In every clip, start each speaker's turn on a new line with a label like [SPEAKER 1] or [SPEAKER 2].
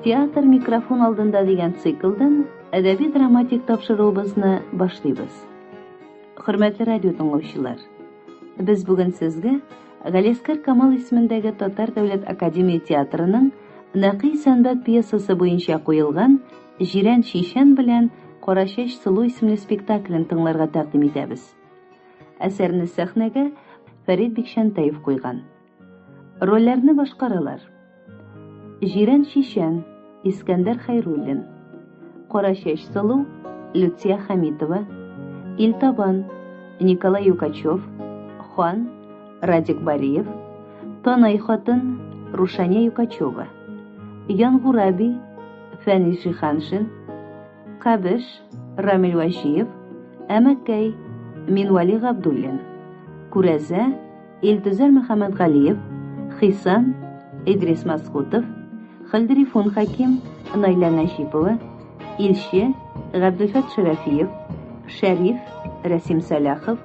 [SPEAKER 1] Театр микрофон алдында дигән циклдан әдәби-драматик тапшыруыбызны башлыйбыз. Хөрмәтле радио тыңлаучылар, без бүген сезгә Галиәсгар Камал исемендәге Татар дәүләт академия театрының Нәкый Сәнбәт пьесасы буенча куелган Җирән чичән белән Карачәч сылу исемле спектаклен тыңларга тәкъдим итәбез. Әсәрне сәхнәгә Фәрит Бикчәнтәев куйган. Рольләрне башкаралар. Җирән Чичән, Искәндәр Хәйруллин. Карачәч сылу, Люция Хәмитова. Илтабан, Николай Юкачев. Хан, Радик Бариев. Танай хатын, Рушания Юкачева. Янгураби, Фәнис Җиһаншин. Кабеш, Рамил Вәҗиев, Әмәкәй, Минвали Габдуллин. Күрәзә, Илтөзәр Мөхәммәтгалиев, Хисан, Идрис Масхутов, Хәлдрифун Хәким, Наилә Нәҗипова, Илче, Габделфәт Шәрәфиев, Шәриф, Рәсим Сәлахов,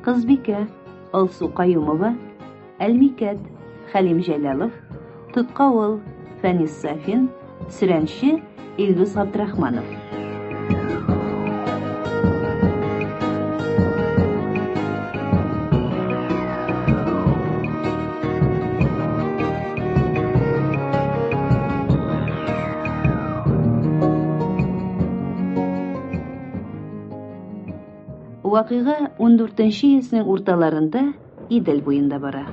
[SPEAKER 1] Кызбикә, Алсу Каюмова, Әлмикәт, Хәлим Җәләлов, Тоткавыл, Фәнис Сафин, Сөрәнче, Илдус Габдрахманов. Вакыйга 14 йөзнең урталарында Идел буенда бара.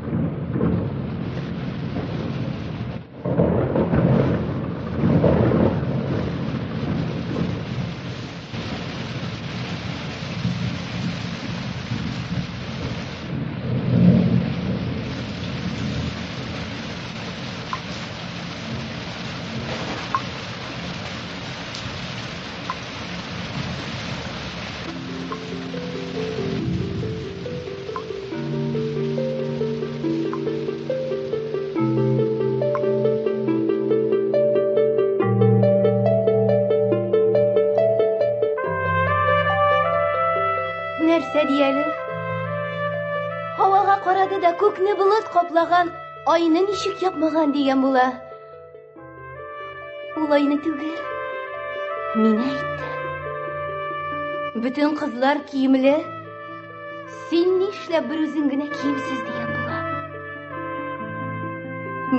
[SPEAKER 2] Нәрсә дияле? Һавага карады да күкне болыт каплаган, айны ничек япмаган дигән була. Ул айны түгел, мине әйтте. Бөтен кызлар киемле, син нишләп бер үзең генә киемсез дигән була.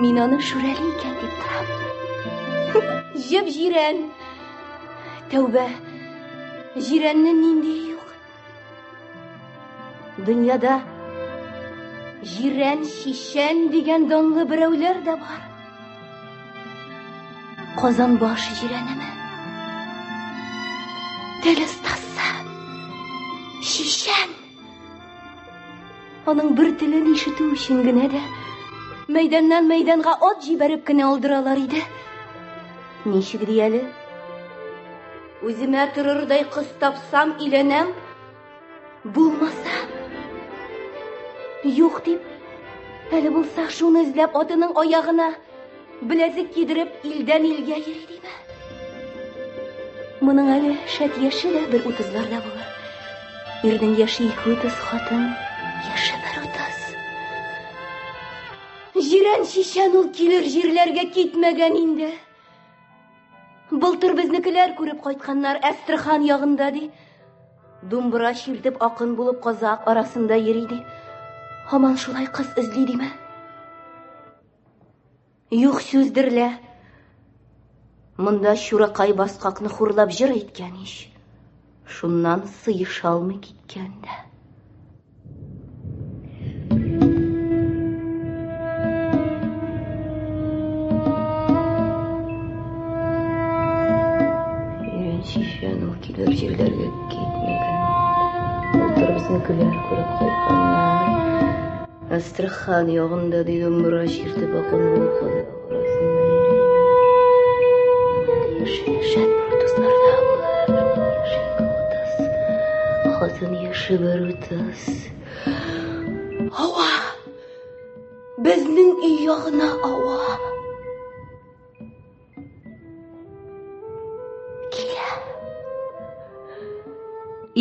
[SPEAKER 2] Мин аны шүрәле икән дип торам. Җеп җирән. Тәүбә, җирәннең ниндие юк. Дөньяда Җирән Чичән дигән данлы берәүләр дә бар. Казанбаш җирәнеме? Тел остасы. Чичән. Аның бер телен ишетү өчен генә дә мәйданнан мәйданга ат җибәреп кенә алдыралар иде. Ничек ди әле? Үземә торырдай кыз тапсам, өйләнәм. Булмаса, юк дип, әле булса шуны эзләп атының аягына беләзек кидереп илдән илгә йөри диме? Моның әле шәт яше дә бер утызларда булыр. Ирнең яше ике утыз, хатын яше бер утыз. Җирән чичән ул килер җирләргә китмәгән инде. Былтыр безнекеләр күреп кайтканнар Әстерхан ягында ди. Думбыра чиртеп акын булып казак арасында йөри ди. Һаман шулай кыз эзли диме? Юк сүздер лә. Монда Чуракай баскакны хурлап җыр әйткән ич. Шуннан сыеша алмый киткән дә. Ирен чишән ул килер җирләргә китмәгән. Былтыр безнекеләр күреп кайтканнар. Әстерхан ягында ди думбыра чиртеп акын булып казак арасында йөри. Яше шәт бер утызларда булыр. Яше ике утыз. Хатын яше бер утыз. Һава! Безнең өй ягына ава. Килә.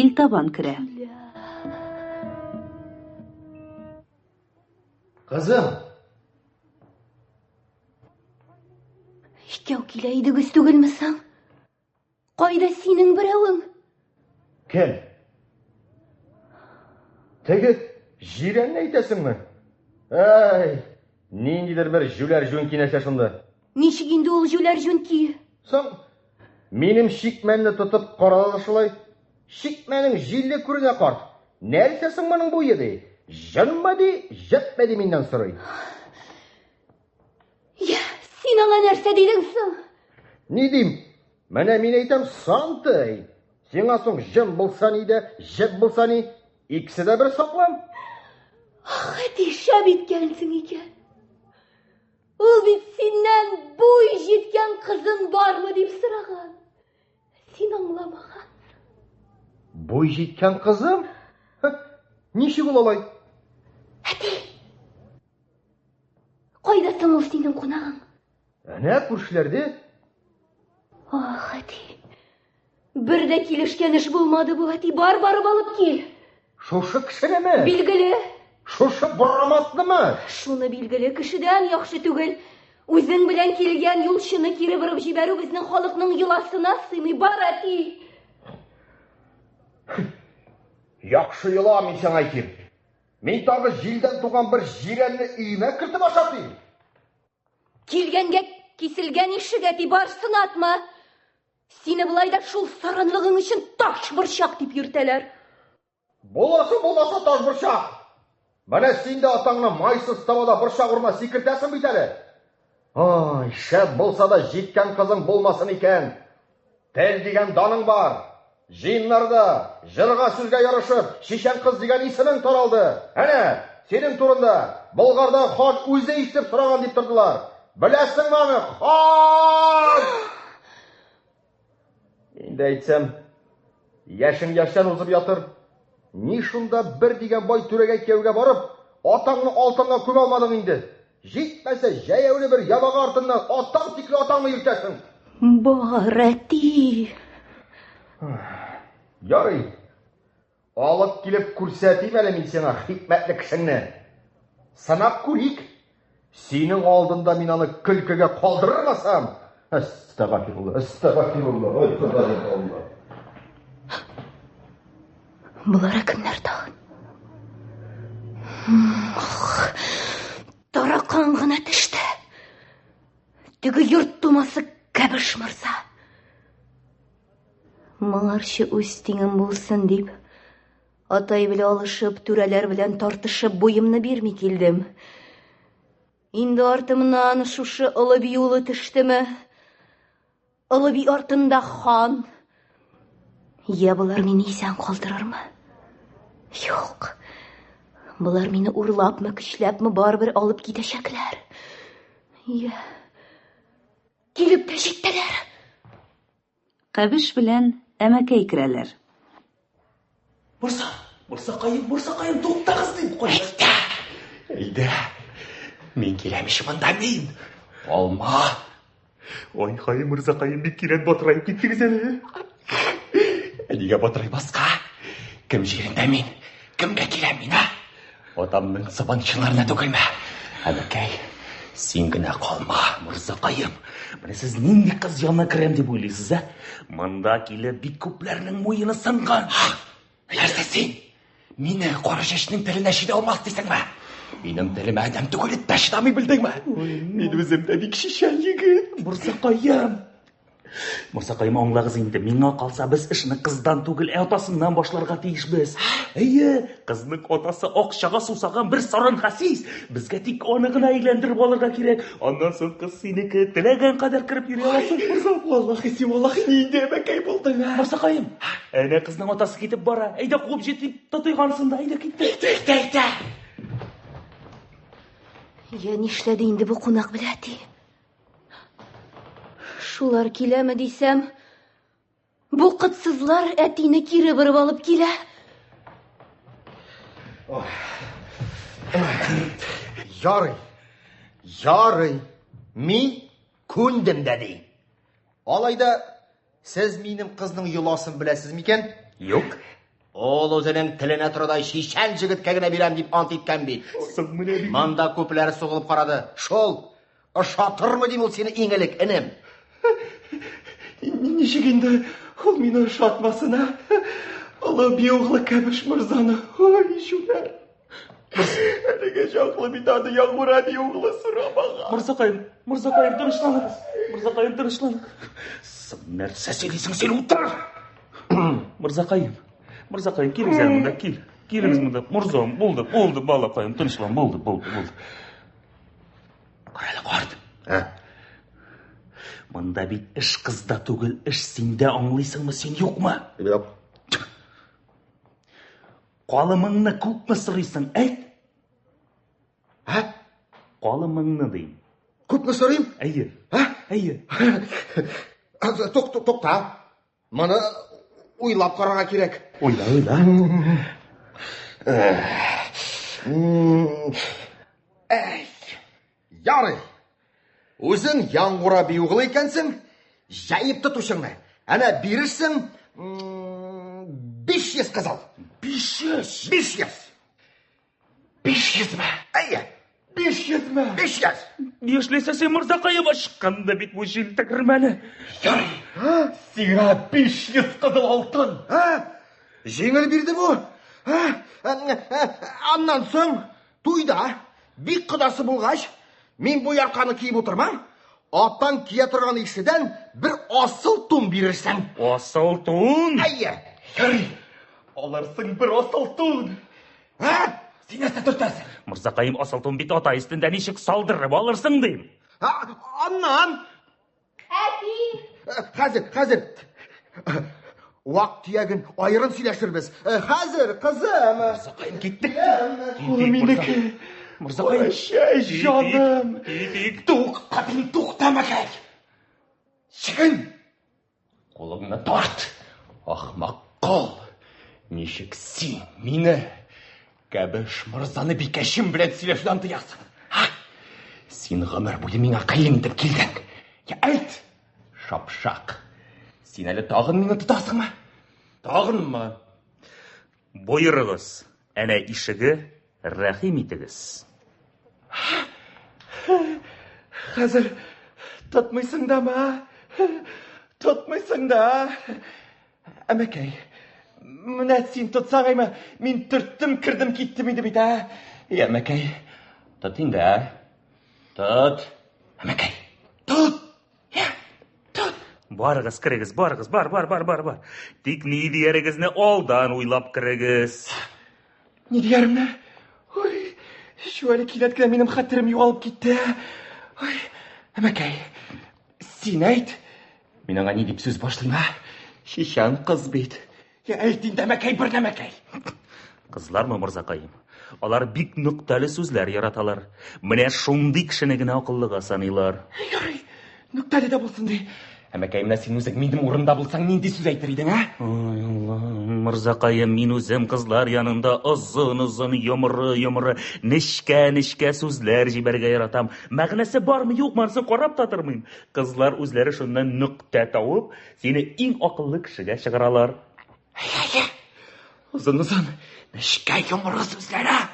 [SPEAKER 1] Илтабан керә.
[SPEAKER 3] Кызым!
[SPEAKER 2] Икәү килә идегез түгелме соң? Кайда синең берәвең?
[SPEAKER 3] Кем? Теге җирәнне әйтәсеңме? Әй, ниндидер бер җүләр җүнки нәрсә шунда.
[SPEAKER 2] Ничек инде ул җүләр җүнки?
[SPEAKER 3] Соң, минем чикмәнне тотып карады шулай. Чикмәнең җилле күренә карт. Нәрсә соң моның буе ди? Җынмы ди, җепме ди миннән сорый.
[SPEAKER 2] Я, син аңа нәрсә дидең соң?
[SPEAKER 3] Ни дим? Менә мин әйтәм, сантый. Сиңа соң җын булса ни дә, җеп булса ни, икесе дә бер саклам.
[SPEAKER 2] Ах, әти, шәп иткәнсең икән. Ул бит синнән буй җиткән кызың бармы дип сораган. Син аңламагансың.
[SPEAKER 3] Буй җиткән кызым? Ничек ул алай?
[SPEAKER 2] Әти! Кайда соң ул синең кунагың?
[SPEAKER 3] Әнә күршеләрдә.
[SPEAKER 2] Ах, әти. Бер дә килешкән эш булмады бу, әти. Бар, барып алып кил.
[SPEAKER 3] Шушы кешенеме?
[SPEAKER 2] Билгеле.
[SPEAKER 3] Шушы бораматнымы?
[SPEAKER 2] Шуны билгеле кешедән яхшы түгел. Үзең белән килгән юлчыны кире борып җибәрү безнең халыкның йоласына сыймый. Бар, әти.
[SPEAKER 3] Яхшы йола, мин сиңа әйтим. Мин тагы җилдән туган бер җирәнне өемә кертеп ашатыйм.
[SPEAKER 2] Килгәнгә киселгән ишек, әти, бар, сынатма. Сине болай да шул саранлыгың өчен таш борчак дип йөртәләр.
[SPEAKER 3] Буласы булмаса таш борчак. Менә син дә атаңны майсыз табада борчак урынына сикертәсең бит әле. Ай, шәп булса да җиткән кызың булмасын икән. Тел дигән даның бар. Җыеннарда, җырга сүзгә ярышып, чичән кыз дигән исемең таралды. Әнә, синең турында Болгарда хан үзе ишетеп сораган дип тордылар. Беләсеңме аны, хан! Инде әйтсәм, яшең яшьтән узып ятыр. Ни шунда бер дигән бай түрәгә кияүгә барып, атаңны алтынга күмә алмадың инде. Җитмәсә, җәяүле бер ябага артыннан атаң тикле атаңны йөртәсең.
[SPEAKER 2] Бар, әти.
[SPEAKER 3] Ярый. Алып килеп күрсәтим әле мин сиңа хикмәтле кешеңне. Сынап күрик. Синең алдында мин аны көлкегә калдырмасам. Әстәгъфирулла, әстәгъфирулла, ой, Ходаем Алла.
[SPEAKER 2] Болары кемнәр тагын? Таракан гына төште. Теге йорт тумасы Кәбеш мырза. Моңарчы үз тиңем булсын дип, атай белән алышып, түрәләр белән тартышып буемны бирми килдем. Инде артымнан шушы олы би улы төштеме? Олы би артында хан. Я болар мине исән калдырырмы? Юк. Болар мине урлапмы, көчләпме барыбер алып китәчәкләр. Я. Килеп тә җиттеләр.
[SPEAKER 1] Кәбеш белән Әмәкәй керәләр.
[SPEAKER 4] Морза, морзакаем, морзакаем, туктагыз дим. Әйдә. Әйдә. Мин киләм ич монда мин. Алма. Ой, хай, морзакаем, бик кинәт батыраеп киттегез әле. Ә нигә батыраймаска? Кем җирендә мин? Кемгә киләм мин, а? Атамның сабанчыларына түгелме? Әбекәй, син генә калма, морзакаем. Менә сез нинди кыз янына керәм дип уйлыйсыз, ә? Монда килеп бик күпләрнең муены сынган. Нәрсә син? Мине кара чәчнең теленә чыда алмас дисеңме? Минем телемә адәм түгел, эт тә чыдамый, белдеңме? Мин үзем дә бик чичән егет, морзакаем. Морзакаем, аңлагыз инде, миңа калса, без эшне кыздан түгел, ә атасыннан башларга тиешбез. Әйе, кызның атасы акчага сусаган бер саран хәсис. Безгә тик аны гына әйләндереп алырга кирәк. Аннан соң кыз синеке, теләгән кадәр кереп йөри аласың. Морза, валлахи, син валлахи нинди әбәкәй булдың, ә? Морзакаем, әнә кызның атасы китеп бара. Әйдә куып җитик, тотыйк анысын да, әйдә киттек. Әйдә, әйдә, әйдә.
[SPEAKER 2] Я нишләде инде бу кунак белән әти? Шулар киләме дисәм, бу кытсызлар әтине кире борып алып килә.
[SPEAKER 3] Ярый, ярый, мин күндем дә ди. Алай да сез минем кызның йоласын беләсез микән?
[SPEAKER 4] Юк.
[SPEAKER 3] Ул үзенең теленә торадай чичән җегеткә генә бирәм дип ант иткән бит.
[SPEAKER 4] Соң менә бит.
[SPEAKER 3] Монда күпләр сугылып карады. Шул, ошатырмы дим ул сине иң элек, энем.
[SPEAKER 4] Ничек инде ул мине ошатмасын, ә? Олы би углы Кәбеш морзаны. Ой, җүләр. Әлегә чаклы бит аны Яңгура би углы сорамаган.
[SPEAKER 5] Морзакаем, Морзакаем, тынычланыгыз. Морзакаем, тынычланыгыз. Соң нәрсә сөйлисең син, утыр! Морзакаем, Морзакаем, килегез әле монда, кил. Килегез монда. Морзам, булды, булды, балакаем, тынычлан, булды, булды, булды. Карале, карт.
[SPEAKER 3] Ә?
[SPEAKER 5] Монда бит эш кызда түгел, эш синдә, аңлыйсыңмы син, юкмы?
[SPEAKER 3] Юк.
[SPEAKER 5] Калымыңны күпме сорыйсың, әйт.
[SPEAKER 3] Ә?
[SPEAKER 5] Калымыңны дим.
[SPEAKER 3] Күпме сорыйм?
[SPEAKER 5] Әйе.
[SPEAKER 3] Ә?
[SPEAKER 5] Әйе.
[SPEAKER 3] Тук, тук, тукта. Моны уйлап карарга кирәк.
[SPEAKER 5] Уйла, уйла.
[SPEAKER 3] Әй, ярый. Үзең Яңгура би углы икәнсең, җәеп тот учыңны. Әнә бирерсең 500 кызыл.
[SPEAKER 5] 500?
[SPEAKER 3] 500.
[SPEAKER 4] 500 ме?
[SPEAKER 3] Әйе.
[SPEAKER 4] 500 ме?
[SPEAKER 3] 500.
[SPEAKER 5] Ни эшләсә син, морзакаем, ычкынды бит бу җил тегермәне.
[SPEAKER 4] Ярый. Сиңа 500 кызыл алтын.
[SPEAKER 3] Ә? Җиңел бирде бу. Аннан соң туйда бик кодасы булгач, мин бу ярканы киеп утырмам. Атаң кия торган ишедән бер асыл тун бирерсең.
[SPEAKER 5] Асыл тун?
[SPEAKER 3] Әйе.
[SPEAKER 4] Ярый. Алырсың бер асыл тун.
[SPEAKER 3] Ә?
[SPEAKER 4] Син нәрсә төртәсең?
[SPEAKER 5] Мырзакаем, асыл тун бит ата өстендә, ничек салдырып алырсың дим.
[SPEAKER 3] Аннан.
[SPEAKER 2] Әти.
[SPEAKER 3] Хәзер, хәзер. Вак төяген аерым сөйләшербез. Хәзер, кызым.
[SPEAKER 5] Мырзакаем, киттек.
[SPEAKER 4] Улым минеке.
[SPEAKER 5] Мырзакаем.
[SPEAKER 4] Чәй, җаным.
[SPEAKER 5] Китик.
[SPEAKER 4] Тукта, дим, тукта, мәкәй. Чиген. Кулыңны тарт, ахмак кол. Ничек син мине, Кәбеш мырзаны бикәчем белән сөйләшүдән тыясың? Ха? Син гомер буе миңа кыен итеп килдең. Я әйт, шапшак. Син әле тагын мине тотасыңмы? Тагынмы?
[SPEAKER 5] Боерыгыз, әнә ишеге, рәхим итегез.
[SPEAKER 4] Хәзер тотмыйсың дамы, а? Тотмыйсың да. Әмәкәй, менә син тотсаң әйме, мин төрттем, кердем, киттем инде бит, ә? Я, әмәкәй, тот инде, ә? Тот. Әмәкәй, тот. Я, тот.
[SPEAKER 5] Барыгыз, керегез, барыгыз, бар, бар, бар, бар, бар. Тик ни диярегезне алдан уйлап керегез.
[SPEAKER 4] Ни дияремне? Ой, шу әле кинәт кенә минем хәтерем югалып китте. Ой, әмәкәй, син әйт. Мин аңа ни дип сүз башлыйм, а? Чичән кыз бит. Я әйт инде, әмәкәй, бер нәмәкәй.
[SPEAKER 5] Кызлармы, мырзакаем? Алар бик нөктәле сүзләр яраталар. Менә шундый кешене генә акыллыга саныйлар.
[SPEAKER 4] Ярый, нөктәле дә булсын ди. Әмәкәй, менә син үзең минем урында булсаң, нинди сүз әйтер идең, ә?
[SPEAKER 5] Ой, Аллаһым, мырзакаем, мин үзем кызлар янында озын-озын, йомры-йомры, нечкә-нечкә сүзләр җибәрергә яратам. Мәгънәсе бармы, юкмы, анысын карап та тормыйм. Кызлар үзләре шуннан нөктә табып, сине иң акыллы кешегә чыгаралар.
[SPEAKER 4] Әйе, озын-озын, нечкә йомры сүзләр, ә?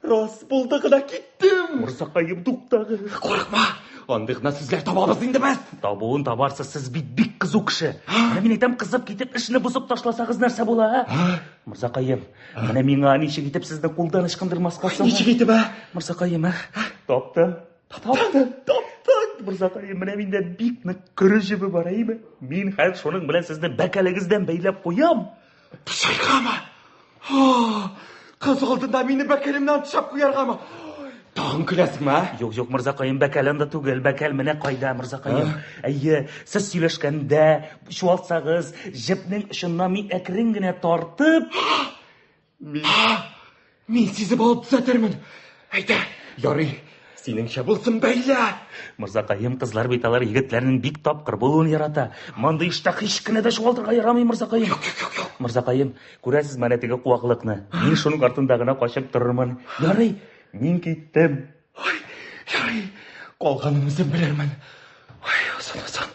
[SPEAKER 4] Рас булды гына киттем.
[SPEAKER 5] Мырзакаем, туктагыз.
[SPEAKER 4] Курыкма, андый гына сүзләр табабыз инде без.
[SPEAKER 5] Табуын табарсыз, сез бит бик кызу кеше. Менә мин әйтәм, кызып китеп, эшне бозып ташласагыз нәрсә була, ә? Мырзакаем, менә миңа ничек итеп сезне кулдан ычкындырмаска соң?
[SPEAKER 4] Ничек итеп, ә?
[SPEAKER 5] Мырзакаем, ә? Таптым. Таптым.
[SPEAKER 4] Таптың.
[SPEAKER 5] Мырзакаем, менә миндә бик нык көре җебе бар, әйеме? Мин хәзер шуның белән сезне бәкәлегездән бәйләп куям.
[SPEAKER 4] Тышайгамы? Кыз алдында мине бәкәлемнән тышап куяргамы? Тагын көләсеңме, ә?
[SPEAKER 5] Юк, юк, мырзакаем, бәкәл анда түгел, бәкәл менә кайда, мырзакаем. Әйе, сез сөйләшкәндә чуалсагыз, җепнең очыннан мин әкрен генә тартып...
[SPEAKER 4] Мин сизеп алып төзәтермен. Әйдә, ярый, синеңчә булсын, бәйлә.
[SPEAKER 5] Мырзакаем, кызлар бит алар егетләрнең бик тапкыр булуын ярата. Мондый эштә һич кенә дә чуалтырга ярамый, мырзакаем.
[SPEAKER 4] Юк, юк, юк, юк.
[SPEAKER 5] Мырзакаем, күрәсез менә теге куаклыкны. Мин шуның артында гына качып торырмын. Ярый, мин киттем.
[SPEAKER 4] Ой, ярый, калганын үзем белермен. Ой, озын-озын,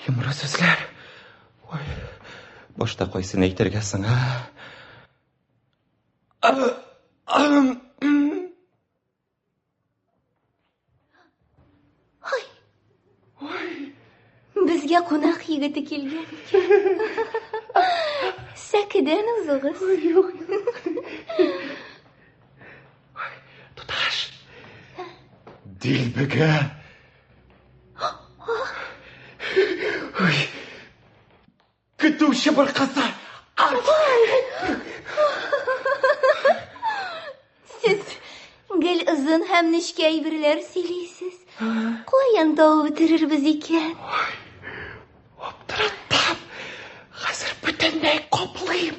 [SPEAKER 4] йомры сүзләр. Ой, башта кайсын әйтергә соң, а?
[SPEAKER 2] Ай! Безгә кунак егете килгән икән. Сәкедән узыгыз.
[SPEAKER 4] Юк. Туташ. Дилбегә. Ой. Көтүче бер кызы.
[SPEAKER 2] Сез гел озын һәм нечкә әйберләр сөйлисез. Каян табып бетерербез икән?
[SPEAKER 4] Аптыраттым. Хәзер бөтенләй каплыйм.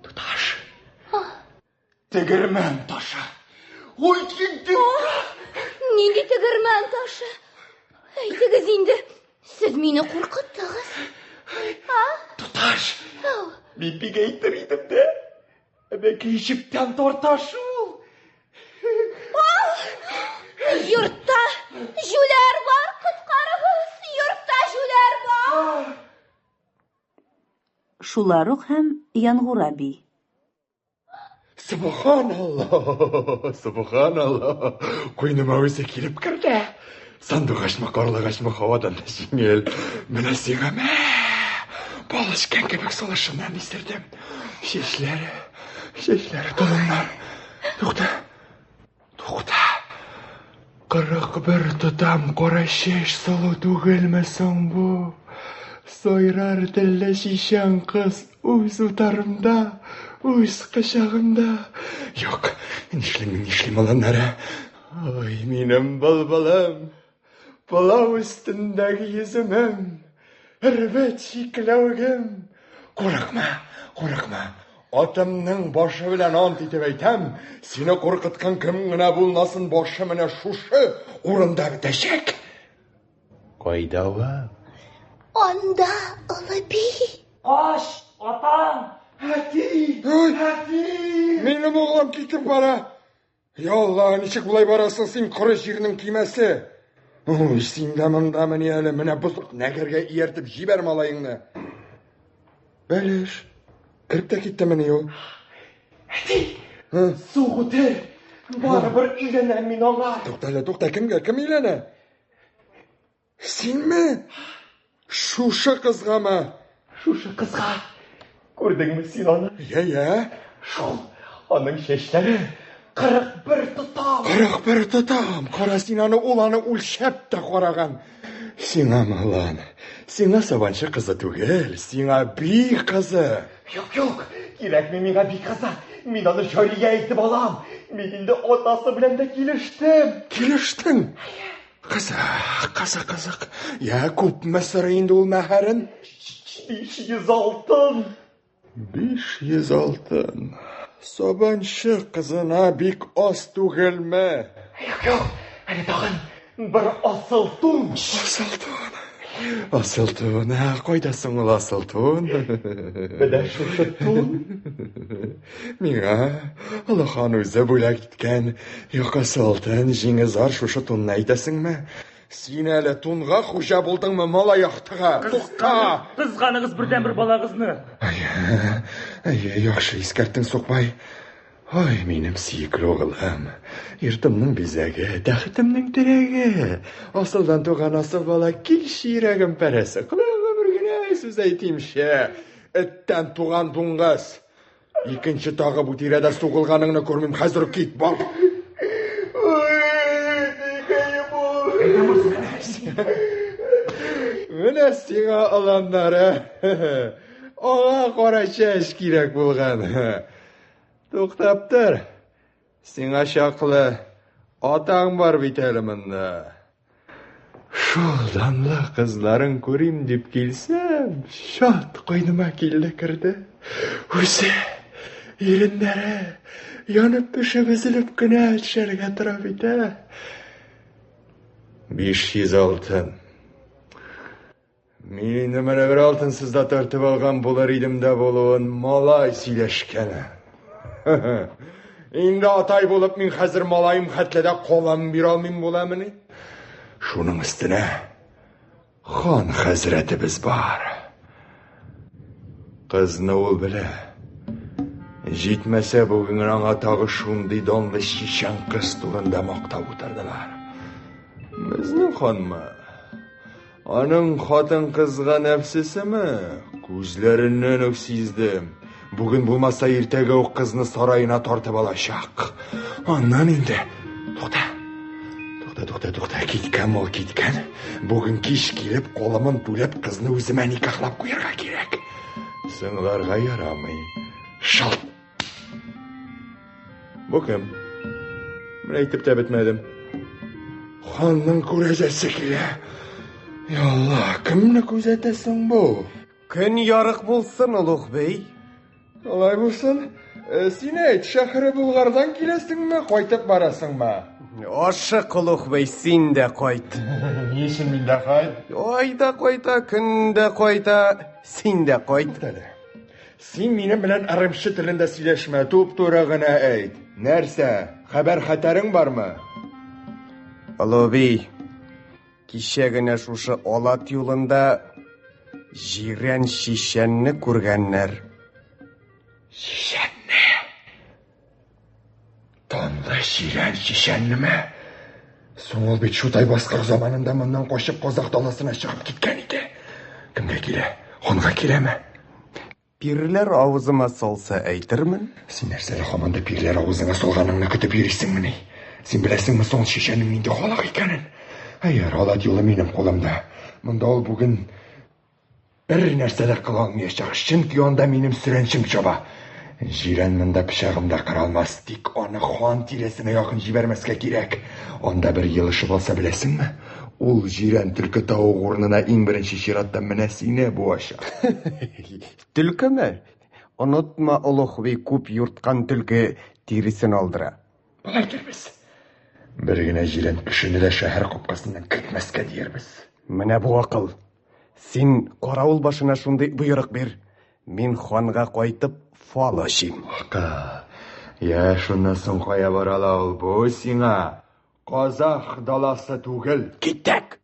[SPEAKER 4] Туташ. Тегермән ташы. Ой, китте.
[SPEAKER 2] Нинди тегермән ташы? Әйтегез инде, сез мине куркыттыгыз.
[SPEAKER 4] А? Туташ. Мин бик әйтер идем дә. Әбәкәй җептән тарта шул.
[SPEAKER 2] Йортта җүләр бар, коткарыгыз! Йортта җүләр бар!
[SPEAKER 1] Шулар ук һәм Янгура би.
[SPEAKER 4] Субханалла, субханалла. Куйныма үзе килеп керде. Сандугачмы, карлыгачмы һавадан да җиңел. Менә сиңа мә. Бал эчкән кебек сулышыннан исердем. Чәчләре, чәчләре толымнар. Тукта, тукта. 41 тотам кара чәч сылу түгелме соң бу? Сайрар телле чичән кыз үз утарымда, үз кочагымда. Юк, нишлим, нишлим аланнары? Ой, минем былбылым, пылау өстендәге йөземем, эрбет чикләвегем. Курыкма, курыкма. Атымның башы белән ант итеп әйтәм, сине куркыткан кем генә булмасын, башы менә шушы урында бетәчәк. Кайда ул?
[SPEAKER 2] Анда, олы би.
[SPEAKER 5] Кач, атаң!
[SPEAKER 4] Әти! Әти! Минем углым китеп бара. Я Алла, ничек болай барасың син, коры җирнең кимәсе? Ой, син дә монда мени әле, менә бозык нәгәргә ияртеп җибәр малаеңны. Бәлеш, кереп тә китте мени ул?
[SPEAKER 6] Әти, суг үтер. Барыбер өйләнәм мин аңа.
[SPEAKER 4] Тукта әле, тукта, кемгә, кем өйләнә? Синме? Шушы кызгамы?
[SPEAKER 6] Шушы кызга. Күрдеңме син аны?
[SPEAKER 4] Я, я.
[SPEAKER 6] Шул, аның чәчләре 41 тотам.
[SPEAKER 4] 41 тотам. Кара син аны, ул аны үлчәп тә караган. Сиңа малан, сиңа сабанчы кызы түгел, сиңа би кызы.
[SPEAKER 6] Юк, юк, кирәкми миңа би кызы. Мин аны җария итеп алам. Мин инде атасы белән дә килештем.
[SPEAKER 4] Килештең? Кызык, кызык, кызык. Я, күпме сорый инде ул мәһәрен?
[SPEAKER 6] 500 алтын.
[SPEAKER 4] 500 алтын. Сабанчы кызына бик аз түгелме?
[SPEAKER 6] Юк, юк, әле тагын бер асыл тун.
[SPEAKER 4] Асыл тун. Асыл тун, ә кайда соң ул асыл тун?
[SPEAKER 6] Менә шушы тун.
[SPEAKER 4] Миңа Олы хан үзе бүләк иткән якасы алтын, җиңе зар шушы тунны әйтәсеңме? Син әле тунга хуҗа булдыңмы, малай ахтыга? Тукта!
[SPEAKER 5] Кызганыгыз бердәнбер балагызны.
[SPEAKER 4] Ай, ай, яхшы искәрттең, сукбай. Ай, минем сөекле углым, йортымның бизәге, тәхетемнең терәге, асылдан туган асыл бала, килче йөрәгем парәсе, колагыңа бер генә сүз әйтимче, эттән туган дуңгыз. Икенче тагы бу тирәдә сугылганыңны күрмим, хәзер үк кит, бар. Менә сиңа аланнары. Аңа кара чәч кирәк булган. Туктап тор. Сиңа чаклы атаң бар бит әле монда. Шул данлы кызларын күрим дип килсәм, чат куйныма килде керде. Үзе, иреннәре янып пешеп өзелеп кенә төшәргә тора бит, ә. 500 алтын. Мин инде менә бер алтынсыз да тартып алган булыр идем дә булуын малай сөйләшкәне. Инде атай булып мин хәзер малаем хәтле дә калам бирә алмыйм буламыни? Шуның өстенә хан хәзрәтебез бар. Кызны ул белә. Җитмәсә бүген аңа тагы шундый данлы чичән кыз турында мактап утырдылар. Безнең ханмы?
[SPEAKER 7] Аның хатын-кызга нәфсесеме? Күзләреннән үк сиздем. Бүген булмаса, иртәгә үк кызны сараена тартып алачак. Аннан инде... Тукта. Тукта, тукта, тукта. Киткән мал киткән. Бүген кич килеп, калымын түләп, кызны үземә никахлап куярга кирәк. Соңларга ярамый. Шалт! Бу кем? Менә әйтеп тә бетмәдем. Ханның күрәзәсе килә. Я Алла, кемне күзәтә соң бу?
[SPEAKER 6] Көн ярык булсын, олуг бей.
[SPEAKER 7] Алай булсын. Э, син әйт, шәһре Булгардан киләсеңме, кайтып барасыңмы?
[SPEAKER 6] Ашык, олуг бей, син дә кайт.
[SPEAKER 7] Ни өчен мин дә кайт?
[SPEAKER 6] Ай да кайта, көн дә кайта, син дә кайт.
[SPEAKER 7] Әле. Син минем белән ырымчы телендә сөйләшмә, туп-туры гына әйт. Нәрсә, хәбәр-хәтәрең бармы?
[SPEAKER 6] Олуг бей, кичә генә шушы Алат юлында Җирән чичәнне күргәннәр.
[SPEAKER 7] Чичәнне? Данлы Җирән чичәннеме? Соң ул бит Чутай баскыр заманында моннан качып казах даласына чыгып киткән иде. Кемгә килә? Ханга киләме?
[SPEAKER 6] Пирләр авызыма салса әйтермен.
[SPEAKER 7] Син нәрсә әле һаман да пирләр авызыңа салганыңны көтеп йөрисеңмени? Син беләсеңме соң чичәнең нинди халык икәнен? Хәер, Алат юлы минем кулымда. Монда ул бүген бер нәрсә дә кыла алмаячак, чөнки анда минем сөрәнчем чаба. Җирән монда пычагым да кыра алмас, тик аны хан тирәсенә якын җибәрмәскә кирәк. Анда бер елышып алса, беләсеңме? Ул җирән төлке тавык урынына иң беренче чиратта менә сине буачак.
[SPEAKER 6] Төлкеме? Онытма, олуг би, күп юрткан төлке тиресен алдыра.
[SPEAKER 7] Болай итәрбез. Бер генә җирән кешене дә шәһәр капкасыннан кертмәскә диярбез.
[SPEAKER 6] Менә бу акыл. Син каравыл башына шундый боерык бир. Мин ханга кайтып фал ачыйм.
[SPEAKER 7] Акыл. Я, шуннан соң кая бара ала ул? Бу сиңа казах даласы түгел.
[SPEAKER 6] Киттек!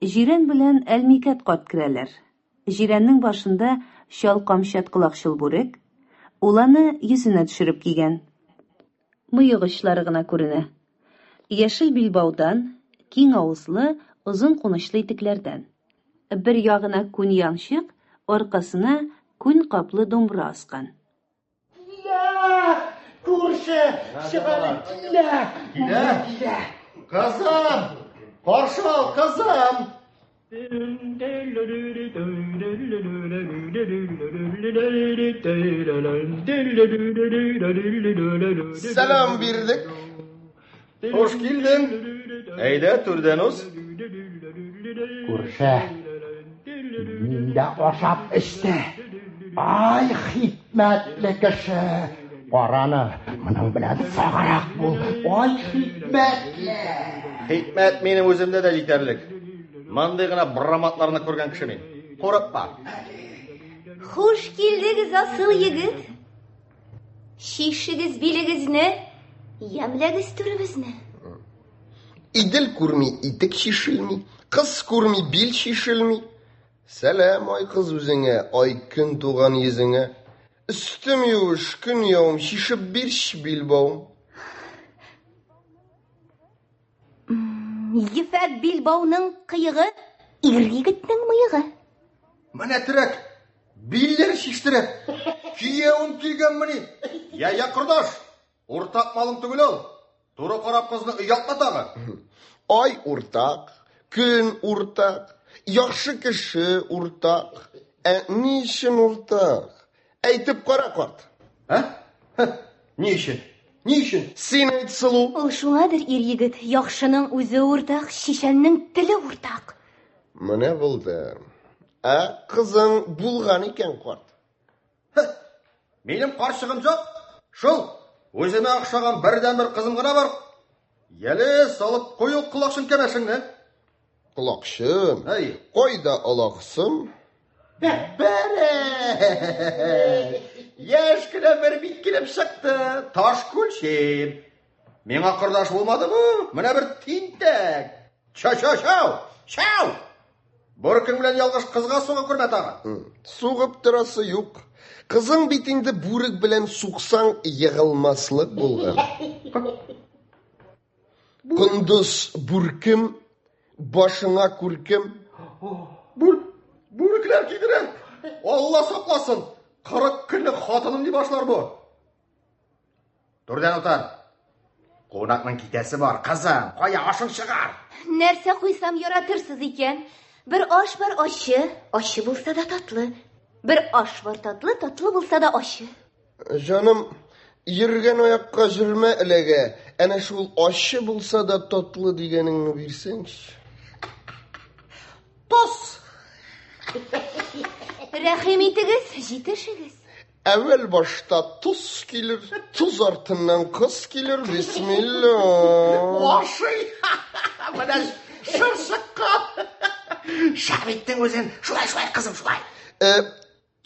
[SPEAKER 1] Җирән белән Әлмикәт карт керәләр. Җирәннең башында чал камчат колакчыл бүрек, ул аны йөзенә төшереп кигән. Мыек очлары гына күренә. Яшел билбаудан, киң авызлы, озын кунычлы итекләрдән. Бер ягына күн янчык, аркасына күн каплы думбра аскан.
[SPEAKER 8] Килә! Күрше, чык әле, килә!
[SPEAKER 3] Килә?
[SPEAKER 8] Килә!
[SPEAKER 3] Кызым! Каршы ал, кызым!
[SPEAKER 9] Сәлам бирдек.
[SPEAKER 3] Хуш килдең. Әйдә, түрдән уз.
[SPEAKER 8] Күрше, мин дә ашап эчте. Ай, хикмәтле кеше. Караны, моның белән саграк бул. Ай, хикмәтле.
[SPEAKER 3] Хикмәт минем үземдә дә җитәрлек. Мондый гына браматларны күргән кеше мин. Курыкма.
[SPEAKER 2] Хуш килдегез, асыл егет. Чишегез билегезне, ямьләгез түребезне.
[SPEAKER 9] Идел күрми, итек чишелми, кыз күрми, бил чишелми. Сәлам, ай кыз үзеңә, ай көн туган йөзеңә. Өстем юеш, көн явым, чишеп бирче билбавым.
[SPEAKER 2] Ефәк билбауның кыегы, ир егетнең мыегы.
[SPEAKER 3] Менә терәк, билләр чиштерә. Киявен килгәнмени? Я, я, кордаш, уртак малың түгел ул. Туры карап кызны оялтма тагы.
[SPEAKER 9] Ай уртак, көн уртак, яхшы кеше уртак. Ә ни өчен уртак? Әйтеп кара, карт.
[SPEAKER 3] Ә? Ни өчен? Ни өчен?
[SPEAKER 9] Син әйт, сылу.
[SPEAKER 2] Ул шуңадыр, ир егет, яхшының үзе уртак, чичәннең теле уртак.
[SPEAKER 9] Менә булды. Ә кызың булган икән, карт.
[SPEAKER 3] Минем карчыгым юк. Шул, үземә охшаган бердәнбер кызым гына бар. Яле, салып куй ул колакчын кәмәшеңне.
[SPEAKER 9] Колакчын?
[SPEAKER 3] Әй.
[SPEAKER 9] Кайда олаксым?
[SPEAKER 3] Бәрә! Яшь кенә бер бит килеп чыкты. Таш күлчем. Миңа кордаш булмады бу. Менә бер тинтәк. Чау-чау-чау! Чау! Бүркең белән ялгыш кызга суга күрмә тагы.
[SPEAKER 9] Сугып торасы юк. Кызың бит инде бүрек белән суксаң егылмаслык булган. Кондыз бүркем. Башыңа күркем.
[SPEAKER 3] Бүрекләр кидерәм. Алла сакласын. 40 көнлек хатыным дип башлар бу. Түрдән утыр. Кунакның китәсе бар, кызым. Кая ашың чыгар?
[SPEAKER 2] Нәрсә куйсам яратырсыз икән? Бер аш бар ачы, ачы булса да татлы. Бер аш бар татлы, татлы булса да ачы.
[SPEAKER 9] Җаным, йөргән аякка җөрмә эләгә. Әнә шул ачы булса да татлы дигәнеңне бирсәңче.
[SPEAKER 3] Тоз!
[SPEAKER 2] Рәхим итегез, җитешегез.
[SPEAKER 9] Әүвәл башта тоз килер, тоз артыннан кыз килер, бисмилла.
[SPEAKER 3] Ашый! Менә шыр чыккан. Шәп иттең үзен. Шулай, шулай, кызым, шулай.
[SPEAKER 9] Э,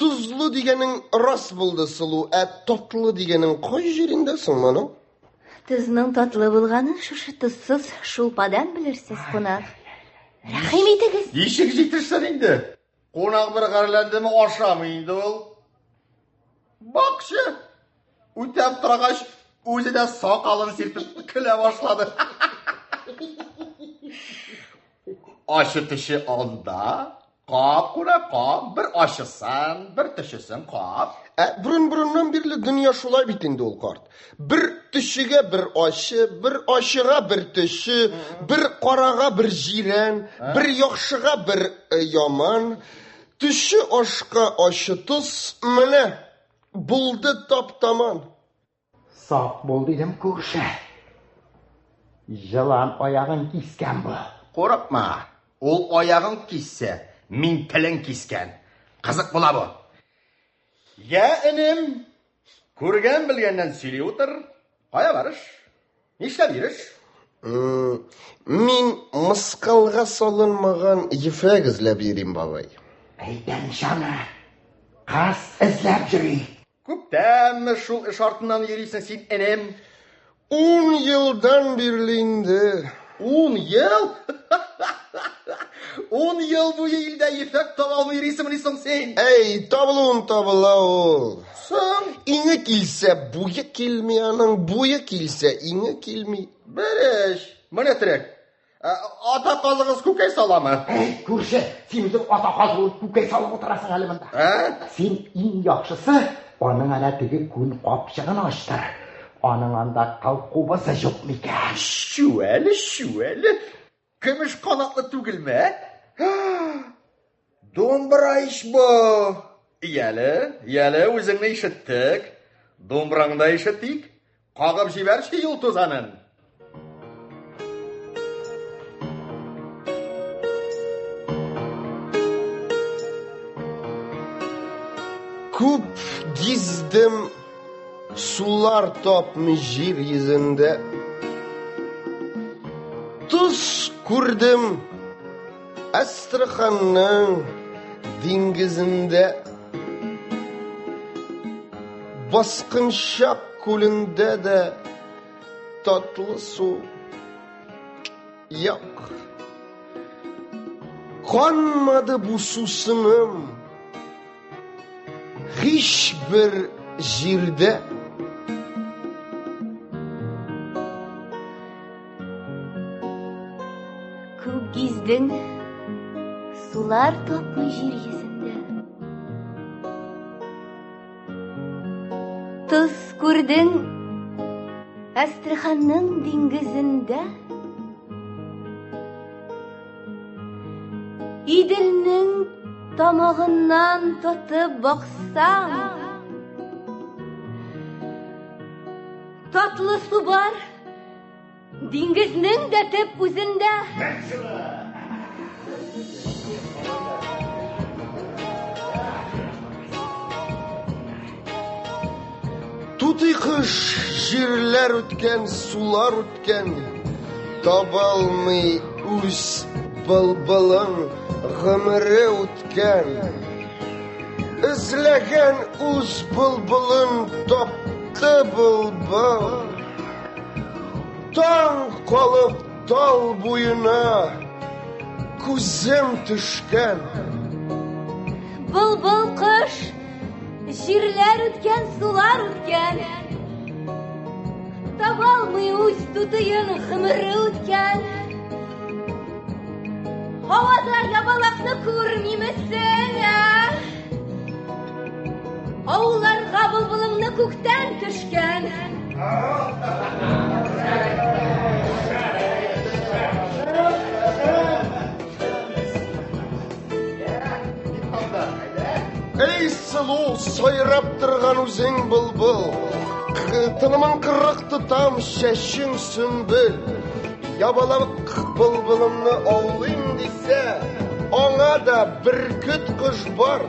[SPEAKER 9] тозлы дигәнең рас булды, сылу, ә татлы дигәнең кай җирендә соң моның?
[SPEAKER 2] Тозның татлы булганын шушы тозсыз шулпадан белерсез, кунак. Рәхим итегез.
[SPEAKER 3] Ничек җитешсен инде? Кунак бер гарьләндеме, ашамый инде ул. Бакчы, үтәп торгач, үзе дә сакалын сирпеп көлә башлады. Ачы төше анда, кап кунак кап, бер ачысын, бер төшесен кап.
[SPEAKER 9] Ә борын-борыннан бирле дөнья шулай бит инде ул, карт. Бер төшегә бер ачы, бер ачыга бер төше, бер карага бер җирән, бер яхшыга бер яман. Төше ашка ачы тоз, менә булды тап-таман.
[SPEAKER 8] Сак бул дидем, күрше. Җылан аягын кискән бу.
[SPEAKER 3] Курыкма, ул аягын киссә, мин телен кискән. Кызык була бу. Я, энем, күргән белгәннән сөйли утыр. Кая барыш? Нишләп йөреш?
[SPEAKER 9] Мин мыскалга салынмаган ефәк эзләп йөрим, бабай.
[SPEAKER 8] Әйтәм аны. Кыз эзләп йөри.
[SPEAKER 3] Күптәнме шул эш артыннан йөрисең син, энем?
[SPEAKER 9] 10 елдан бирле инде.
[SPEAKER 3] 10 ел? 10 ел буе илдә ефәк таба алмый йөрисеңмени соң син?
[SPEAKER 9] Әй, табылуын табыла ул.
[SPEAKER 3] Соң?
[SPEAKER 9] Иңе килсә, буе килми аның, буе килсә, иңе килми.
[SPEAKER 3] Береш, менә терек. Ата казыгыз күкәй саламы?
[SPEAKER 8] Әй, күрше, син үзең ата каз булып күкәй салып утырасың әле монда.
[SPEAKER 3] Ә?
[SPEAKER 8] Син иң яхшысы, аның әнә теге күн капчыгын ачтыр. Аның анда кыл кубызы юк микән?
[SPEAKER 3] Чү әле, чү әле. Көмеш канатлы түгелме? Ә? Думбра ич бу. Яле, яле, үзеңне ишеттек. Думбраңны да ишеттик. Кагып җибәрче юл тузанын.
[SPEAKER 9] Күп гиздем, сулар тапмый җир йөзендә. Тоз күрдем Әстерханның диңгезендә. Баскынчак күлендә дә татлы су юк. Канмады бу сусыным һичбер җирдә.
[SPEAKER 2] Күп гиздең, сулар тапмый җир йөзендә. Тоз күрдең Әстерханның диңгезендә. Иделнең тамагыннан тотып баксаң, татлы су бар, диңгезнең дә төп үзендә.
[SPEAKER 9] Тутый кош җирләр үткән, сулар үткән, табалмый үз былбылын, гомере үткән. Эзләгән үз былбылын тапты былбыл. Таң калып тал буена күзем төшкән.
[SPEAKER 2] Былбыл кош җирләр үткән, сулар үткән. Табалмый үз тутыен, гомере үткән. Һавада ябалакны күрмимесең, ә? Ауларга былбылыңны күктән төшкән.
[SPEAKER 9] Эй, сылу, сайрап торган үзең былбыл. Тынымың кырык тотам, чәчең сөмбел. Ябалак былбылымны аулыйм дисә, аңа да бөркет кош бар.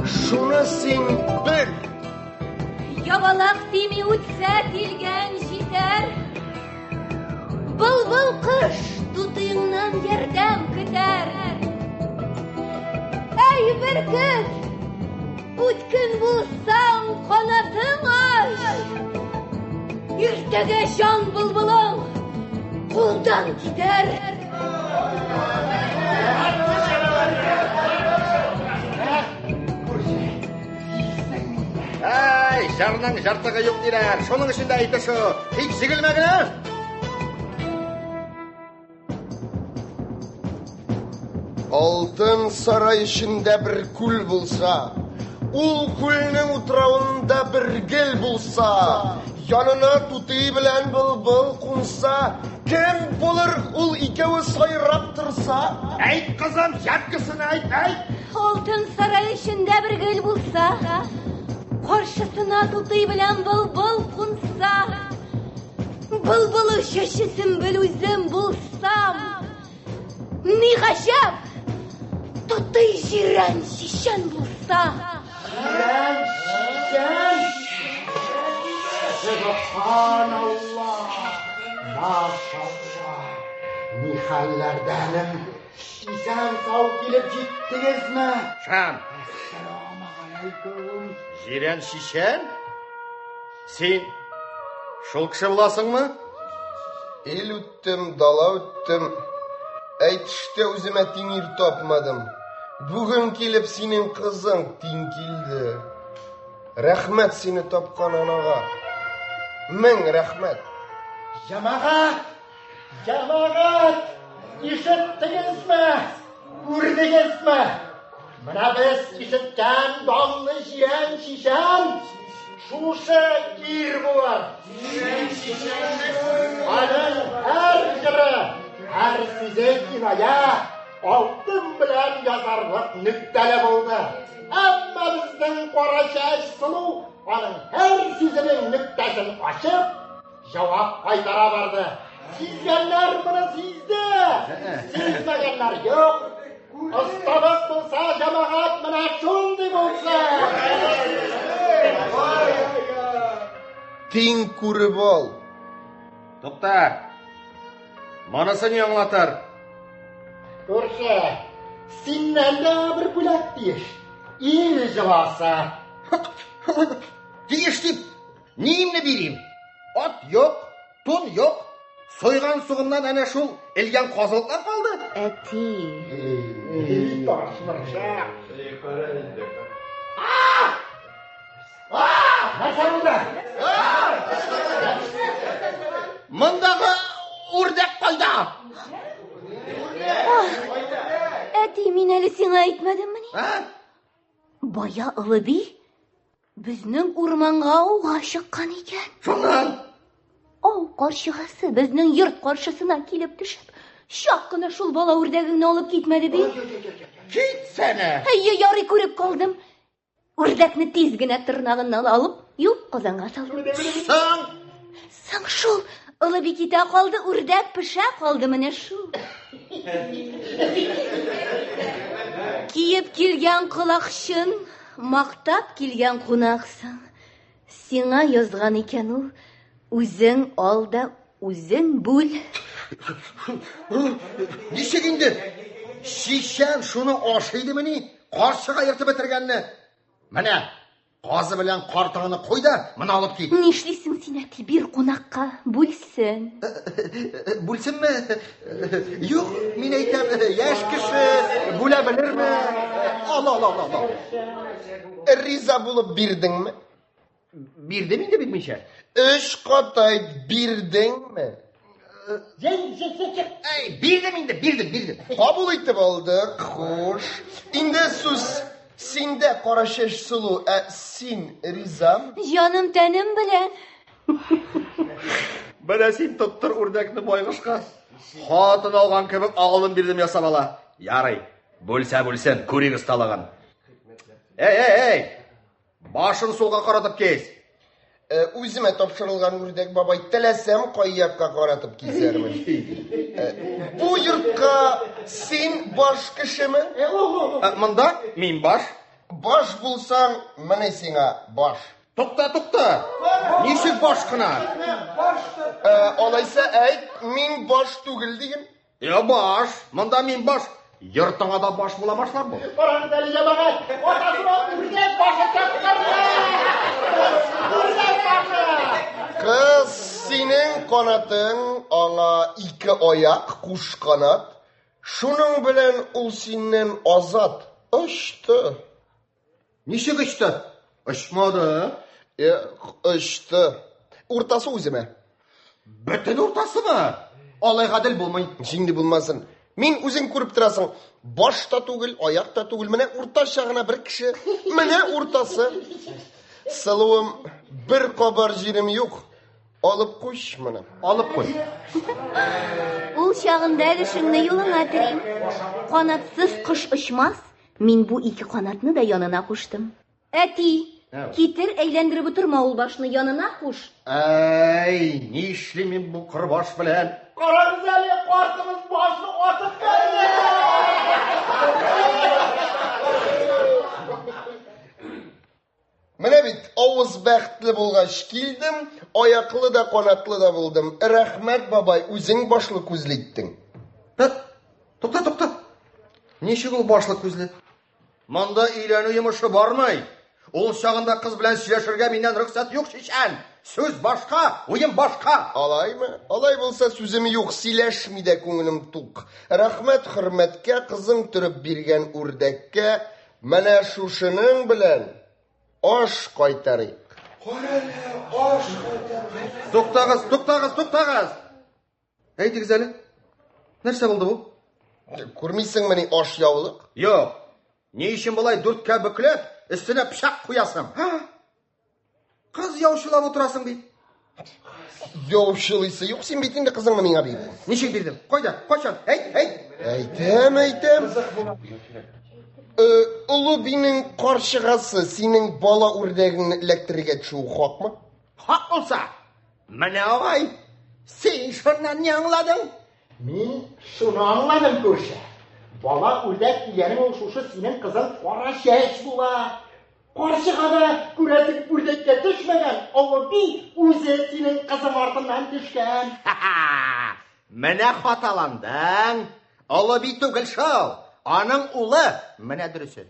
[SPEAKER 9] Шуны син бел.
[SPEAKER 2] Ябалак тими үтсә тилгән җитәр. Былбыл кош тутыеңнан ярдәм көтәр. Әй, бөркет, үткен булсаң, канатың ач. Иртәгә җан былбылың кулдан китәр.
[SPEAKER 3] Әй, җырның җыртыгы юк диләр. Шуның өчен дә әйтә шул. Тик җигелмә генә.
[SPEAKER 9] Алтын сарай эчендә бер күл булса, ул күлнең утравында бер гел булса, янына тутый белән былбыл кунса, кем булыр ул икәве сайрап торса?
[SPEAKER 3] Әйт, кызым, җәткесен әйт, әйт.
[SPEAKER 2] Алтын сарай эчендә бер гөл булса, каршысына тутый белән былбыл кунса, былбылы чәче сөмбел үзем булсам, ни гаҗәп, тутый җирән чичән булса.
[SPEAKER 8] Җирән чичән! Сөбханаллаһ! Машаллаһ! Ни хәлләрдәнем? Исән-сау килеп җиттегезме?
[SPEAKER 3] Шам!
[SPEAKER 8] Әссәламегаләйкүм!
[SPEAKER 3] Җирән чичән? Син шул кеше буласыңмы?
[SPEAKER 9] Ил үттем, дала үттем. Әйтештә үземә тиң ир тапмадым. Бүген килеп синең кызың тиң килде. Рәхмәт сине тапкан анага. Мең рәхмәт.
[SPEAKER 8] Җәмәгать! Җәмәгать! Ишеттегезме? Күрдегезме? Менә без ишеткән данлы җирән чичән шушы ир булыр. Аның һәр җыры, һәр сүзе киная, алтын белән язарлык нөктәле булды. Әмма безнең кара чәч сылу аның һәр сүзенең нөктәсен ачып, җавап кайтара барды. Сизгәннәр моны сизде, сизмәгәннәр юк. Осталык булса, җәмәгать менә шундый булсын.
[SPEAKER 9] Тиң күреп ал.
[SPEAKER 3] Тукта. Монысы ни аңлатыр?
[SPEAKER 8] Күрше, синнән дә бер бүләк тиеш. Ил җыласы.
[SPEAKER 3] Тиеш дип, ниемне бирим? Ат юк, тун юк. Сойган сугымнан әнә шул элгән казылыклар калды.
[SPEAKER 2] Әти.
[SPEAKER 8] Эй, ташмырчак. Нәрсә булды?
[SPEAKER 3] Мондагы үрдәк кайда?
[SPEAKER 2] Әти, мин әле сиңа әйтмәдеммени? Бая олы би безнең урманга ауга чыккан икән.
[SPEAKER 3] Шуннан?
[SPEAKER 2] Ау карчыгасы безнең йорт каршысына килеп төшеп, чак кына шул бала үрдәгеңне алып китмәде бит.
[SPEAKER 3] Китсәнә!
[SPEAKER 2] Әйе, ярый күреп калдым. Үрдәкне тиз генә тырнагыннан алып, юк казанга салдым.
[SPEAKER 3] Соң?
[SPEAKER 2] Соң шул, олы би китә калды, үрдәк пешә калды менә шул. Киеп килгән колакчын, мактап килгән кунаксың. Сиңа язган икән ул, үзең ал да үзең бүл.
[SPEAKER 3] Ничек инде? Чичән шуны ашый идемени? Карчыга ертып бетергәнне. Менә, казы белән картаңны куй да, моны алып кит.
[SPEAKER 2] Нишлисең син, әти, бир кунакка, бүлсен.
[SPEAKER 3] Бүлсенме? Юк, мин әйтәм, яшь кеше бүлә белерме? Ал, ал, ал, ал.
[SPEAKER 9] Риза булып бирдеңме?
[SPEAKER 3] Бирдем инде бирмичә.
[SPEAKER 9] Өч кат әйт, бирдеңме?
[SPEAKER 3] Әй, бирдем инде, бирдем, бирдем.
[SPEAKER 9] Кабул итеп алдык, хуш. Инде сүз синдә, Карачәч сылу, ә син ризамы?
[SPEAKER 2] Җаным тәнем белән.
[SPEAKER 3] Менә син тоттыр үрдәкне байгышка. Хатын алган кебек акылын бирдем ясап ала. Ярый, бүлсә бүлсен, күрик осталыгын. Эй, эй, эй! Башын сулга каратып кис.
[SPEAKER 9] Э, үземә тапшырылган үрдәк бабай, теләсәм кай якка каратып кисәрмен. Э, бу йортка син баш кешеме?
[SPEAKER 3] Э, монда мин баш.
[SPEAKER 9] Баш булсаң, менә сиңа баш.
[SPEAKER 3] Тукта, тукта. Ничек баш кына?
[SPEAKER 9] Алайса әйт, мин баш түгел диген.
[SPEAKER 3] Я баш, монда мин баш. Йортыңа да баш була башлар бу.
[SPEAKER 8] Карагыз әле, җәмәгать, атасына үрдәк башы чаптырды! Үрдәк башы!
[SPEAKER 9] Кыз, синең канатың аңа ике аяк, куш канат. Шуның белән ул синнән азат, очты.
[SPEAKER 3] Ничек очты? Очмады.
[SPEAKER 9] Эх, очты. Уртасы үземә.
[SPEAKER 3] Бөтен уртасымы? Алай гадел булмый.
[SPEAKER 9] Җиңде булмасын. Мин үзең күреп торасың, баш та түгел, аяк та түгел, менә уртача гына бер кеше. Менә уртасы. Сылуым, бер кабар җирем юк. Алып куйч моны.
[SPEAKER 3] Алып куй.
[SPEAKER 2] Ул чагында эшеңне юлыңа телим. Канатсыз кош очмас, Мин бу ике канатны да янына куштым. Әти, китер, әйләндереп утырма ул башны, янына куш.
[SPEAKER 3] Әй, нишлим мин бу кырбаш белән?
[SPEAKER 8] Карагыз әле, картыбыз башны атып бәрде!
[SPEAKER 9] Менә бит, авыз бәхетле булгач килдем, аяклы да канатлы да булдым. Рәхмәт, бабай, үзең башлы күзле иттең.
[SPEAKER 3] Тукта, тукта. Ничек ул башлы күзле? Монда өйләнү йомышы бармый. Ул чагында кыз белән сөйләшергә миннән рөхсәт юк, чичән. Сүз башка, уен башка.
[SPEAKER 9] Алаймы? Алай булса сүзем юк, сөйләшми дә күңелем тук. Рәхмәт хөрмәткә, кызың төреп биргән үрдәккә. Менә шушының белән аш кайтарыйк.
[SPEAKER 3] Карале, аш кайтарыйк. Туктагыз, туктагыз, туктагыз. Әйтегез әле. Нәрсә булды бу?
[SPEAKER 9] Күрмисеңмени аш яулык?
[SPEAKER 3] Юк. Ни өчен болай дүрткә бөкләп, өстенә пычак куясың? Һа? Кыз яучылап утырасың бит.
[SPEAKER 9] Яучылыйсы юк, син бит инде кызыңны миңа бирдең.
[SPEAKER 3] Ничек бирдем? Кайда? Кайчан? Әйт, әйт.
[SPEAKER 9] Әйтәм, әйтәм. Э, олы бинең карчыгасы синең бала үрдәгеңне эләктерергә төшүе хакмы?
[SPEAKER 3] Хак булса, менә агай, син шуннан ни аңладың?
[SPEAKER 8] Мин шуны аңладым, күрше. Бала үрдәк дигәнең ул шушы синең кызың кара чәч була. Карчыга да, күрәсең, үрдәккә төшмәгән, олы би үзе синең кызың артыннан төшкән.
[SPEAKER 3] Менә хаталандың. Олы би түгел шул. Аның улы. Менә дөресе.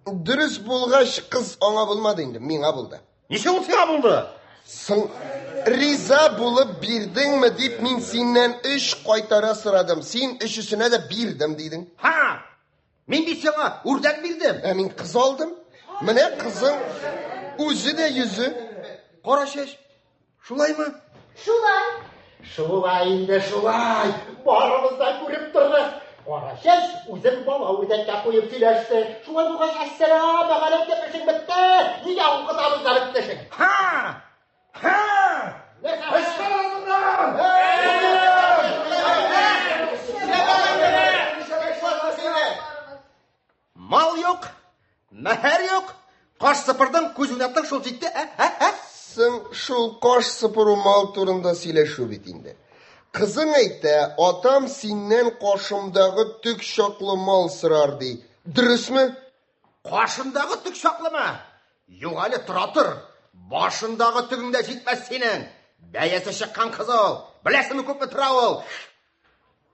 [SPEAKER 9] Дөрес булгач, кыз аңа булмады инде, миңа булды.
[SPEAKER 3] Ничек ул сиңа булды?
[SPEAKER 9] Соң риза булып бирдеңме дип мин синнән өч кайтара сорадым. Син өчесенә дә бирдем дидең.
[SPEAKER 3] Һа! Мин бит сиңа үрдәк бирдем.
[SPEAKER 9] Ә мин кыз алдым. Менә кызың үзе дә йөзе.
[SPEAKER 3] Кара чәч. Шулаймы?
[SPEAKER 2] Шулай.
[SPEAKER 8] Шулай инде, шулай. Барыбыз да күреп тордык. Кара чәч үзен бала үрдәккә куеп сөйләште. Шулай булгач, әссәламегаләйкем, эшең бетте. Нигә укытабыз да бетте эшең?
[SPEAKER 3] Һа! Һа! Мал юк, мәһәр юк. Каш сыпырдың, күз уйнаттың, шул җитте, ә? Ә? Ә?
[SPEAKER 9] Соң шул каш сыпыру мал турында сөйләшү бит инде. Кызың әйтә, атам синнән кашымдагы төк чаклы мал сорар ди. Дөресме?
[SPEAKER 3] Кашындагы төк чаклымы? Юк әле, тора тор. Башындагы төгең дә җитмәс синең. Бәясе чыккан кыз ул. Беләсеңме күпме тора ул?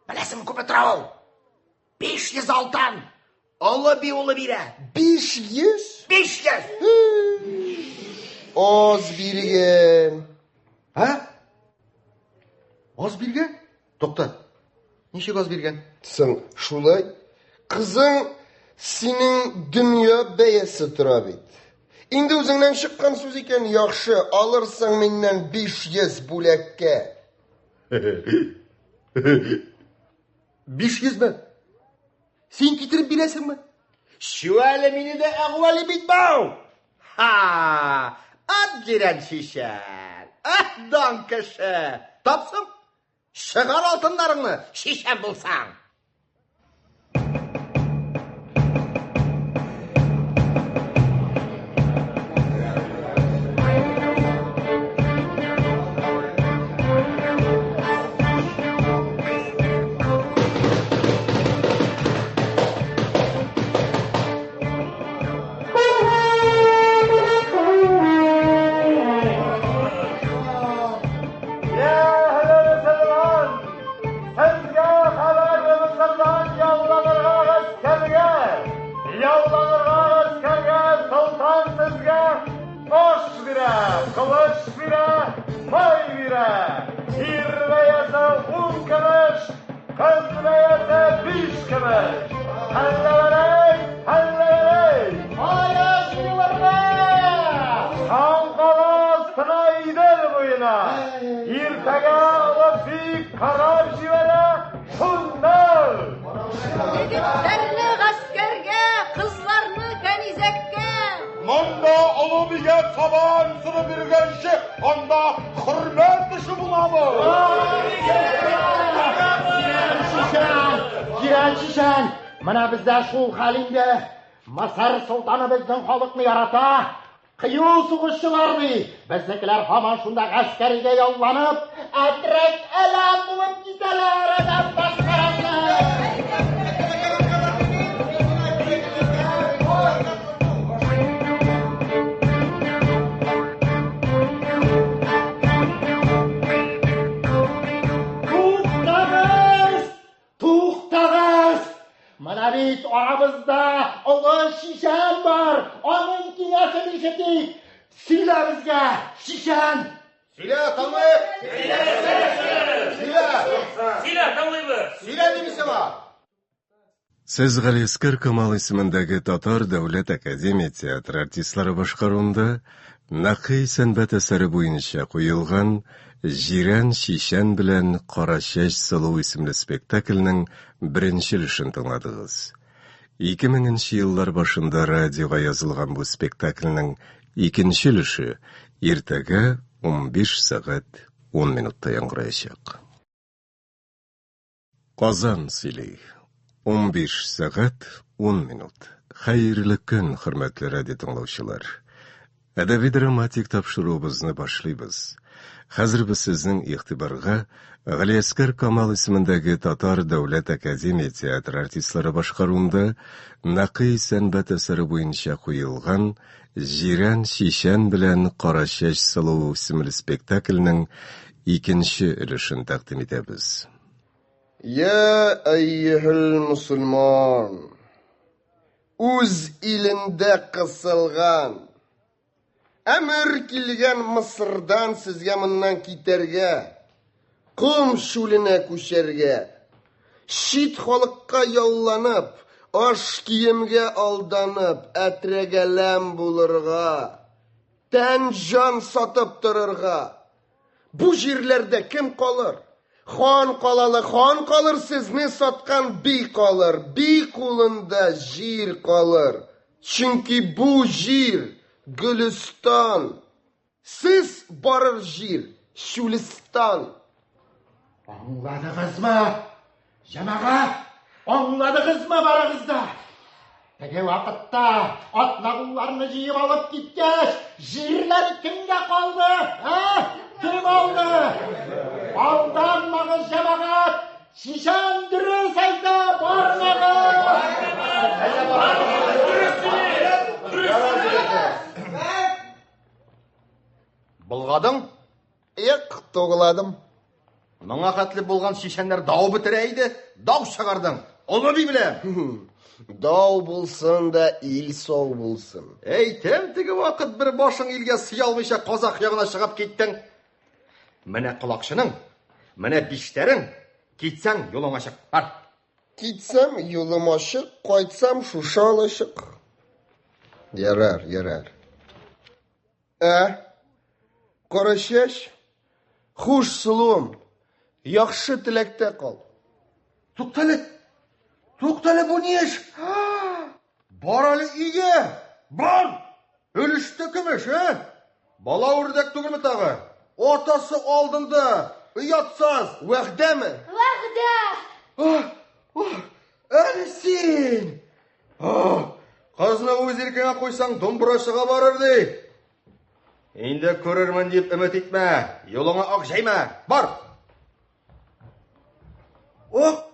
[SPEAKER 3] Беләсеңме күпме тора ул? 500 алтын. Олы би улы бирә.
[SPEAKER 9] 500?
[SPEAKER 3] 500.
[SPEAKER 9] Аз биргән.
[SPEAKER 3] Ә? Аз биргән? Тукта. Ничек аз биргән?
[SPEAKER 9] Соң шулай. Кызың синең дөнья бәясе тора бит. Инде үзеңнән чыккан сүз икән, яхшы, алырсың миннән 500 бүләккә.
[SPEAKER 3] 500 ме? Син китереп бирәсеңме? Чү әле, мине дә әгъвали бит бау! Ха! Ат җирән чишән! Ах, дан кеше! Тапсың? Чыгар алтыннарыңны, чишән булсаң!
[SPEAKER 2] Егетләрне гаскәргә, кызларны кәнизәккә.
[SPEAKER 10] Монда олы бигә сабан сыры биргәнче, анда хөрмәт эше буламы?
[SPEAKER 8] Чишән, Җирән чишән, менә бездә шул хәл инде. Мысыр солтаны безнең халыкны ярата. Кыю сугышчылар ди. Безнекеләр һаман шунда гаскәригә ялланып, әтрәк әләм булып китәләр, адәм мәсхәрәсе. Туктагыз! Туктагыз! Менә бит арабызда олы чишән бар. Аның киңәшен ишетик. Сөйлә безгә, чишән!
[SPEAKER 3] Сөйлә, тыңлыйк! Сөйлә!
[SPEAKER 5] Сөйлә, тыңлыйбыз!
[SPEAKER 3] Сөйлә дим сиңа!
[SPEAKER 11] Сез Галиәсгар Камал исемендәге Татар дәүләт академия театры артистлары башкаруында Нәкый сәнбәт әсәре буенча куелган Җирән чичән белән Кара чәч сылу исемле спектакльнең беренче өлешен тыңладыгыз. 2000 нче еллар башында радиога язылган бу спектакльнең икенче өлеше иртәгә 15 сәгать 10 минутта яңгыраячак. Казан сөйли. 15 сәгать 10 минут. Хәерле көн, хөрмәтле радио тыңлаучылар. Әдәби драматик тапшыруыбызны башлыйбыз. Хәзер без сезнең игътибарга Галиәсгар Камал исемендәге Татар дәүләт академия театры артистлары башкаруында Нәкый сәнбәт әсәре буенча куелган Җирән чичән белән Кара чәч сылу исемле спектакльнең икенче өлешен тәкъдим итәбез.
[SPEAKER 9] Я әййүһел мөселман, үз илендә кысылган, әмер килгән Мысырдан сезгә моннан китәргә, ком чүленә күчәргә, чит халыкка ялланып, аш киемгә алданып, әтрәгәләм булырга, тән-җан сатып торырга. Бу җирләрдә кем калыр? Хан калалы хан калыр, сезне саткан би калыр, би кулында җир калыр. Чөнки бу җир Гөлестан. Сез барыр җир Чүлестан.
[SPEAKER 8] Аңладыгызмы? Җәмәгать, аңладыгызмы барыгыз да? Теге вакытта атнагулларны җыеп алып киткәч, җирләр кемгә калды? Ә? Кем алды? Алданмагыз, җәмәгать! Чичән дөрес әйтә, бармагыз!
[SPEAKER 3] Болгадың?
[SPEAKER 9] Юк, тугыладым.
[SPEAKER 3] Моңа хәтле булган чичәннәр дау бетерә иде, дау чыгардың. Олы би белән.
[SPEAKER 9] Дау булсын да ил сау булсын.
[SPEAKER 3] Әйтәм, теге вакыт бер башың илгә сыя алмыйча казах ягына чыгып киттең. Менә колакчының, менә биштәрең. Китсәң, юлың ачык. Бар.
[SPEAKER 9] Китсәм, юлым ачык, кайтсам, шушы алачык. Ярар, ярар. Ә? Кара чәч? Хуш, сылуым. Яхшы теләктә кал.
[SPEAKER 3] Туктале. Туктале, бу ни эш? Бар әле өйгә. Бар! Өлештә көмеш, ә? Бала үрдәк түгелме тагы? Атасы алдында, оятсыз.
[SPEAKER 9] Вәгъдәме?
[SPEAKER 2] Вәгъдә!
[SPEAKER 3] Әле син! Кызны үз иркеңә куйсаң, домбырачыга барыр ди. Инде күрермен дип өмет итмә. Юлыңа ак җәймә. Бар! Ох!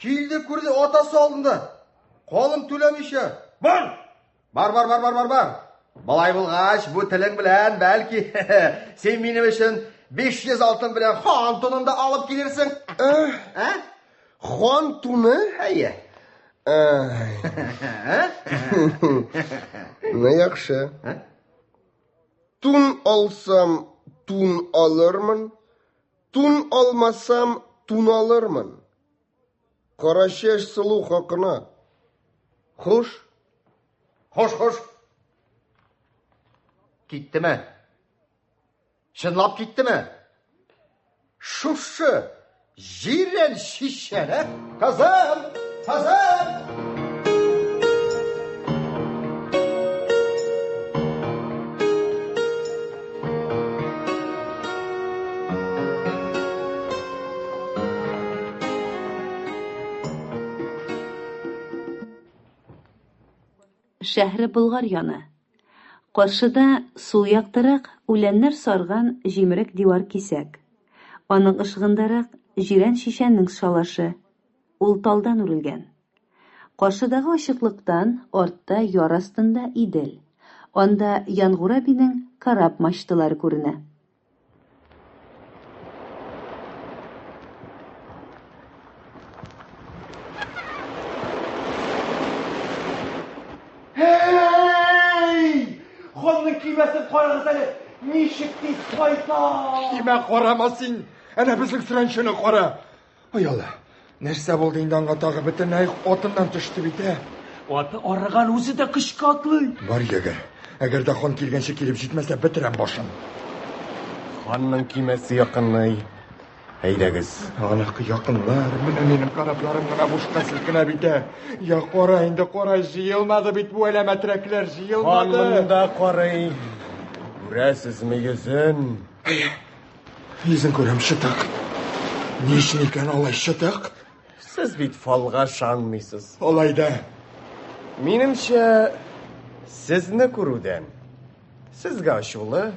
[SPEAKER 3] Килде күрде атасы алдында. Калым түләмичә. Бар! Бар, бар, бар, бар, бар, бар. Болай булгач, бу телең белән, бәлки, син минем өчен 500 алтын белән хан тунын да алып килерсең.
[SPEAKER 9] Ә? Хан туны?
[SPEAKER 3] Әйе.
[SPEAKER 9] Ну, яхшы. Тун алсам, тун алырмын. Тун алмасам, тун алырмын. Карачәч сылу хакына. Хуш.
[SPEAKER 3] Хуш, хуш. Киттеме? Чынлап киттеме? Шушы җирән шишәне, кызым, кызым!
[SPEAKER 1] Шәһре Болгар яны. Каршыда, сул яктарак, үләннәр сарган җимерек дивар кисәк. Аның ышыгындарак, җирән чичәннең шалашы. Ул талдан үрелгән. Каршыдагы ачыклыктан артта яр астында Идел. Анда Янгура бинең кораб мачталары күренә.
[SPEAKER 4] Һей! Ханның көймәсен карагыз әле! Ничек тиз кайта!
[SPEAKER 7] Көймә карама син! Әнә безнең сөрәнчене кара! Ай Алла, нәрсә булды инде аңа тагы бөтенләй атыннан төште бит, ә?
[SPEAKER 5] Аты арыган, үзе дә көчкә атлый.
[SPEAKER 7] Бар егер, әгәр дә хан килгәнче килеп җитмәсә, бетерәм башын.
[SPEAKER 6] Ханның көймәсе якынлый. Әйдәгез.
[SPEAKER 7] Аныкы якынлар, менә минем корабларым гына бушка селкенә бит, ә. Я кара инде, кара, җыелмады бит бу әләмәтрәкләр, җыелмады.
[SPEAKER 6] Хан монда карый. Күрәсезме йөзен?
[SPEAKER 7] Әйе. Йөзен күрәм, чытык. Ни өчен икән алай чытык?
[SPEAKER 6] Сез бит фалга ышанмыйсыз.
[SPEAKER 7] Алай да.
[SPEAKER 6] Минемчә, сезне күрүдән сезгә ачулы.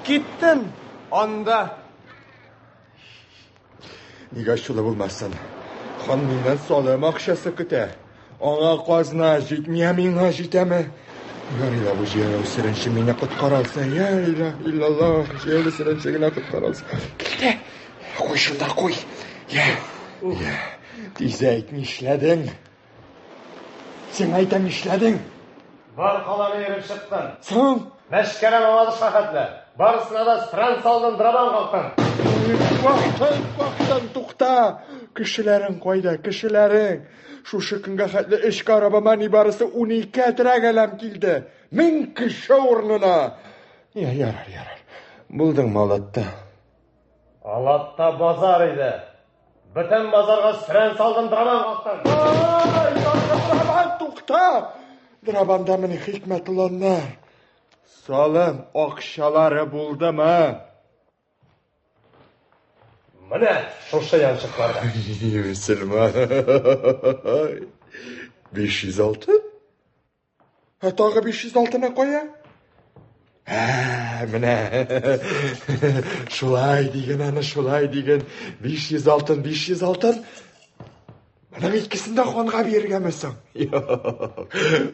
[SPEAKER 6] Киттем анда.
[SPEAKER 7] Нигә ачулы булмасын? Хан миннән салым акчасы көтә. Аңа казна җитми, ә миңа җитәме? Ярый ла бу җәяү сөрәнче мине коткара алса. Я илаһ иллаллаһ, җәяүле сөрәнче генә коткара алса. Килде. Куй шунда, куй. Я, я. Тиз әйт, нишләдең? Сиңа әйтәм, нишләдең?
[SPEAKER 3] Бар каланы йөреп чыктым.
[SPEAKER 7] Соң?
[SPEAKER 3] Мәшкәрә Мамадышка хәтле. Барысына да сран салдым, драбан кактым.
[SPEAKER 7] Вактын, вактын, тукта! Кешеләрең кайда, кешеләрең? Шушы көнгә хәтле өч корабыма нибарысы 12 әтрәк әләм килде. Мең кеше урынына. Я, ярар, ярар. Булдыңмы Алатта?
[SPEAKER 3] Алатта базар иде. Бөтен базарга сөрән салдым, драбан кактым.
[SPEAKER 7] Ай, драбан, тукта! Драбанда мени хикмәт уланнар. Салым акчалары булдымы?
[SPEAKER 3] Менә шушы янчыкларда.
[SPEAKER 7] Мөселман. 500 алтын? Ә тагы 500 алтыны кая? Ә, менә. Шулай диген аны, шулай диген. 500 алтын, 500 алтын. Моның икесен дә ханга бирергәме соң? Юк.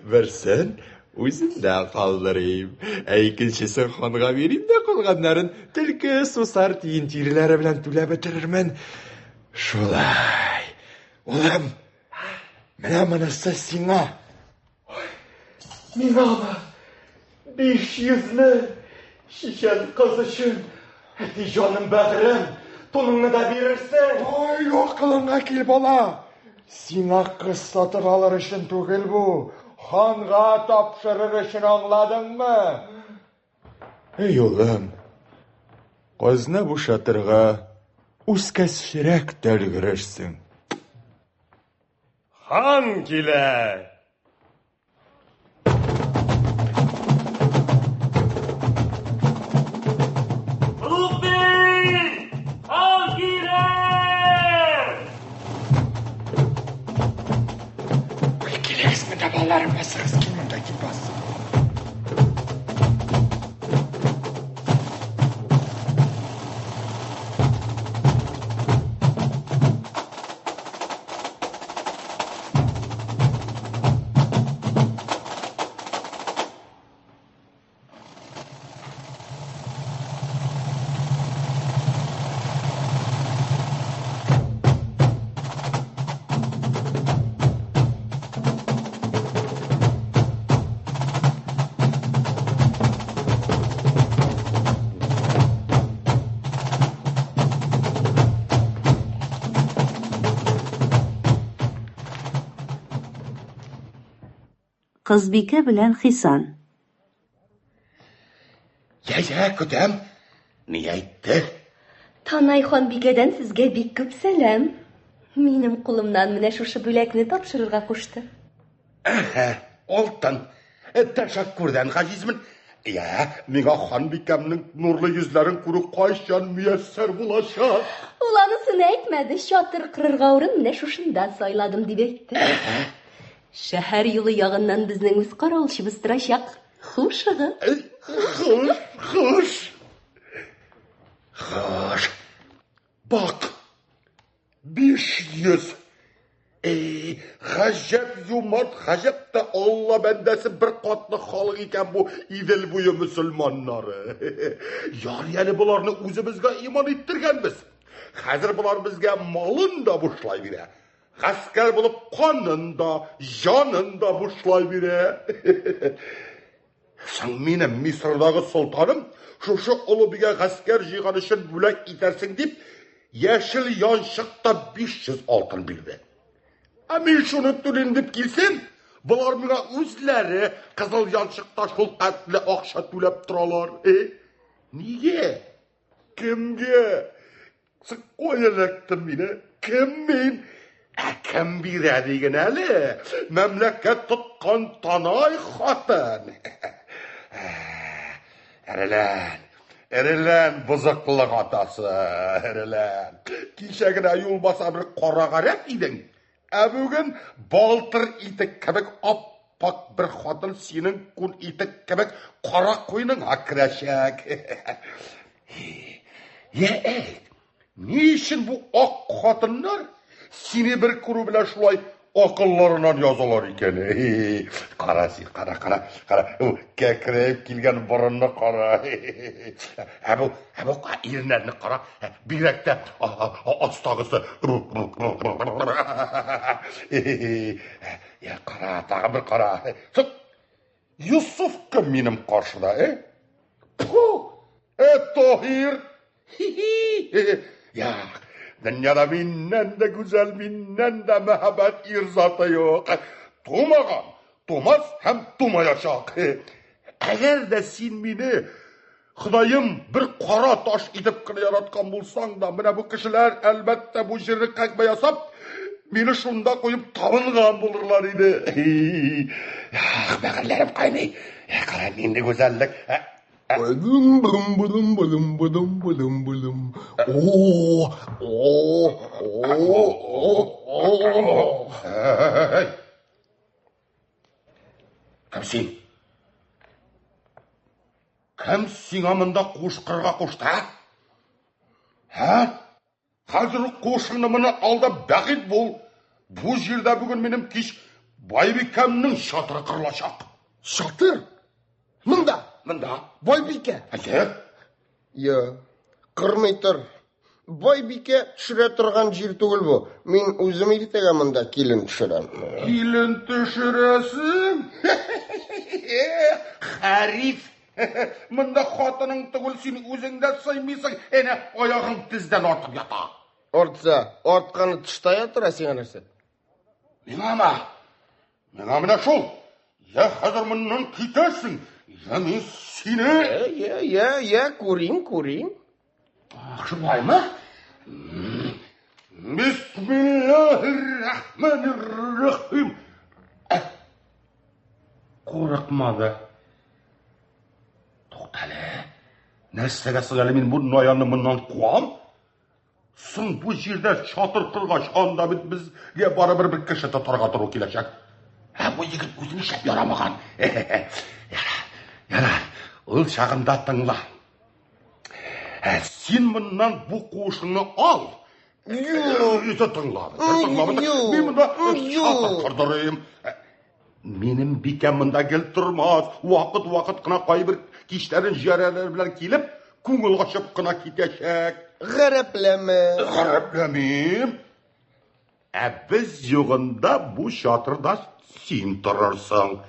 [SPEAKER 7] Берсен үземдә калдырыйм, ә икенчесен ханга бирим дә калганнарын төлке, сусар, тиен тиреләре белән түләп бетерермен. Шулай. Улым, менә монысы сиңа.
[SPEAKER 4] Миңамы? 500 мең! Чичән кыз өчен! Әти җаным бәгърем, туныңны да бирерсең!
[SPEAKER 7] Ай, акылыңа кил, бала! Сиңа кыз сатып алыр өчен түгел бу, ханга тапшырыр өчен, аңладыңмы? Эй, улым, казна бушатырга.
[SPEAKER 10] Үскәчрәк тә өлгерерсең. Хан килә!
[SPEAKER 7] Килегез монда, балаларым, басыгыз, кил монда, кил бас.
[SPEAKER 1] Кызбикә белән Хисан.
[SPEAKER 10] Я, я, көтәм. Ни әйтте?
[SPEAKER 2] Танай ханбикәдән сезгә бик күп сәлам. Минем кулымнан менә шушы бүләкне тапшырырга кушты.
[SPEAKER 10] Әһә, алтын. Тәшәккүрдән гаҗизмен. Я, миңа ханбикәмнең нурлы йөзләрен күрү кайчан мияссәр булачак?
[SPEAKER 2] Ул анысын әйтмәде, чатыр кырырга урын менә шушында сайладым дип әйтте. Шәһәр юлы ягыннан безнең үз каравылчыбыз торачак. Хушыгыз.
[SPEAKER 10] Хуш, хуш. Хуш. Бак. 500. Эй, гаҗәп юмарт, гаҗәп тә Алла бәндәсе бер катлы халык икән бу Идел буе мөселманнары. Ярый әле боларны үзебезгә иман иттергәнбез. Хәзер болар безгә малын да бушлай бирә. Гаскәр булып канын да, җанын да бушлай бирә. Соң минем Мисырдагы солтаным шушы олы бигә гаскәр җыйган өчен бүләк итәрсең дип, яшел янчыкта 500 алтын бирде. Ә мин шуны түлим дип килсәм, болар миңа үзләре кызыл янчыкта шул хәтле акча түләп торалар. Э? Нигә? Кемгә? Кая эләктем мин, ә? Кем мин? Ә кем бирә диген әле? Мәмләкәт тоткан Танай хатын. Эрелән, эрелән бозыклык атасы, эрелән. Кичә генә юлбаса бер кара гарәп идең, ә бүген балтыр итек кебек ап-ак бер хатын синең күн итек кебек кара куеныңа керәчәк. Йә әйт, ни өчен бу ак хатыннар сине бер күрү белән шулай акылларыннан язалар икән? Кара син, кара, кара, кара. Ул кәкрәеп килгән борынны кара. Ә бу, ә бу иреннәрне кара. Бигрәк тә астагысы. Я кара, тагын бер кара. Соң, Йосыф кем минем каршыда, э? Фу! Э, Таһир! Хи-хи! Я, дөньяда миннән дә гүзәл, миннән дә мәһабәт ир заты юк. Тумаган, тумас һәм тумаячак. Әгәр дә син мине Ходаем, бер кара таш итеп кенә яраткан булсаң да, менә бу кешеләр, әлбәттә, бу җирне кәгъбә ясап, мине шунда куеп табынган булырлар иде. Ах, бәгырьләрем кайный. Кара, нинди гүзәллек.
[SPEAKER 9] Бдум бдум бдум бдум бдум бдум бдум. О, о, о, о, о.
[SPEAKER 10] Кем син? Кем сиңа монда кушкырга кушты, ә? Ә? Хәзер үк кушыңны моны ал да бәгыйть бул. Бу җирдә бүген минем кич байбикәмнең чатыры кырылачак.
[SPEAKER 9] Чатыр? Монда?
[SPEAKER 10] Монда.
[SPEAKER 9] Байбикә?
[SPEAKER 10] Әйе.
[SPEAKER 9] Я, кырмый тор. Байбикә төшерә торган җир түгел бу. Мин үзем иртәгә монда килен төшерәм.
[SPEAKER 10] Килен төшерәсең? Хәриф! Монда хатының түгел, син үзең дә сыймыйсың. Әнә аягың тездән артып ята.
[SPEAKER 9] Артса, артканы тышта ятыра сиңа нәрсә?
[SPEAKER 10] Миңамы? Миңа менә шул. Я хәзер моннан китәсең, я мин сине...
[SPEAKER 9] Я, я, я, күрим, күрим.
[SPEAKER 10] Ах, шулаймы? Бисмиллаһир-рахманир-рахим. Курыкмады. Туктале. Нәрсәгә соң әле мин бу наянны моннан куам? Соң бу җирдә чатыр коргач, анда бит безгә барыбер бер кеше тотарга туры киләчәк. Ә бу егет үзе нишләп ярамаган? Яра, яра, ул чагында тыңла. Ә син моннан бу куышыңны ал. Юк, тыңла, тыңла. Мин монда чатыр кордырыйм. Минем бикәм монда гел тормас, вакыт-вакыт кына кайбер кичләрен җәрәләр белән килеп, күңел ачып кына китәчәк.
[SPEAKER 9] Гарәпләмә.
[SPEAKER 10] Гарәпләмим. Ә без югында бу чатырда син торырсың.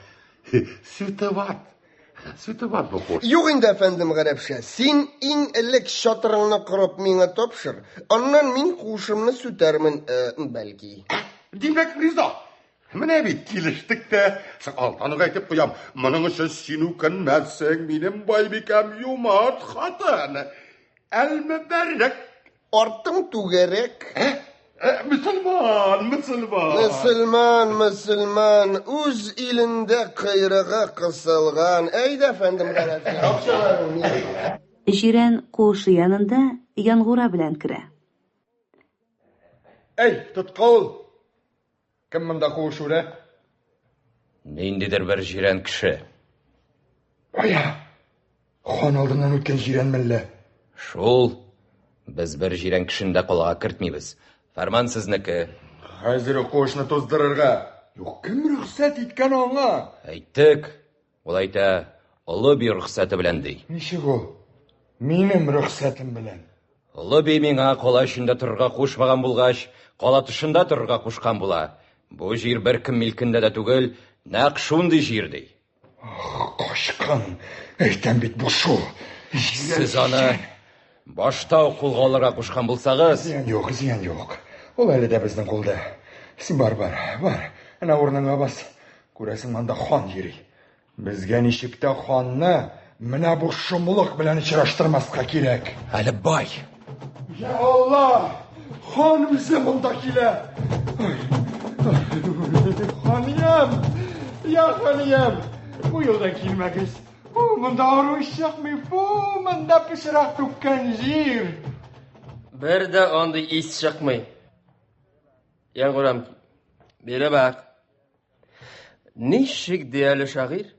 [SPEAKER 10] Световат. Световат бу кош.
[SPEAKER 9] Юк инде, әфәндем Гарәпшә, син иң элек чатырыңны корып миңа тапшыр, аннан мин куышымны сүтәрмен, э, бәлки.
[SPEAKER 10] Димәк, риза. Менә бит килештек тә. Алдан ук әйтеп куям, моның өчен син үкенмәссең, минем байбикәм юмарт хатын. Әлмөбәрәк.
[SPEAKER 9] Артың түгәрәк.
[SPEAKER 10] Ә? Ә, мөселман, мөселман.
[SPEAKER 9] Мөселман, мөселман, үз илендә койрыгы кысылган. Әйдә, әфәндем Гарәфи, акчаларың миңа.
[SPEAKER 1] Җирән куышы янында Янгура белән керә.
[SPEAKER 7] Әй, тоткыл! Кем монда куыш үрә?
[SPEAKER 4] Ниндидер бер җирән кеше.
[SPEAKER 7] Ая! Хан алдыннан үткән җирән мәллә?
[SPEAKER 4] Шул. Без бер җирән кешене дә калага кертмибез. Фәрман сезнеке.
[SPEAKER 7] Хәзер үк куышны туздырырга. Юк, кем рөхсәт иткән аңа?
[SPEAKER 4] Әйттек. Ул әйтә, олы би рөхсәте белән ди.
[SPEAKER 7] Ничек ул? Минем рөхсәтем белән.
[SPEAKER 4] Олы би миңа кала эчендә торырга кушмаган булгач, кала тышында торырга кушкан була. Бу җир беркем милкендә дә түгел, нәкъ шундый җир ди.
[SPEAKER 7] Ах, качкын! Әйтәм бит, бу шул.
[SPEAKER 4] Сез аны башта ук кулга алырга кушкан булсагыз.
[SPEAKER 7] Зыян юк, зыян юк. Ул әле дә безнең кулда. Син бар, бар, бар. Әнә урыныңа бас. Күрәсең, монда хан йөри. Безгә ничек тә ханны менә бу шомлык белән очраштырмаска кирәк.
[SPEAKER 4] Әле бай.
[SPEAKER 7] Я Алла! Хан үзе монда килә. Ханиям! Я ханиям! Бу юлдан килмәгез. Фу, монда ару чыкмый. Фу, монда пычрак түккән җир.
[SPEAKER 12] Бер дә андый ис чыкмый. Яңгырам, бире бак. Ничек ди әле шагыйрь?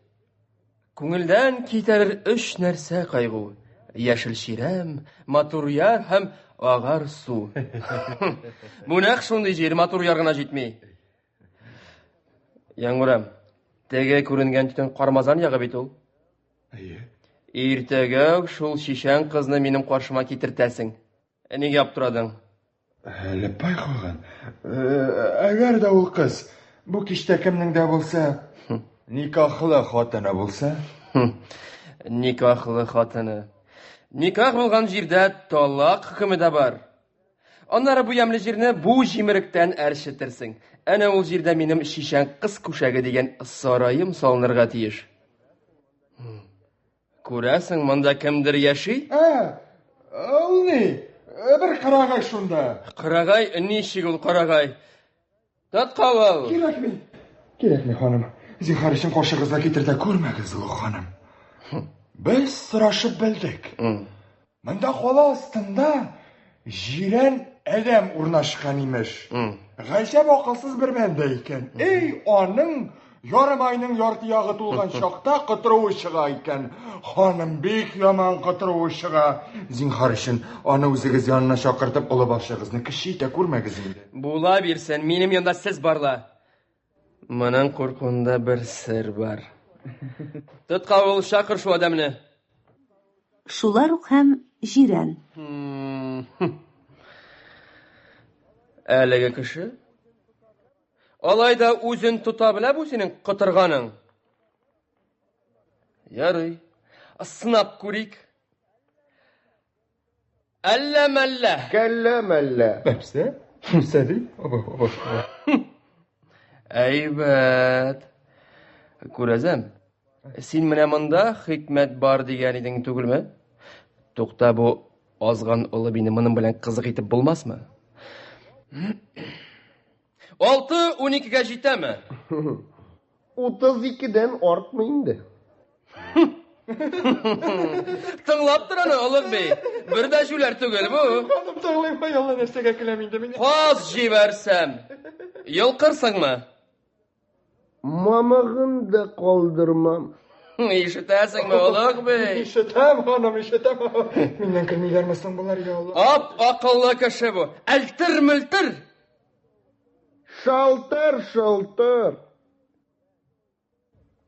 [SPEAKER 12] Күңелдән китәрер өч нәрсә кайгу. Яшел чирәм, матур яр һәм агар су. Бу нәкъ шундый җир, матур яр гына җитми. Яңгырам, теге күренгән төтен Кармазан ягы бит ул.
[SPEAKER 7] Әйе.
[SPEAKER 12] Иртәгә үк шул чичән кызны минем каршыма китертәсең. Ә нигә аптырадың?
[SPEAKER 7] Әлепбай каган, әгәр дә ул кыз бу кичтә кемнең дә булса никахлы хатыны булса?
[SPEAKER 12] Никахлы хатыны. Никах булган җирдә талак хөкеме дә бар. Аннары бу ямьле җирне бу җимеректән әрчетерсең. Әнә ул җирдә минем Чичән кыз күшәге дигән сараем салынырга тиеш. Күрәсең, монда кемдер яши?
[SPEAKER 7] Ә, ул ни? Бер карагай шунда.
[SPEAKER 12] Карагай? Ничек ул карагай? Тоткавыл!
[SPEAKER 7] Кирәкми. Кирәкми, ханым. Зинһар өчен каршыгызга китердә күрмәгез, олуг ханым. Без сорашып белдек. Монда кала астында җирән адәм урнашкан имеш. Гаҗәп акылсыз бер бәндә икән. Эй, аның ярым айның ярты ягы тулган чакта котыруы чыга икән. Ханым бик яман котыруы чыга. Зинһар өчен аны үзегез янына чакыртып, олы башыгызны кече итә күрмәгез инде.
[SPEAKER 12] Була бирсен, минем янда сез барла. Моның куркуында бер сер бар. Тоткавыл, чакыр шул адәмне.
[SPEAKER 1] Шулар ук һәм җирән.
[SPEAKER 12] Әлеге кеше? Алай да үзен тота белә бу синең котырганың. Ярый. Сынап күрик. Әллә мәллә.
[SPEAKER 9] Кәллә мәллә.
[SPEAKER 7] Нәрсә? Нәрсә ди? Аба, аба, аба.
[SPEAKER 12] Әйбәт. Күрәзәм, син менә монда хикмәт бар дигән идең түгелме? Тукта бу. Азган олы бине моның белән кызык итеп булмасмы? Алты уникегә җитәме?
[SPEAKER 9] 32-дән артмый инде.
[SPEAKER 12] Тыңлап тор аны, олуг би. Бер дә җүләр түгел бу.
[SPEAKER 7] Ханым, тыңлыйм, ай Алла, нәрсәгә көләм инде мин.
[SPEAKER 12] Каз җибәрсәм, йолкырсыңмы?
[SPEAKER 9] Мамыгын да калдырмам.
[SPEAKER 12] Ишетәсеңме, олуг би?
[SPEAKER 7] Ишетәм, ханым, ишетәм. Миннән көлмиләрме соң болар, я Алла?
[SPEAKER 12] Ап акыллы кеше бу. Әлтер-мөлтер.
[SPEAKER 9] Шалтыр-шалтыр.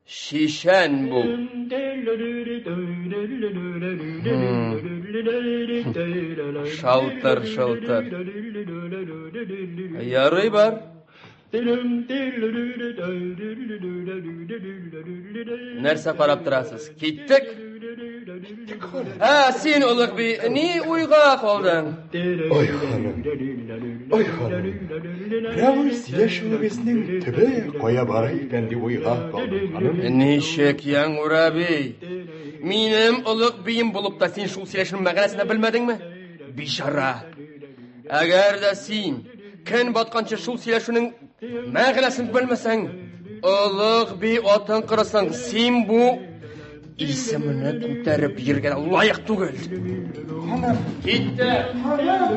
[SPEAKER 12] Чичән бу. Шалтыр, шалтыр. Ярый бар. Нәрсә карап торасыз? Киттек. Ә, син, олуг би, ни уйга калдың?
[SPEAKER 7] Ой, ханым. Ой, ханым. Менә бу сөйләшүебезнең төбе кая бара икән дип уйга калдым, ханым.
[SPEAKER 12] Ничек, Яңгура би? Минем олуг бием булып та син шул сөйләшүнең мәгънәсен дә белмәдеңме? Бичара. Әгәр дә син көн батканчы шул сөйләшүнең мәгънәсен белмәсәң, олуг би атын кырасың, син бу исемне күтәреп йөргән лаек түгел.
[SPEAKER 7] Ханым.
[SPEAKER 12] Китте.
[SPEAKER 7] Ханым.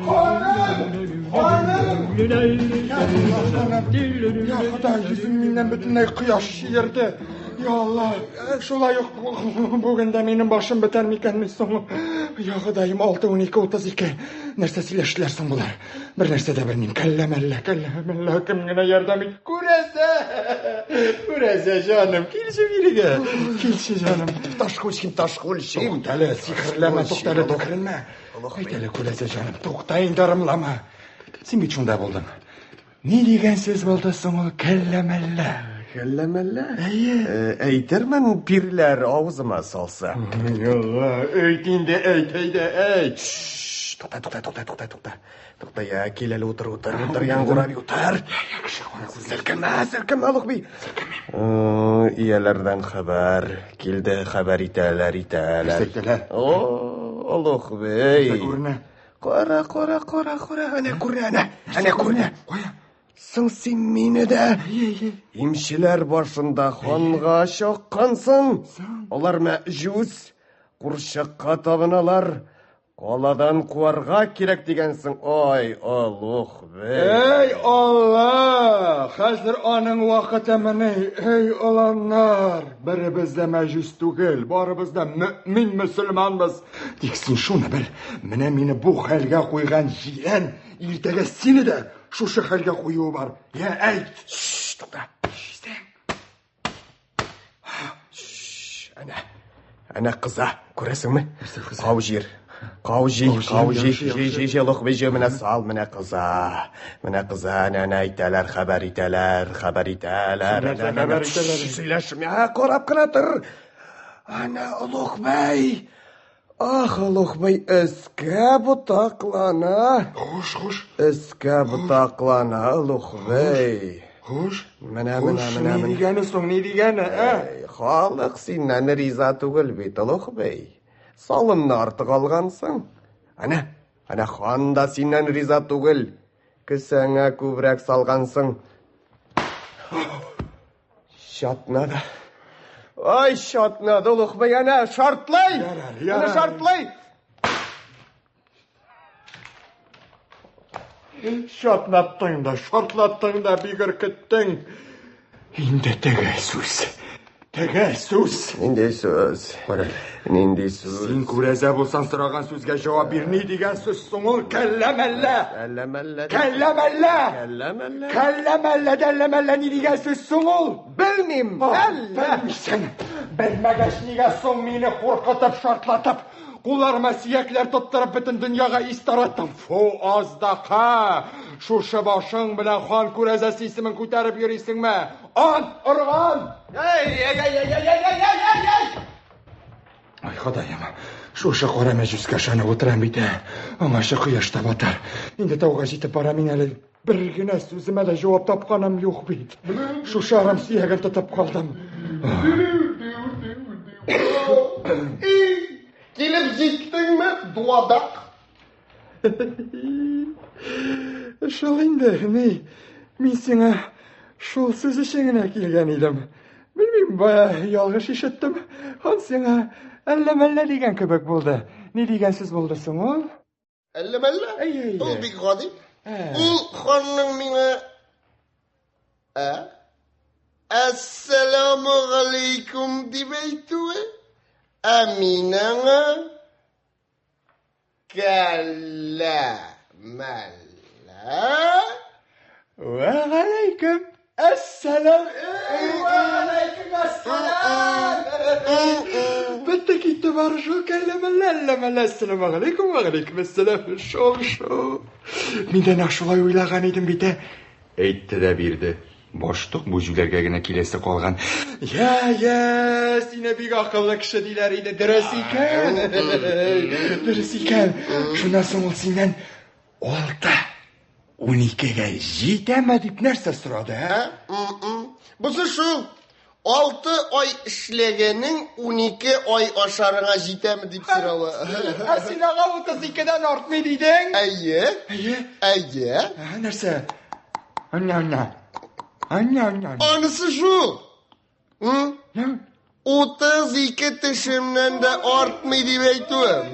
[SPEAKER 7] Ханым. Ханым. Я Алла, ханым. Я Ходай, йөзем миннән бөтенләй кояш чиерде. Я Алла, шулай ук бүген дә минем башым бетәр микәнни соң? Я Ходаем, 6, 12, 32. Нәрсә сөйләштеләр соң болар? Бер нәрсә дә белмим. Кәллә мәллә, кәллә мәллә, кем генә ярдәм ит. Күрәсә! Күрәсә, җаным, килче бирегә. Килче, җаным.
[SPEAKER 6] Ташкүлчим, ташкүлчим.
[SPEAKER 7] Туктале, сихерләмә, туктале, төкеренмә. Әйт әле, күрәсә, җаным, тукта инде, ырымлама. Син бит шунда булдың. Ни дигән сүз булды соң ул кәллә мәллә?
[SPEAKER 6] Кәллә мәллә?
[SPEAKER 7] Әйе.
[SPEAKER 6] Әйтермен, пирләр авызыма салса.
[SPEAKER 7] Алла, әйт инде, әйт, әйдә, әйт.
[SPEAKER 6] Тукта, тукта, тукта, тукта, тукта. Тукта, я, кил әле, утыр, утыр, утыр, Яңгур абый, утыр. Селкенмә, селкенмә, Олуг би. Ияләрдән хәбәр килде, хәбәр итәләр, итәләр.
[SPEAKER 7] Итәләр.
[SPEAKER 6] О, Олуг би.
[SPEAKER 7] Күренә.
[SPEAKER 6] Кара, кара, кара, кара, әнә күренә, әнә, әнә күренә.
[SPEAKER 7] Кая?
[SPEAKER 6] Соң син мине дә имчеләр башында ханга чаккансың. Алар мәҗүс, курчакка табыналар. Каладан куарга кирәк дигәнсең. Ай, Олуг бей.
[SPEAKER 7] Эй, Алла! Хәзер аның вакыты мени? Эй, оланнар! Беребез дә мәҗүс түгел, барыбыз да мөэмин мөселманбыз. Тик син шуны бел, менә мине бу хәлгә куйган җирән иртәгә сине дә шушы хәлгә куюы бар. Я, әйт!
[SPEAKER 6] Шш, тукта. Әнә, әнә кыза, күрәсеңме? Кау җир. Кау җи, кау җи, җи, җи, җи, лох би, җи, менә сал, менә кыза. Менә кыза, әнә, әнә әйтәләр, хәбәр итәләр, хәбәр итәләр.
[SPEAKER 7] Нәрсә хәбәр итәләр?
[SPEAKER 6] Сөйләшмә, карап кына тор. Әнә Олуг бәй. Ах, Олуг бәй, өскә ботаклана.
[SPEAKER 7] Хуш, хуш.
[SPEAKER 6] Өскә ботаклана, Олуг бәй.
[SPEAKER 7] Хуш.
[SPEAKER 6] Менә, менә, менә,
[SPEAKER 7] Ни
[SPEAKER 6] менә.
[SPEAKER 7] дигәне соң, ни дигәне, ә?
[SPEAKER 6] Эй, халык синнән риза түгел бит, Олуг бәй. Салымны артык алгансың. Әнә, әнә хан да синнән риза түгел. Кесәңә күбрәк салгансың. Чатнады. Ай, чатнады, Олуг бәй, әнә, шартлый!
[SPEAKER 7] Ярар,
[SPEAKER 6] Әнә
[SPEAKER 7] ярар.
[SPEAKER 6] шартлый!
[SPEAKER 7] Чатнаттың да, шартлаттың да, бик өркеттең. Инде төгәл сүз. Төгәл сүз.
[SPEAKER 6] Нинди сүз?
[SPEAKER 7] Карале.
[SPEAKER 6] Нинди сүз?
[SPEAKER 7] Син күрәзә булсаң сораган сүзгә җавап бир. Ни дигән сүз соң ул? Кәллә мәллә.
[SPEAKER 6] Кәллә мәллә.
[SPEAKER 7] Кәллә мәллә.
[SPEAKER 6] Кәллә мәллә.
[SPEAKER 7] Кәллә мәллә, дәллә мәллә ни дигән сүз соң ул?
[SPEAKER 6] Белмим. Әллә.
[SPEAKER 7] Белмисең. Белмәгәч нигә соң мине куркытып, шартлатып, кулларыма сөякләр тоттырып бөтен дөньяга ис тараттың? Фу, аздака! Шушы башың белән хан күрәзәсе исемен күтәреп йөрисеңме? Ант орган!
[SPEAKER 6] Эй, эй, эй, эй, эй, эй, эй, эй, эй!
[SPEAKER 7] Ай, Ходаем, шушы кара мәҗүскә ышанып утырам бит, ә. Аңарчы кояш та батар. Инде тауга җитеп барам мин әле. Бер генә сүземә дә җавап тапканым юк бит. Шушы арам сөяген тотып калдым.
[SPEAKER 9] Килеп җиттеңме, дуадак?
[SPEAKER 7] Шул инде, ни, мин сиңа шул сүз өчен генә килгән идем. Белмим, бая ялгыш ишеттем. Хан сиңа әллә-мәллә дигән кебек булды. Ни дигән сүз булды соң ул?
[SPEAKER 9] Әллә мәллә? Ул бик гади. Ул ханның миңа Ә? Әссәламу галәйкүм дип әйтүе, ә мин аңа кәллә мәллә.
[SPEAKER 7] Вә галәйкүм әссәлам. Вә галәйкүм әссәлам. Бетте китте бары шул кәллә мәллә, әллә мәллә, әссәламу галәйкүм, вә галәйкүм әссәлам. Шул, шул. Мин дә нәкъ шулай уйлаган идем бит, ә. Әйтте дә бирде. Баштук бу җүләргә генә киләсе калган. Я, я, сине бик акыллы кеше диләр иде. Дөрес икән. Дөрес икән. Шуннан соң ул синнән 6 12-гә җитәме дип нәрсә сорады, ә?
[SPEAKER 9] Бусы шул. 6 ай эшләгәнең 12 ай ашарыңа җитәме дип соравы.
[SPEAKER 7] Ә син аңа 32-дән артмый дидең?
[SPEAKER 9] Әйе.
[SPEAKER 7] Әйе.
[SPEAKER 9] Әйе.
[SPEAKER 7] Ә, нәрсә? Anya, anya. Anya, anya.
[SPEAKER 9] Анысы шул. 32 тешемнән дә артмый дип әйтүем.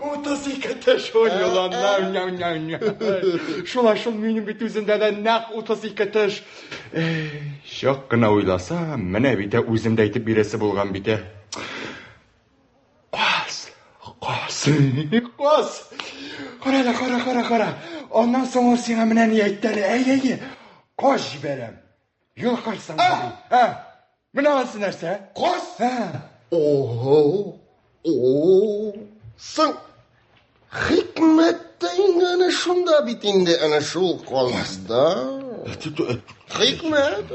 [SPEAKER 7] 32 теш ой еланнар. Шулай шул минем бит үземдә дә нәкъ 32 теш. Чак кына уйласам, менә бит ә үзем дә әйтеп бирәсе булган бит ә. Каз, каз, каз. Кара әле, кара, кара, кара. Аннан соң ул сиңа менә ни әйтте әле. Әй, әй, каз җибәрәм. Йолкырсың, ди. Ә, менә анысы нәрсә?
[SPEAKER 9] Каз? Ого, о, соң хикмәт тә инде әнә шунда бит инде, әнә шул казда. Хикмәт.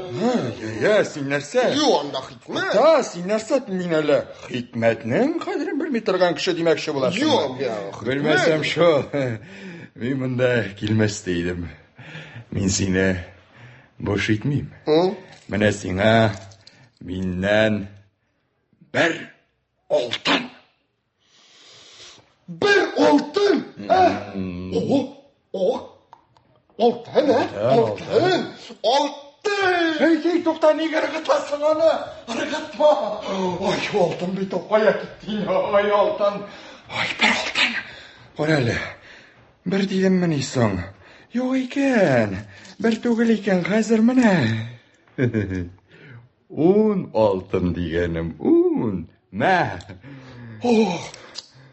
[SPEAKER 7] Я, син нәрсә?
[SPEAKER 9] Юк, анда хикмәт.
[SPEAKER 7] Да, син нәрсә, мин әле хикмәтнең кадерен белми торган кеше димәкче буласың.
[SPEAKER 9] Юк, я, хикмәт.
[SPEAKER 7] Белмәсәм шул. Мин монда килмәс тә идем. Мин сине буш итмим. Менә сиңа миннән бер алтын.
[SPEAKER 9] Бер алтын? О, о, алтын, ә? Алтын, алтын!
[SPEAKER 7] Эй, эй, тукта, нигә ыргытасың аны? Ыргытма! Ай, алтын бит ул, кая китте? Ай, алтын! Ай, бер алтын! Кара әле, бер дидеммени соң? Юк икән, бер түгел икән, хәзер менә. 10 алтын дигәнем, 10. Мә.
[SPEAKER 9] О,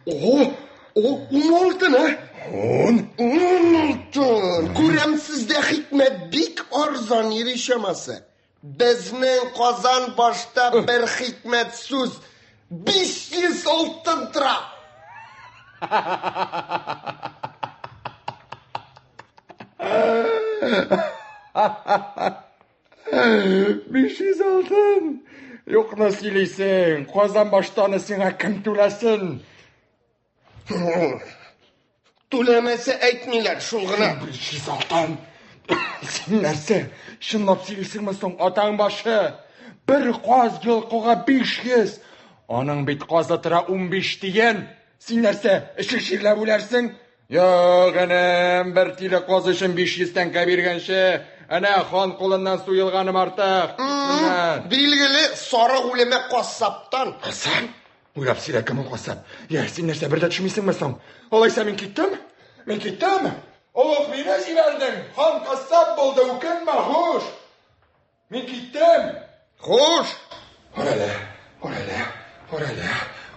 [SPEAKER 9] о, о, 10 алтын, ә?
[SPEAKER 7] 10?
[SPEAKER 9] 10 алтын. Күрәм, сездә хикмәт бик арзан йөри чамасы. Безнең Казан башта бер хикмәт сүз 500 алтын тора.
[SPEAKER 7] 500 алтын. Юкны сөйлисең. Казан баштаны сиңа кем түләсен?
[SPEAKER 9] Түләмәсә әйтмиләр, шул гына.
[SPEAKER 7] 500 алтын. Син нәрсә? Чынлап сөйлисеңме соң, атаң башы? Бер каз йолкыга 500. Аның бит казы тора 15 тиен. Син нәрсә, эчек чирләп үләрсең? Юк, энем, бер тиле каз өчен 500 тәңкә биргәнче, әнә хан кулыннан суелганым артык.
[SPEAKER 9] Билгеле, сарык үлеме кассаптан.
[SPEAKER 7] Кассап? Уйлап сөйлә, кем ул кассап? Я, син нәрсә, бер дә төшмисеңме соң? Алайса мин киттем? Мин киттем? Олуг мине җибәрдең, хан кассап булды, үкенмә, хуш! Мин киттем!
[SPEAKER 9] Хуш!
[SPEAKER 7] Кара әле, кара әле, кара әле,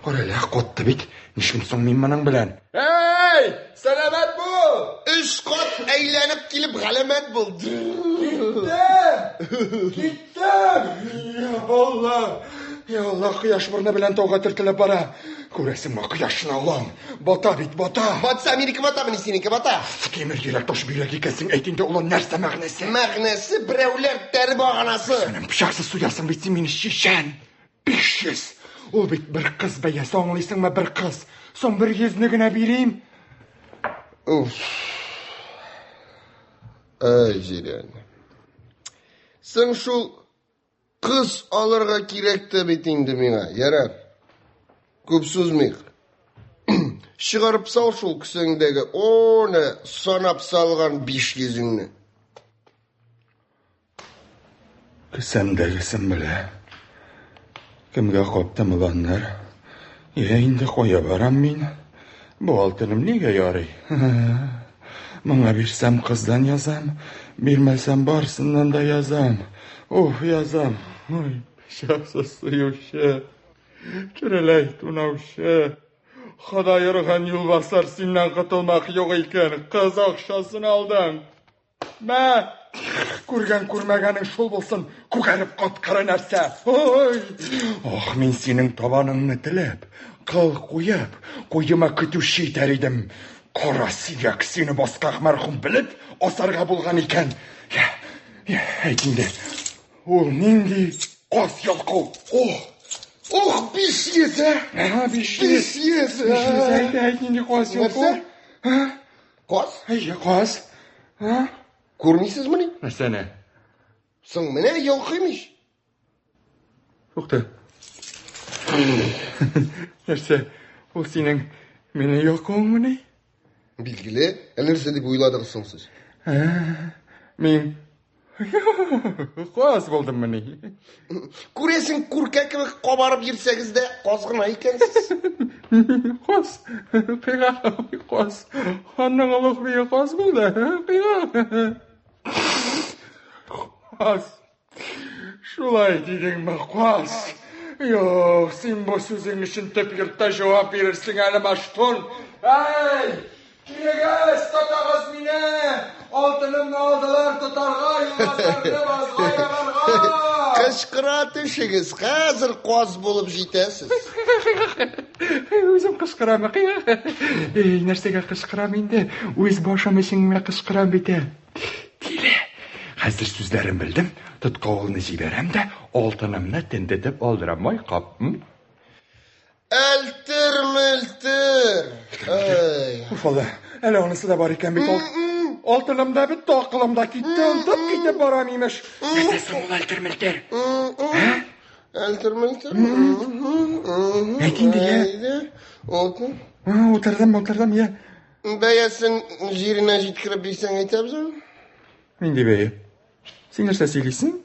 [SPEAKER 7] кара әле, катты бит. Нишлим соң мин моның белән? Эй, сәламәт бул!
[SPEAKER 9] Өч кат әйләнеп килеп галәмәт бул.
[SPEAKER 7] Киттем! Киттем! Я Алла! Я Алла, кояш борыны белән тауга төртелеп бара. Күрәсеңме, кояшны алам. Бата бит, бата.
[SPEAKER 9] Батса, минеке батамыни, синеке бата.
[SPEAKER 7] Тимер йөрәк, таш бөйрәк икәнсең. Әйт инде, улым, нәрсә мәгънәсе?
[SPEAKER 9] Мәгънәсе берәүләр тәре баганасы.
[SPEAKER 7] Синең пычаксыз суясың бит син мине, чичән. 500. Ул бит бер кыз бәясе, аңлыйсыңмы, бер кыз. Соң бер йөзне генә бирим.
[SPEAKER 9] Уф. Ай, җирән. Соң шул кыз алырга кирәк тә бит инде миңа. Ярар. Күп сузмыйк. Чыгарып сал шул кесәңдәге, оны санап салган 500-ңне.
[SPEAKER 7] Кесәмдәгесен белә. Кемгә каптым оланнар? Йә, инде кая барам мин? Бу алтыным нигә ярый? Моңа бирсәм кыздан язам, бирмәсәм барсыннан да язам. Уф, язам. Ой, пычаксыз суючы, тереләй тунаучы. Ходай орган юлбасар синнән котылмак юк икән. Кыз акчасын алдың. Мә! Күргән күрмәгәнең шул булсын, күгәреп каткыры нәрсә. Ой! Ох, мин синең табаныңны теләп, кыл куеп, куема көтүче итәр идем. Кара сөяк сине баскак мәрхүм белеп асарга булган икән. Я, я, әйт инде. Ул нинди каз ялкау?
[SPEAKER 9] Ох! Ох, 500, ә?
[SPEAKER 7] Ага, 500.
[SPEAKER 9] 500.
[SPEAKER 7] 500, әйт, әйт, нинди каз ялкау?
[SPEAKER 9] Нәрсә? Каз?
[SPEAKER 7] Әйе, каз. А?
[SPEAKER 9] Күрмисезмени?
[SPEAKER 7] Нәрсәне?
[SPEAKER 9] Соң менә йолкыйм ич.
[SPEAKER 7] Тукта. Нәрсә? Ул синең мине йолкуыңмыни?
[SPEAKER 9] Билгеле, ә нәрсә дип уйладыгыз соң сез?
[SPEAKER 7] Мин каз булдыммыни?
[SPEAKER 9] Күрәсең, күркә кебек кабарып йөрсәгез дә, каз гына икәнсез.
[SPEAKER 7] Каз, кыйгак, каз. Ханның олуг бие каз булды. Кыйгак. Каз. Шулай дидеңме, каз? Юк, син бу сүзең өчен төп йортта җавап бирерсең әле, Маштун. Әй! Килегез, тотыгыз мине! Алтынымны алдылар, тотарга, юлбасарны базга ябарга!
[SPEAKER 9] Кычкыра төшегез, хәзер каз булып җитәсез.
[SPEAKER 7] Үзем кычкырам. Эй, нәрсәгә кычкырам инде? Үз башым өчен генә кычкырам бит. Тиле. Хәзер сүзләрен белдем. Тоткавылны җибәрәм дә, алтынымны тендетеп алдырам. Май кап.
[SPEAKER 9] Әлтер-мелтер. Ай.
[SPEAKER 7] Уф, Алла, әле анысы да бар икән бит. Алтыным да бетте, акылым да китте, онытып китеп барам, имеш. Нәрсә соң ул әлтер-мелтер?
[SPEAKER 9] Әлтер-мелтер.
[SPEAKER 7] Әйт инде, я.
[SPEAKER 9] Алтын.
[SPEAKER 7] Утырдым, утырдым, я.
[SPEAKER 9] Бәясен җиренә җиткереп бирсәң әйтәбез.
[SPEAKER 7] Нинди бәя? Син нәрсә сөйлисең?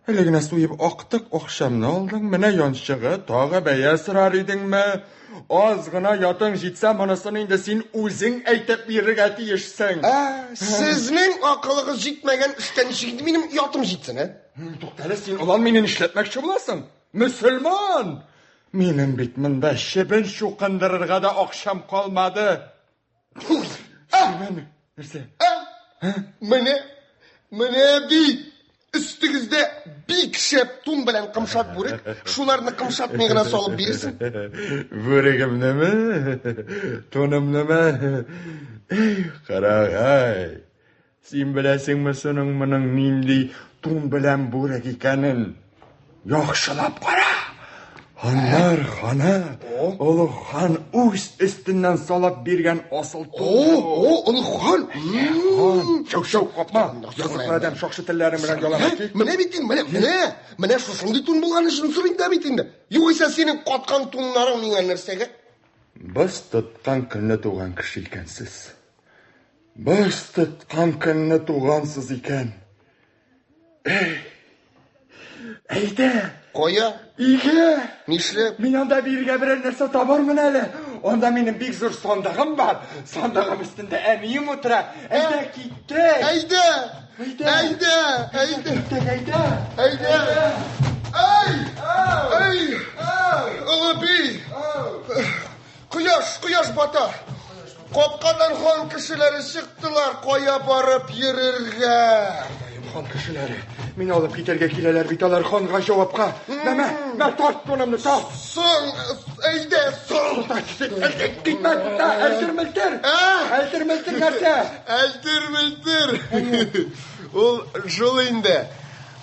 [SPEAKER 7] Әле генә суеп актык акчамны алдың, менә янчыгы, тагы бәя сорар идеңме? Аз гына ятың җитсә, монысын инде син үзең әйтеп бирергә тиешсең.
[SPEAKER 9] Ә, сезнең акылыгыз җитмәгән эшкә ничек инде минем ятым җитсен, ә?
[SPEAKER 7] Туктале, син олан мине нишләтмәкче буласың? Мөселман! Минем бит монда чебен чукындырырга да акчам калмады. Чебен, нәрсә?
[SPEAKER 9] Менә, менә бит! Өстегездә бик шәп тун белән кымшат бүрек, шуларны кымшатмый гына салып бирерсең.
[SPEAKER 7] Бүрегемнеме? Тунымнымы? Эй, карагай! Син беләсеңме соның моның нинди тун белән бүрек икәнен? Яхшылап кара! Ханнар ханы, олуг хан үз өстеннән салып биргән асыл тун.
[SPEAKER 9] О, о, олуг хан!
[SPEAKER 7] Хан, шау-шау капма. Языклы адәм шакшы телләрең белән ялама.
[SPEAKER 9] Менә бит инде, менә, менә, менә шушындый тун булган өчен сорыйм да бит инде. Югыйсә синең каткан туннарың миңа нәрсәгә?
[SPEAKER 7] Боз тоткан көнне туган кеше икәнсез. Боз тоткан көнне тугансыз икән. Эй, әйдә.
[SPEAKER 9] Кая?
[SPEAKER 7] Өйгә.
[SPEAKER 9] Нишләп?
[SPEAKER 7] Мин анда бирергә берәр нәрсә табармын әле. Анда минем бик зур сандыгым бар. Сандыгым өстендә әнием утыра. Әйдә, киттек.
[SPEAKER 9] Әйдә.
[SPEAKER 7] Әйдә.
[SPEAKER 9] Әйдә. Әйдә.
[SPEAKER 7] Киттек, әйдә.
[SPEAKER 9] Әйдә. Әй! Әй! Олы би! Кояш, кояш бата. Капкадан хан кешеләре чыктылар, кая барып йөрергә?
[SPEAKER 7] Хан кешеләре. Мине алып китәргә киләләр бит алар ханга җавапка. Мә, мә, мә, тарт тунымны, тарт.
[SPEAKER 9] Соң, әйдә, соң.
[SPEAKER 7] Китмә, тукта, әлтер-мелтер. Әлтер-мелтер нәрсә?
[SPEAKER 9] Әлтер-мелтер. Ул шул инде.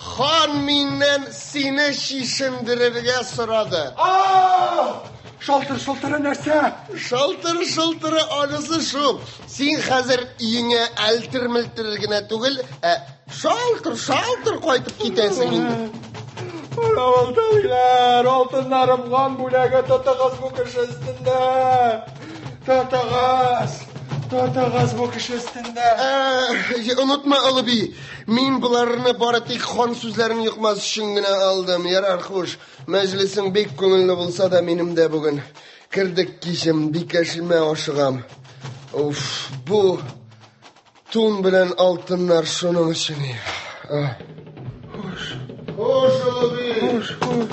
[SPEAKER 9] Хан миннән сине чишендерергә сорады.
[SPEAKER 7] Шалтыр-шылтыры нәрсә?
[SPEAKER 9] Шалтыр-шылтыры анысы шул. Син хәзер өеңә әлтер-мелтер генә түгел, ә шалтыр-шалтыр кайтып китәсең инде.
[SPEAKER 7] Алтыннар, алтыннарым хан бүләге тотыгыз бу кеше өстендә. Тотыгыз! Тотыгыз бу кеше өстендә!
[SPEAKER 9] Онытма, олы би, мин боларны бары тик хан сүзләрен йокмас өчен генә алдым. Ярар, хуш. Мәҗлесең бик күңелле булса да, минем дә бүген кердек кичем, бикәшемә ашыгам. Уф, бу тун белән алтыннар шуның өчен.
[SPEAKER 7] Хуш.
[SPEAKER 9] Хуш, олы би.
[SPEAKER 7] Хуш, хуш.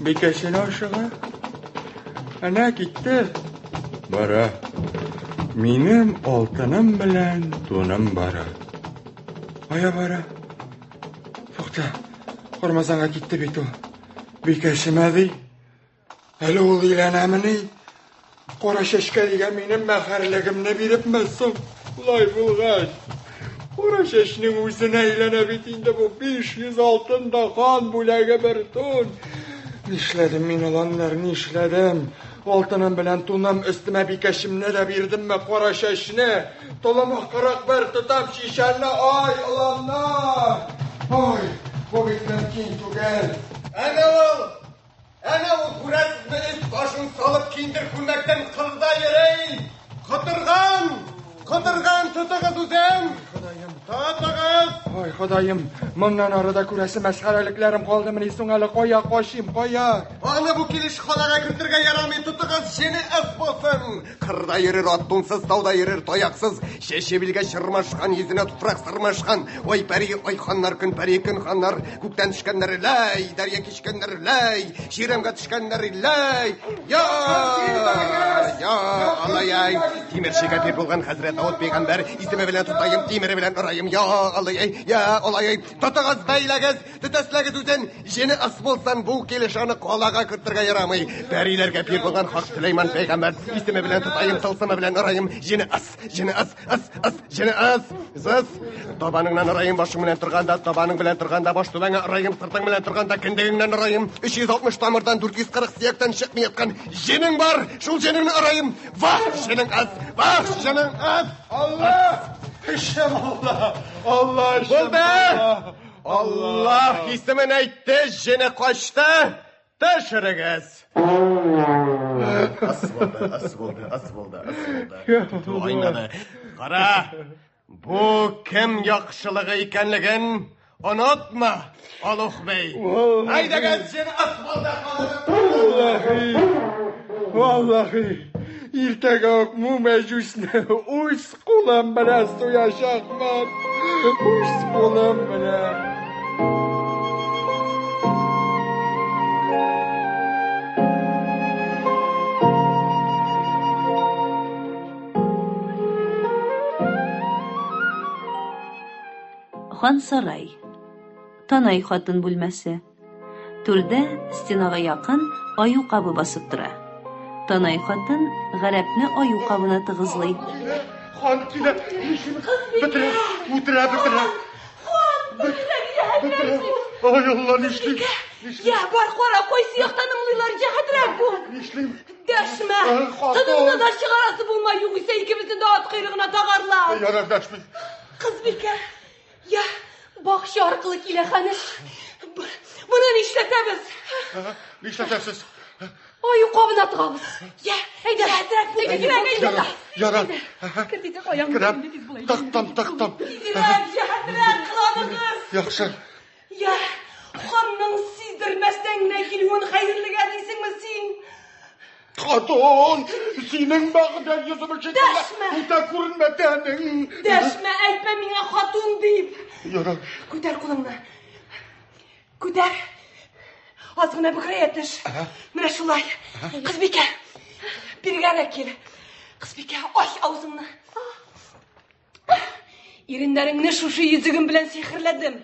[SPEAKER 7] Бикәшенә ашыга. Әнә китте. Бара. Минем алтыным белән туным бара. Кая бара? Тукта. Кормазанга китте бит ул. Бикәшемә ди. Әле ул өйләнәмени? Кара чәчкә дигән минем мәһәрлегемне бирепме соң? Болай булгач, кара чәчнең үзенә әйләнә бит инде бу 500 алтын да хан бүләге бер тун. Нишләдем мин, оланнар, нишләдем? Алтыным белән туным өстемә бикәчемне дә бирдемме кара чәчне? Толымы 41 тотам шишәне, ай, оланнар! Ой, бу бит мөмкин түгел.
[SPEAKER 6] Әнә ул! Әнә ул күрәсезме, өс башын салып киндер күлмәктән кырда йөри! Котырган! Котырган, тотыгыз үзен!
[SPEAKER 7] Ходаем!
[SPEAKER 6] Тотыгыз!
[SPEAKER 7] Ой, Ходаем, моннан ары да күрәсе мәсхәрәлекләрем калдымыни соң әле? Кая качыйм, кая?
[SPEAKER 6] Аны бу килеш халага кертергә ярамый, тотыгыз, җене ыс булсын! Кырда йөрер ат тунсыз, тауда йөрер таяксыз, чәче билгә чырмашкан, йөзенә туфрак сырмашкан. Ой, пәри, ой, ханнар, көн пәри, көн ханнар, күктән төшкәннәр, ләй, дәрья кичкәннәр, ләй, чирәмгә төшкәннәр, ләй, я, я, алай-ай, тимерчегә пир булган хәзрәт Давыт пәйгамбәр, исеме белән тотаем, тимере белән ораем, я, алай-ай, я, алай-ай, тотыгыз, бәйләгез, Төтәсләгез үзен, җене ыс булсын, бу килеш аны калага кертергә ярамый. Пәриләргә пир булган хак Сөләйман пәйгамбәр исеме белән тотаем, тылсымы белән ораем, җене ыс, җене ыс, ыс, ыс, җене ыс, зыс. Табаныңнан ораем, башың белән торганда, табаның белән торганда, баш түбәңә ораем, сыртың белән торганда, кендегеңнән ораем. 360 тамырдан 440 сөяктән чыкмый яткан җенең бар, шул җенеңне ораем. Вах, җенең ыс, вах, җенең ыс.
[SPEAKER 7] Алла! Эшем Алла! Алла, эшем
[SPEAKER 6] Булды! Аллаһ исемен әйтте, җене качты. Төшерегез. Ас булды, ас булды, ас булды, ас булды. Тоту айнады. Кара, бу кем яхшылыгы икәнлеген онытма, Олуг бей. Әйдәгез, җен ас булды.
[SPEAKER 7] Валлахи, валлахи, иртәгә үк бу мәҗүсне үз кулым белән суячакмын. Үз кулым белән.
[SPEAKER 1] Хан сарай. Танай хатын бүлмәсе. Түрдә, стенага якын, аю кабы басып тора. Танай хатын гарәпне аю кабына тыгызлый.
[SPEAKER 10] Хан килә, бетерә, үтерә, бетерә.
[SPEAKER 2] Хан,
[SPEAKER 10] Ай, Алла, нишлим?
[SPEAKER 2] Я, бар, кара, кайсы яктан ымлыйлар, җәһәтрәк бул.
[SPEAKER 10] Нишлим?
[SPEAKER 2] Дәшмә!
[SPEAKER 10] Хатын.
[SPEAKER 2] Тыныңны да чыгарасы булма, югыйсә икебезне дә ат койрыгына тагарлар.
[SPEAKER 10] Ярар, дәшмим.
[SPEAKER 2] Кызбикә, я, бакча аркылы килә ханеш. Моны нишләтәбез?
[SPEAKER 10] Нишләтәсез?
[SPEAKER 2] Аю кабына тыгабыз. Я, әйдә, әйдә, тизрәк, әйдә.
[SPEAKER 10] Ярар.
[SPEAKER 2] Кер тизрәк, аягыңны
[SPEAKER 10] Керәм.
[SPEAKER 2] инде тиз булай.
[SPEAKER 10] Тактам, тактам.
[SPEAKER 2] Тизрәк, җәһәтрәк кыланыгыз.
[SPEAKER 10] Яхшы.
[SPEAKER 2] Я, ханның сиздермәстән генә килүен хәерлегә дисеңме син?
[SPEAKER 10] Хатын, синең бәгъдә йөземе шикелле
[SPEAKER 2] Дәшмә.
[SPEAKER 10] үтә күренмә тәнең.
[SPEAKER 2] Дәшмә, әйтмә миңа хатун дип.
[SPEAKER 10] Ярар.
[SPEAKER 2] Күтәр кулыңны. Күтәр. Аз гына бөкрәя төш. Менә шулай. Кызбикә, биргәрәк кил. Кызбикә, ач авызыңны. Иреннәреңне шушы йөзегем белән сихерләдем.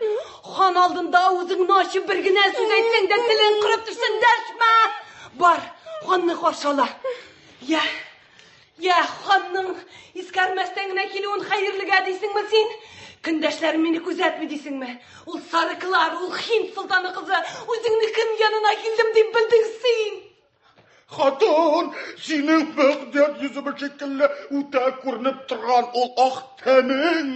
[SPEAKER 2] Хан алдында авызыңны ачып бер генә сүз әйтсәң дә телең корып төшсен, дәшмә. Бар, ханны каршы ала. Я, я, ханның искәрмәстән генә килүен хәерлегә дисеңме син? Көндәшләрем мине күзәтми дисеңме? Ул сарыклар, ул Хинд солтаны кызы, үзеңне кем янына килдем дип белдең син?
[SPEAKER 10] Хатын, синең бәгъдә йөземе шикелле үтә күренеп торган ул ак тәнең.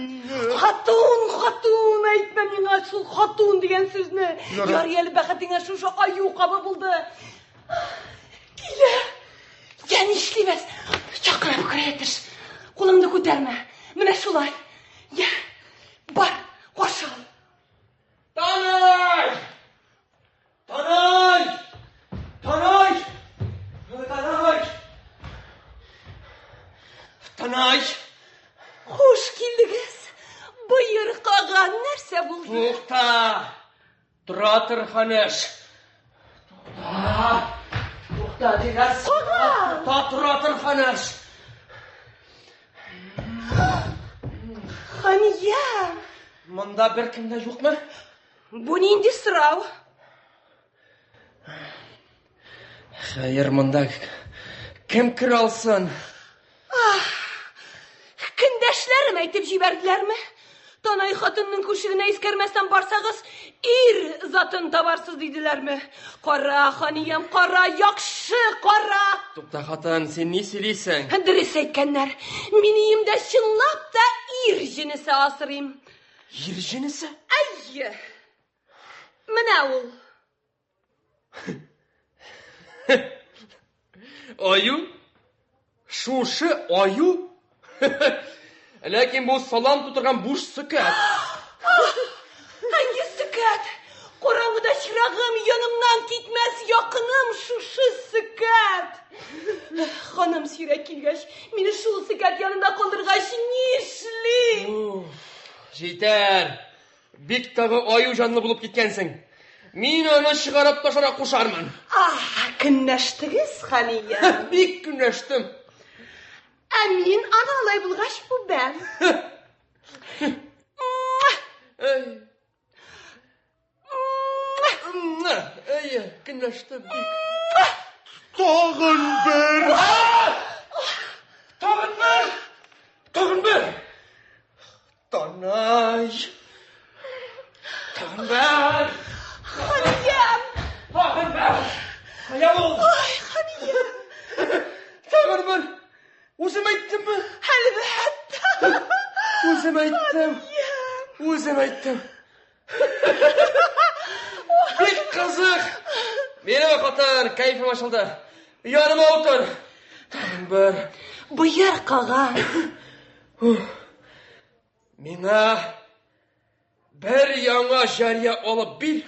[SPEAKER 2] Хатун, хатун, әйтмә миңа шул хатун дигән сүзне.
[SPEAKER 10] Ярар.
[SPEAKER 2] Ярый әле бәхетеңә шушы аю кабы булды. Килә. Я нишлибез? Чакырып керә төш. Кулыңны күтәрмә. Менә шулай. Я, бар, каршы ал.
[SPEAKER 12] Танай! Танай! Танай! Танай! Танай!
[SPEAKER 2] Хуш килдегез. Боер каган нәрсә булды?
[SPEAKER 12] Тукта! Тора тор, ханыш. Тукта! Тукта, дигән.
[SPEAKER 2] Каган!
[SPEAKER 12] Тукта, тора тор, ханыш.
[SPEAKER 2] Хания!
[SPEAKER 12] Монда беркем дә юкмы?
[SPEAKER 2] Бу нинди сорау?
[SPEAKER 12] Хәер, монда кем керә алсын?
[SPEAKER 2] Ах, көндәшләрем әйтеп җибәрделәрме? Танай хатынның күшегенә искәрмәстән барсагыз, ир затын табарсыз диделәрме? Кара, ханиям, кара, яхшы кара!
[SPEAKER 12] Тукта, хатын, син ни сөйлисең?
[SPEAKER 2] Дөрес әйткәннәр. Мин өемдә чынлап та ир җенесе асрыйм.
[SPEAKER 12] Ир җенесе?
[SPEAKER 2] Әйе. Менә ул.
[SPEAKER 12] Аю? Шушы аю? Ләкин бу салам тутырган буш сөкәт.
[SPEAKER 2] Әйе, сөкәт. Караңгыда чырагым, янымнан китмәс якыным шушы сөкәт. Ханым сирәк килгәч, мине шул сөкәт янында калдыргач, нишлим?
[SPEAKER 12] Җитәр. Бик тагы аю җанлы булып киткәнсең. Мин аны чыгарып ташларга кушармын.
[SPEAKER 2] Ах, көнләштегез, Хания.
[SPEAKER 12] Бик көнләштем.
[SPEAKER 2] Ә мин аны алай булгач үбәм.
[SPEAKER 12] Әй. Әй, көнләштем бик.
[SPEAKER 10] Тагын бер!
[SPEAKER 12] Тагын бер! Тагын бер! Танай! Тагын бер!
[SPEAKER 2] Ханиям!
[SPEAKER 12] Тагын бер! Кая ул?
[SPEAKER 2] Ай, Ханиям!
[SPEAKER 12] Тагын бер! Үзем әйттемме?
[SPEAKER 2] Әлбәттә!
[SPEAKER 12] Үзем әйттем. Үзем әйттем. Бик кызык. Минем хатын, кәефем ачылды. Яныма утыр. Тагын бер.
[SPEAKER 2] Бояр каган.
[SPEAKER 12] Миңа бер яңа җария алып бир.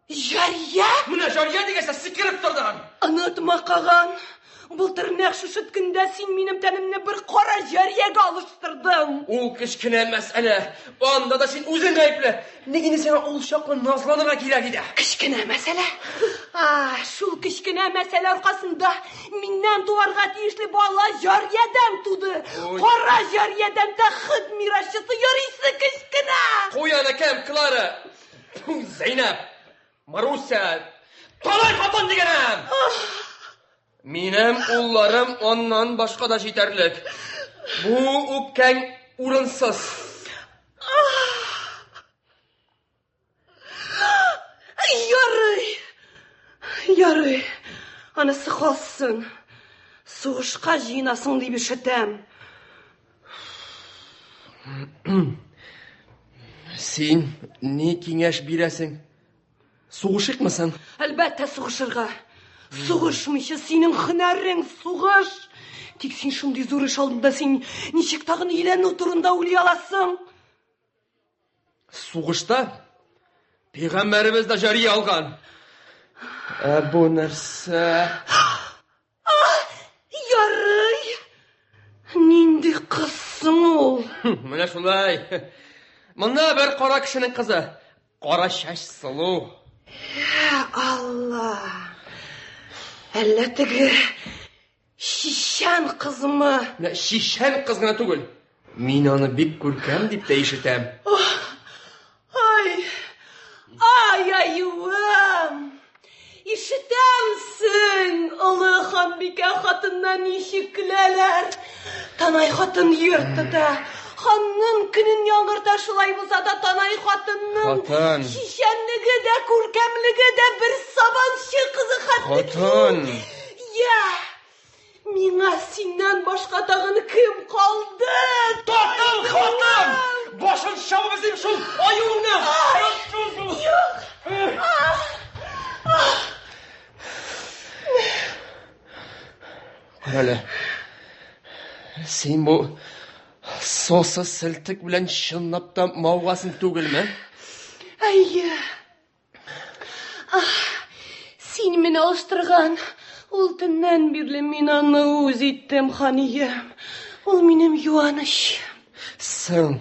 [SPEAKER 2] Җария?
[SPEAKER 12] Менә җария дигәч тә сикереп тордың.
[SPEAKER 2] Онытма, каган. Былтыр нәкъ шушы көндә син минем тәнемне бер кара җариягә алыштырдың.
[SPEAKER 12] Ул кечкенә мәсьәлә. Анда да син үзең гаепле. Ник инде сиңа ул чаклы назланырга кирәк иде?
[SPEAKER 2] Кечкенә мәсьәлә. А, шул кечкенә мәсьәлә аркасында миннән туарга тиешле бала җариядән туды. Кара җариядән тәхет мирасчысы ярыйсы кечкенә.
[SPEAKER 12] Куй аны кем, Клара? Зәйнәп, Маруся, Талай хатын дигәнем! Минем улларым аннан башка да җитәрлек. Бу үпкәң урынсыз.
[SPEAKER 2] Ярый. Ярый. Анысы калсын. Сугышка җыенасың дип ишетәм.
[SPEAKER 12] Син ни киңәш бирәсең? Сугышыйкмы соң?
[SPEAKER 2] Әлбәттә, сугышырга. Сугышмыйча синең һөнәрең сугыш. Тик син шундый зур эш алдында син ничек тагын өйләнү турында уйлый аласың?
[SPEAKER 12] Сугышта пәйгамбәребез дә җария алган. Ә бу нәрсә?
[SPEAKER 2] Ярый. Нинди кыз соң ул?
[SPEAKER 12] Менә шулай. Монда бер кара кешенең кызы. Кара чәч сылу.
[SPEAKER 2] Я Алла. Әллә теге чичән кызмы?
[SPEAKER 12] Менә чичән кыз гына түгел. Мин аны бик күркәм дип тә ишетәм.
[SPEAKER 2] Ай, ай, аюым! Ишетәмсең, олы ханбикә хатыннан ничек көләләр? Танай хатын йорт тота. Ханның көнен яңгырта, шулай булса да Танай хатынның
[SPEAKER 12] Хатын.
[SPEAKER 2] чичәнлеге дә, күркәмлеге дә бер сабанчы кызы хәтле.
[SPEAKER 12] Хатын.
[SPEAKER 2] Я! Миңа синнән башка тагын кем калды?
[SPEAKER 12] Татын, хатын! Башын чабып өзим шул аюыңны!
[SPEAKER 2] Ай! Юк!
[SPEAKER 12] Карале. Син бу сосы селтек белән чынлап та мавыгасың түгелме?
[SPEAKER 2] Әйе. Ах, син мине алыштырган. Ул төннән бирле мин аны үз иттем, ханием. Ул минем юаныч.
[SPEAKER 12] Соң,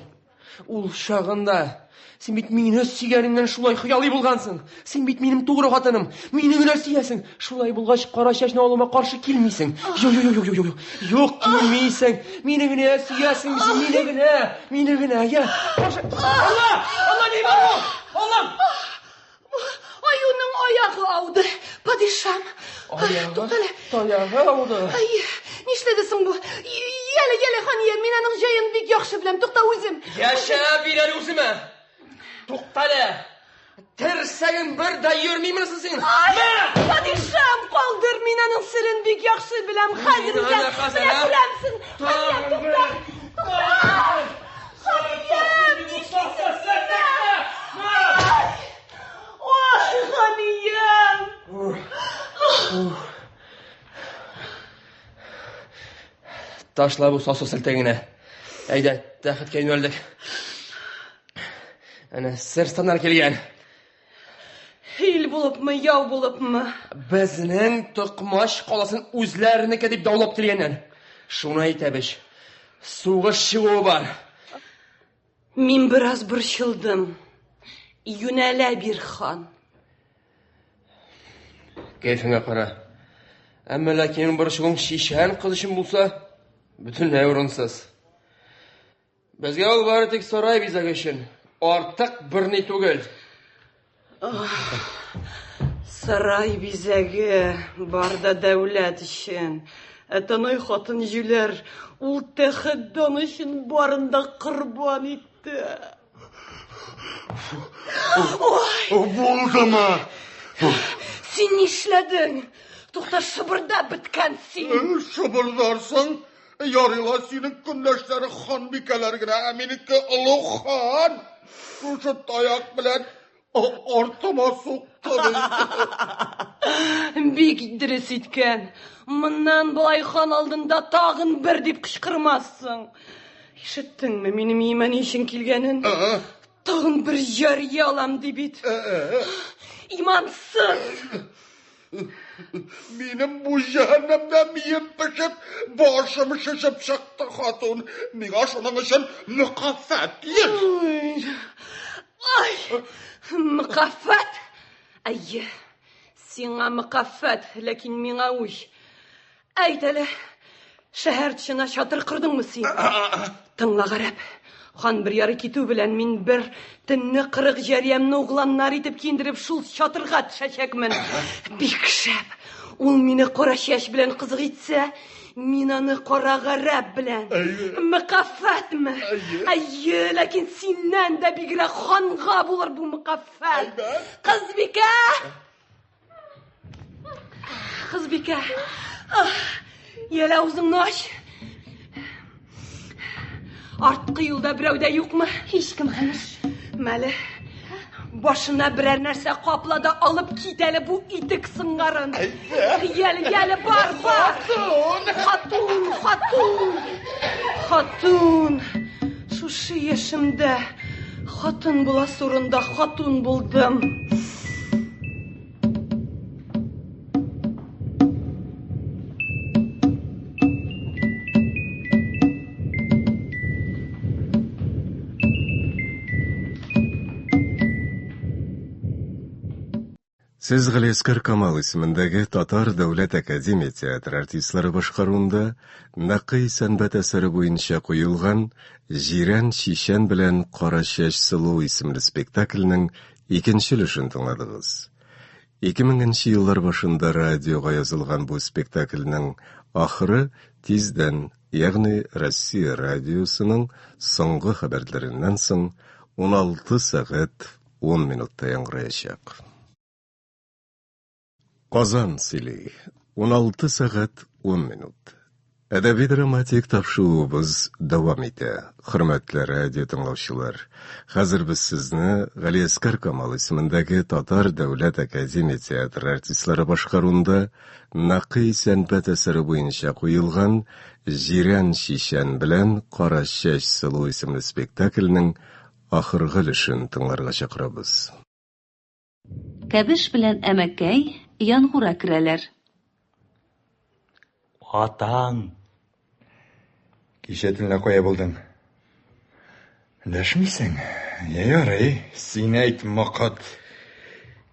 [SPEAKER 12] ул чагында син бит мине сөйгәнеңнән шулай хыялый булгансың. Син бит минем тугры хатыным. Мине генә сөясең. Шулай булгач, кара чәчне алуыма каршы килмисең. Юк, юк, юк, юк, юк. Юк, килмисең. Мине генә сөясең, син мине генә, мине генә. Я, каршы. Алла! Алла, ни бар бу? Аллам!
[SPEAKER 2] Аюның аягы ауды, падишам.
[SPEAKER 12] Аягы,
[SPEAKER 2] Туктале.
[SPEAKER 12] таягы ауды.
[SPEAKER 2] Ай, нишләде соң бу? Яле, яле, хания, мин аның җаен бик яхшы беләм. Тукта үзем.
[SPEAKER 12] Яшә, бир әле үземә. Туктале. Терсәгең бер дә йөрмиме соң син?
[SPEAKER 2] Ай, падишам, калдыр, мин аның серен бик яхшы беләм. Хәзер
[SPEAKER 12] Мин
[SPEAKER 2] үзем.
[SPEAKER 12] аны хәзер,
[SPEAKER 2] Менә
[SPEAKER 12] ә?
[SPEAKER 2] күрәмсең. Хания, тукта. Тукта. Хания, нишлисең син? Ай, Ой, ханиям.
[SPEAKER 12] Ташла бу сасы селтәгеңне. Әйдә, тәхеткә юнәлдек. Әнә сырстаннар килгән.
[SPEAKER 2] Ил булыпмы, яу булыпмы?
[SPEAKER 12] Безнең Токмач каласын үзләренеке дип даулап килгәннәр. Шуны әйтәбез. Сугыш чыгуы бар.
[SPEAKER 2] Мин бераз борчылдым. Юнәлә бир, хан.
[SPEAKER 12] Кәефеңә кара. Әмма ләкин борчылуың чичән кыз өчен булса, бөтенләй урынсыз. Безгә ул бары тик сарай бизәге өчен. Артык берни түгел.
[SPEAKER 2] Сарай бизәге бар да дәүләт өчен. Ә Таной хатын җүләр, ул тәхет дан өчен барын да корбан итте. Ой!
[SPEAKER 10] Булдымы?
[SPEAKER 2] Син нишләдең? Тукта, шыбырдап беткән син.
[SPEAKER 10] Шыбырдарсың. Ярый ла синең көндәшләрең ханбикәләр генә, ә минеке олуг хан. Шушы таяк белән артыма сукты бит.
[SPEAKER 2] Бик дөрес иткән. Моннан болай хан алдында тагын бер дип кычкырмассың. Ишеттеңме минем өемә ни өчен килгәнен? Тагын бер җария алам ди бит. Имансыз!
[SPEAKER 10] Минем бу җәһәннәмдә мием пешеп, башым шешеп чыкты, хатун. Миңа шуның өчен мөкафәт тиеш.
[SPEAKER 2] Ай, мөкафәт? Әйе, сиңа мөкафәт, ләкин миңа үч. Әйт әле, шәһәр тышына чатыр кордыңмы син? Тыңла, гарәп. Хан бер яры китү белән мин бер төнне 40 җәриямне угланнар итеп киендереп шул чатырга төшәчәкмен. Бик шәп. Ул мине кара чәч белән кызык итсә, мин аны кара гарәп белән. Мөкафәтме? Әйе, ләкин синнән дә бигрәк ханга булыр бу мөкафәт. Кызбикә! Кызбикә, яле авызыңны ач. Арткы юлда берәү дә юкмы?
[SPEAKER 13] Һичкем, ханыш.
[SPEAKER 2] Мәле, башына берәр нәрсә капла да алып кит әле бу итек сыңарын. Яле, яле, бар, бар.
[SPEAKER 10] Хатун!
[SPEAKER 2] Хатун, хатун. Хатун. Шушы яшемдә хатын буласы урында хатун булдым.
[SPEAKER 11] Сез Галиәсгар Камал исемендәге Татар дәүләт академия театры артистлары башкаруында Нәкый сәнбәт әсәре буенча куелган Җирән чичән белән Кара чәч сылу исемле спектакльнең икенче өлешен тыңладыгыз. 2000 нче еллар башында радиога язылган бу спектакльнең ахыры тиздән, ягъни Россия радиосының соңгы хәбәрләреннән соң 16 сәгать 10 минутта яңгыраячак. Казан сөйли. 16 сәгать 10 минут. Әдәби драматик тапшыруыбыз дәвам итә. Хөрмәтле радио тыңлаучылар, хәзер без сезне Галиәскар Камал исемендәге Татар дәүләт академия театры артистлары башкаруында Нәкый сәнбәт әсәре буенча куелган Җирән чичән белән Кара чәч сылу исемле спектакльнең ахыргы өлешен тыңларга чакырабыз.
[SPEAKER 1] Кәбеш белән Әмәкәй Янгура керәләр.
[SPEAKER 5] Атаң.
[SPEAKER 7] Кичә төнлә кая булдың? Дәшмисең? Я ярый, син әйт, мокыт.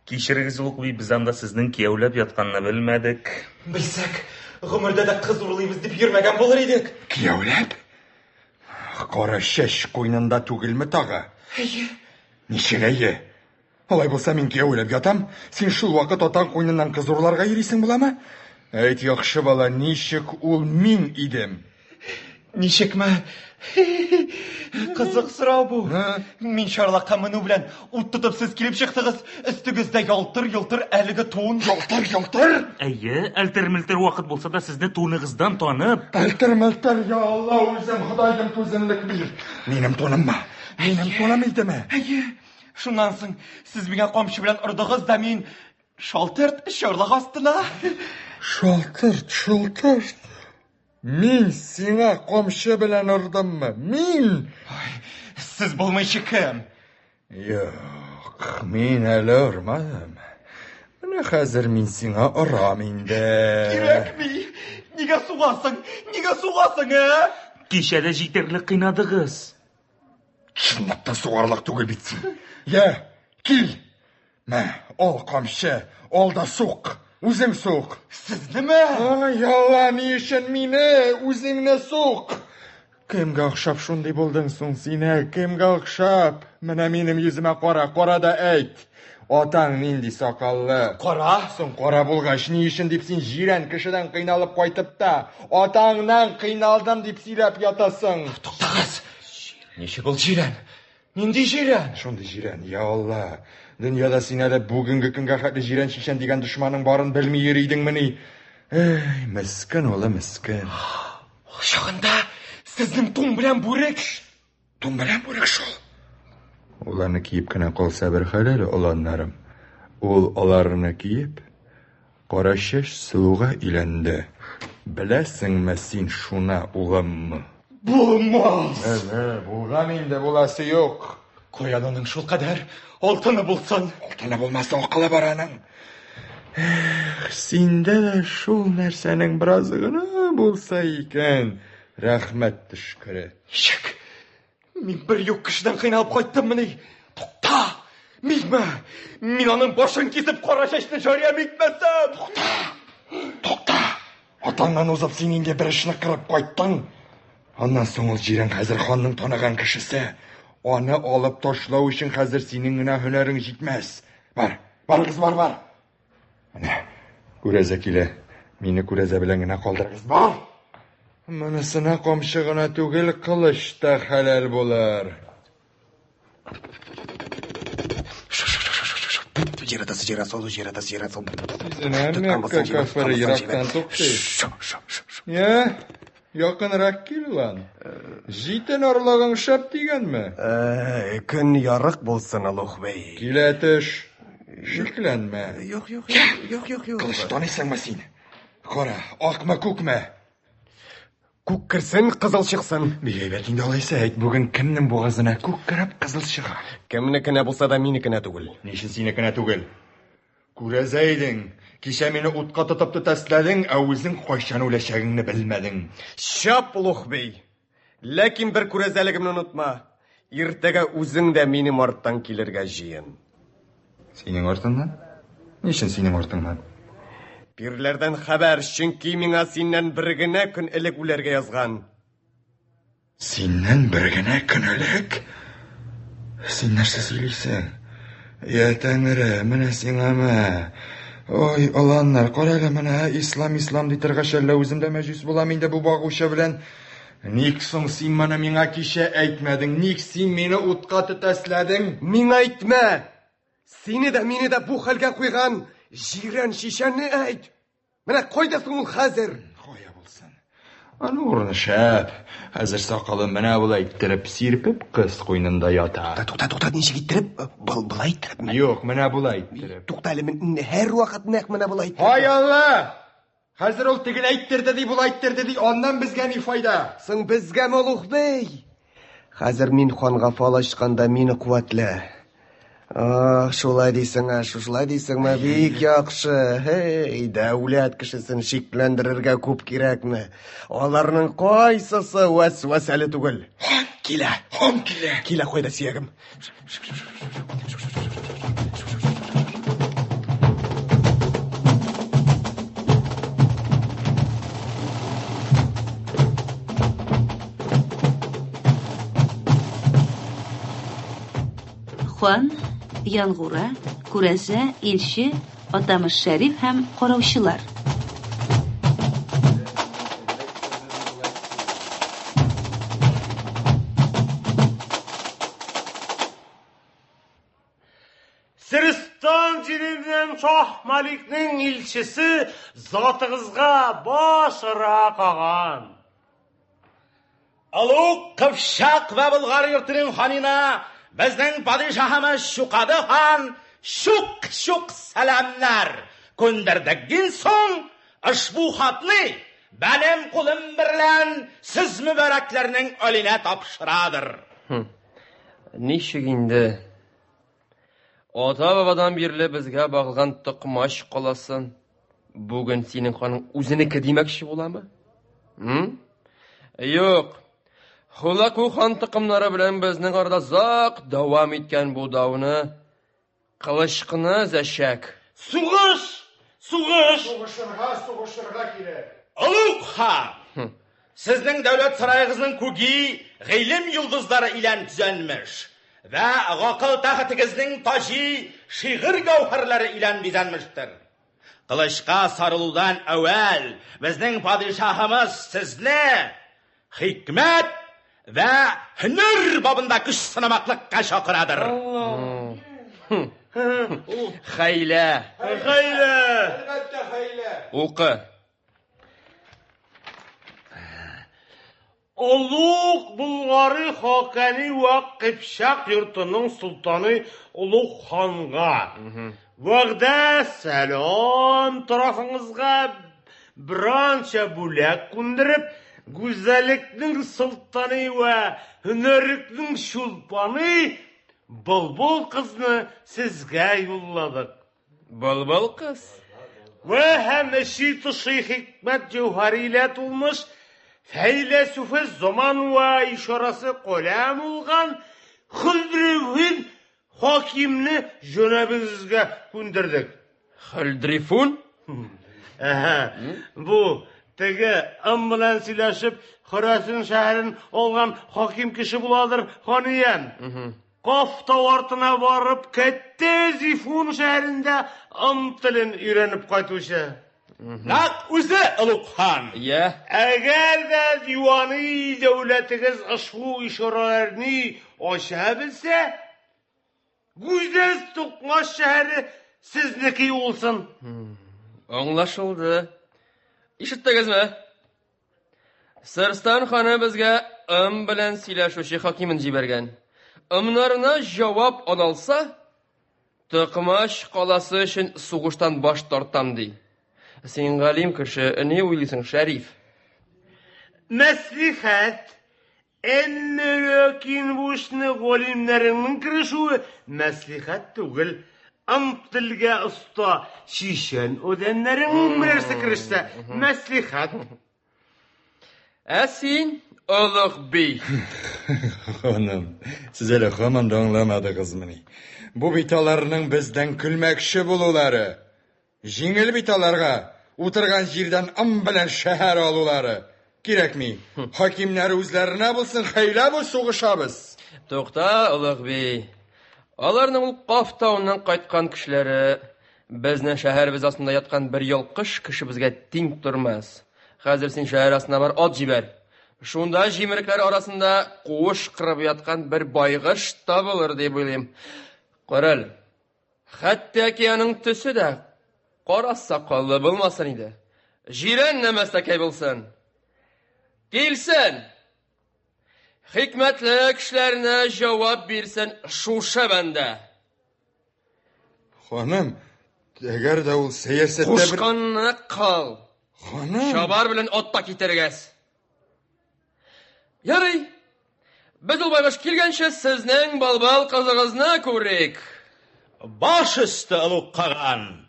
[SPEAKER 5] Кичерегез, Лукби, без анда сезнең кияүләп ятканны белмәдек.
[SPEAKER 4] Белсәк, гомердә дә кыз урлыйбыз дип йөрмәгән булыр идек.
[SPEAKER 7] Кияүләп? Кара чәч куйнында түгелме тагы?
[SPEAKER 4] Әйе.
[SPEAKER 7] Ничек әйе? Алай булса мин кияүләп ятам, син шул вакыт атаң куйныннан кыз урларга йөрисең буламы? Әйт, яхшы бала, ничек ул мин идем?
[SPEAKER 4] Ничекме? Кызык сорау бу. Мин чарлакка менү белән ут тотып сез килеп чыктыгыз. Өстегездә ялтыр-йолтыр әлеге тун.
[SPEAKER 7] Ялтыр-ялтыр?
[SPEAKER 5] Әйе, әлтер-мелтер вакыт булса да сезне туныгыздан танып.
[SPEAKER 7] Әлтер-мелтер, я Алла, үзем Ходаем түземлек бир. Минем туныммы? Минем туным идеме?
[SPEAKER 4] Әйе. Шуннан соң сез миңа камчы белән ордыгыз да мин шалтырт чарлак астына.
[SPEAKER 7] Шалтырт, шалтырт. Мин сиңа камчы белән ордыммы? Мин!
[SPEAKER 4] Сез булмыйча кем?
[SPEAKER 7] Юк, мин әле ормадым. Менә хәзер мин сиңа орам инде.
[SPEAKER 4] Кирәкми. Нигә сугасың? Нигә сугасың, ә?
[SPEAKER 5] Кичә дә җитәрлек кыйнадыгыз.
[SPEAKER 7] Чынлап та сугарлык түгел бит син. Я, кил. Мә, ал камчы, ал да сук. Үзең сук.
[SPEAKER 4] Сезнеме?
[SPEAKER 7] Ай, Алла, ни өчен мине, үзеңне сук? Кемгә охшап шундый булдың соң син, ә? Кемгә охшап? Менә минем йөземә кара, кара да әйт. Атаң нинди сакаллы?
[SPEAKER 4] Кара.
[SPEAKER 7] Соң кара булгач, ни өчен дип син җирән кешедән кыйналып кайтып та, атаңнан кыйналдым дип сөйләп ятасың?
[SPEAKER 4] Туктагыз. Ничек ул җирән? Нинди җирән?
[SPEAKER 7] Шундый җирән, я Алла. Дөньяда син әле бүгенге көнгә хәтле җирән чичән дигән дошманың барын белми йөри идеңмени? Эй, мескен улы, мескен.
[SPEAKER 4] Ул чагында сезнең тун белән бүрек.
[SPEAKER 7] Тун белән бүрек шул. Ул аны киеп кенә калса бер хәл әле, оланнарым. Ул аларны киеп, кара чәч сылуга өйләнде. Беләсеңме син шуны, улым?
[SPEAKER 4] Булмас!
[SPEAKER 7] Әнә, булган инде, буласы юк.
[SPEAKER 4] Каян аның шулкадәр алтыны булсын?
[SPEAKER 7] Алтыны булмаса, акылы бар аның. Эх, синдә дә шул нәрсәнең беразы гына булса икән, рәхмәт төшкере.
[SPEAKER 4] Ничек? Мин бер юк кешедән кыйналып кайттыммыни? Тукта! Минме? Мин аның башын кисеп кара чәчне җариям итмәсәм!
[SPEAKER 7] Тукта! Тукта! Атаңнан узып син инде бер эшне кырып кайттың. Аннан соң ул җирән хәзер ханның таныган кешесе. Аны алып ташлау өчен хәзер синең генә һөнәрең җитмәс. Бар, барыгыз, бар, бар. Менә күрәзә килә. Мине күрәзә белән генә калдырыгыз. Бар! Монысына камчы гына түгел, кылыч та хәләл булыр. Сизенәм, Мәккә кафыры ерактан туктый. Я, якынрак кил, лан. Җитен орлыгың шәп дигәнме?
[SPEAKER 6] Көн ярык булсын, Олуг бей.
[SPEAKER 7] Килә төш. Шикләнмә.
[SPEAKER 6] Юк, юк, юк, юк, юк.
[SPEAKER 7] Кылыч таныйсыңмы син? Кара, акмы, күкме?
[SPEAKER 6] Күк керсен, кызыл чыксын.
[SPEAKER 7] Бик әйбәт инде алайса, әйт, бүген кемнең бугазына күк кереп, кызыл чыга?
[SPEAKER 6] Кемнекенә булса да минекенә түгел.
[SPEAKER 7] Ни өчен синекенә түгел? Күрәзә идең, кичә мине утка тотып төтәсләдең, ә үзең кайчан үләчәгеңне белмәдең.
[SPEAKER 6] Чап, Олуг бей. Ләкин бер күрәзәлегемне онытма. Иртәгә үзең дә минем арттан килергә җыен.
[SPEAKER 7] Синең артыңнан? Ни өчен синең артыңнан?
[SPEAKER 6] Пирләрдән хәбәр, чөнки миңа синнән бер генә көн элек үләргә язган.
[SPEAKER 7] Синнән бер генә көн элек? Син нәрсә сөйлисең? Я Тәңре, менә сиңа мә. Ой, оланнар, кара әле менә, ислам, ислам ди торгач, әллә үзем дә мәҗүс булам инде бу багучы белән. Ник соң син моны миңа кичә әйтмәдең? Ник син мине утка төтәсләдең?
[SPEAKER 6] Миңа әйтмә! Сине дә, мине дә бу хәлгә куйган җирән шишәне әйт! Менә кайда соң ул хәзер?
[SPEAKER 7] Кая булсын? Аның урыны шәп. Хәзер сакалын менә болай иттереп сирпеп кыз куенында ята.
[SPEAKER 6] Тукта, тукта, ничек иттереп? Был, болай иттерепме?
[SPEAKER 7] Юк, менә болай иттереп.
[SPEAKER 6] Тукта әле, мин һәрвакыт нәкъ менә болай иттереп.
[SPEAKER 7] Һай Алла! Хәзер ул тегене әйттерде ди, болай әйттерде ди, аннан безгә ни файда?
[SPEAKER 6] Соң безгәме, олуг бей? Хәзер мин ханга фал ачканда мине куәтлә. Ах, шулай дисең, ә, шушылай дисеңме? Бик яхшы. Һей, дәүләт кешесен шикләндерергә күп кирәкме? Аларның кайсысы вәсвәсәле түгел? Хан килә,
[SPEAKER 7] хан килә.
[SPEAKER 6] Килә кайда сөягем?
[SPEAKER 1] Хан, Янгура, Күрәзә, Илче, Атамыш Шәриф һәм караучылар.
[SPEAKER 13] Сырстан җиреннән Шаһ Маликнең илчесе затыгызга баш ора каган.
[SPEAKER 14] Олуг Кыпчак вә Болгар йортының ханына безнең падишаһымыз Чукады хан чук-чук сәламнәр күндердекдин соң, ошбу хатны бәнем кулым берлән сез мөбарәкләрнең оленә тапшырадыр.
[SPEAKER 12] Ничек инде? Ата-бабадан бирле безгә багылган Токмач каласын бүген синең ханың үзенеке димәкче буламы? М? Юк. Хулаку хан токымнары белән безнең арада озак дәвам иткән бу дауны кылыч кына өзәчәк.
[SPEAKER 13] Сугыш! Сугыш!
[SPEAKER 7] Сугышырга, сугышырга кирәк.
[SPEAKER 14] Олуг хан! Сезнең дәүләт сараегызның күги гыйлем йолдызлары илән төзәнмеш вә гакыл тәхетегезнең таҗи шигырь гәүһәрләре илән бизәнмештер. Кылычка сарылудан әүвәл безнең падишаһымыз сезне хикмәт вә һөнәр бабында көч сынамаклыкка чакырадыр.
[SPEAKER 12] Хәйлә.
[SPEAKER 13] Хәйлә.
[SPEAKER 7] Әлбәттә, хәйлә.
[SPEAKER 12] Укы.
[SPEAKER 13] Олуг Болгары хакани вә Кыпчак йортының солтаны Олуг ханга. Вәгъдә сәлам тарафыңызга беранча бүләк күндереп, гүзәллекнең солтаны вә һөнәрлекнең чулпаны Былбыл кызны сезгә юлладык.
[SPEAKER 12] Былбыл кыз?
[SPEAKER 13] Вә һәм эчи-тышый хикмәт җәүһәре илә тулмыш, фәйләсүфе заман вә ишарасы каләм улган Хөлдрифун хакимне җәнабегезгә күндердек.
[SPEAKER 12] Хөлдрифун?
[SPEAKER 13] Әһә, бу теге ым белән сөйләшеп, Хөрәсен шәһәрен алган хаким кеше буладыр, ханиям. Каф тау артына барып, Кәттә Зифун шәһәрендә ым телен өйрәнеп кайтучы.
[SPEAKER 14] Нәкъ үзе, олуг хан.
[SPEAKER 12] Йә.
[SPEAKER 13] Әгәр дә дивани дәүләтегез ошбу ишарәләрне ача белсә, гүзәл Тукмаш шәһәре сезнеке улсын.
[SPEAKER 12] Аңлашылды. Ишеттегезме? Сырстан ханы безгә ым белән сөйләшүче хакимен җибәргән. Ымнарына җавап алалса, Токмач каласы өчен сугыштан баш тартам, ди. Син галим кеше, ни уйлыйсың, Шәриф?
[SPEAKER 13] Мәслихәт. Әмма ләкин бу эшне галимнәреңнең керешүе мәслихәт түгел. Ым телгә оста чичән адәмнәреңнең берәрсе керешсә, мәслихәт.
[SPEAKER 12] Ә син, олуг би?
[SPEAKER 7] Ханым, сез әле һаман да аңламадыгызмыни? Бу бит аларның бездән көлмәкче булулары. Җиңел бит аларга, утырган җирдән ым белән шәһәр алулары. Кирәкми. Хакимнәр үзләренә булсын, хәйлә бу, сугышабыз.
[SPEAKER 12] Тукта, олуг би. Аларның ул Каф тавыннан кайткан кешеләре безнең шәһәребез астында яткан бер йолкыш кешебезгә тиң тормас. Хәзер син шәһәр астына бар, ат җибәр. Шунда җимерекләр арасында куыш кырып яткан бер байгыш табылыр дип уйлыйм. Карале, Хәтта ки аның төсе дә кара сакаллы булмасын иде. Җирән нәмәстәкәй булсын. Килсен! Хикмәтле кешеләренә җавап бирсен шушы бәндә.
[SPEAKER 7] Ханым, әгәр дә ул сәясәттә бер...
[SPEAKER 12] Кушканны кыл.
[SPEAKER 7] Ханым!
[SPEAKER 12] Чабар белән атта китергәс. Ярый. Без ул байгыш килгәнче сезнең балбал кызыгызны күрик.
[SPEAKER 14] Баш өсте, олуг каган.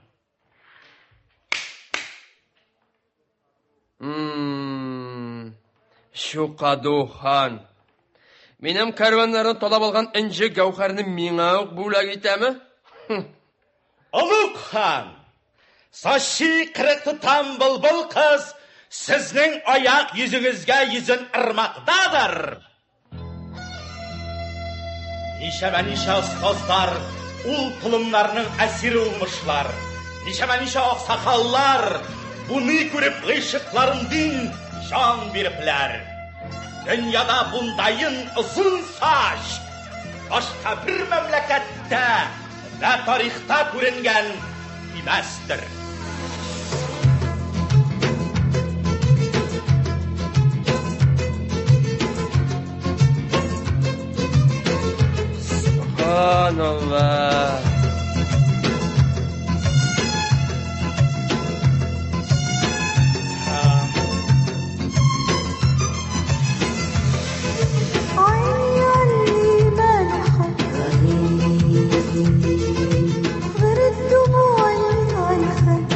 [SPEAKER 12] Чукаду хан. Минем кәрваннарны талап алган энҗе гәүһәрне миңа ук бүләк итәме?
[SPEAKER 14] Олуг хан, Саши кырык тотам былбыл кыз сезнең аяк йөзегезгә йөзен ырмактадыр. Ничәмә-ничә остазлар ул толымнарның әсире булмышлар. Ничәмә-ничә аксакаллар буны күреп гыйшыкларындин җан бирепләр. Дөньяда бундаен озын сач башка бер мәмләкәттә вә тарихта күренгән имәстер.
[SPEAKER 12] Субханаллах.
[SPEAKER 15] عيني ما الحب غير الدموع اللي على الخد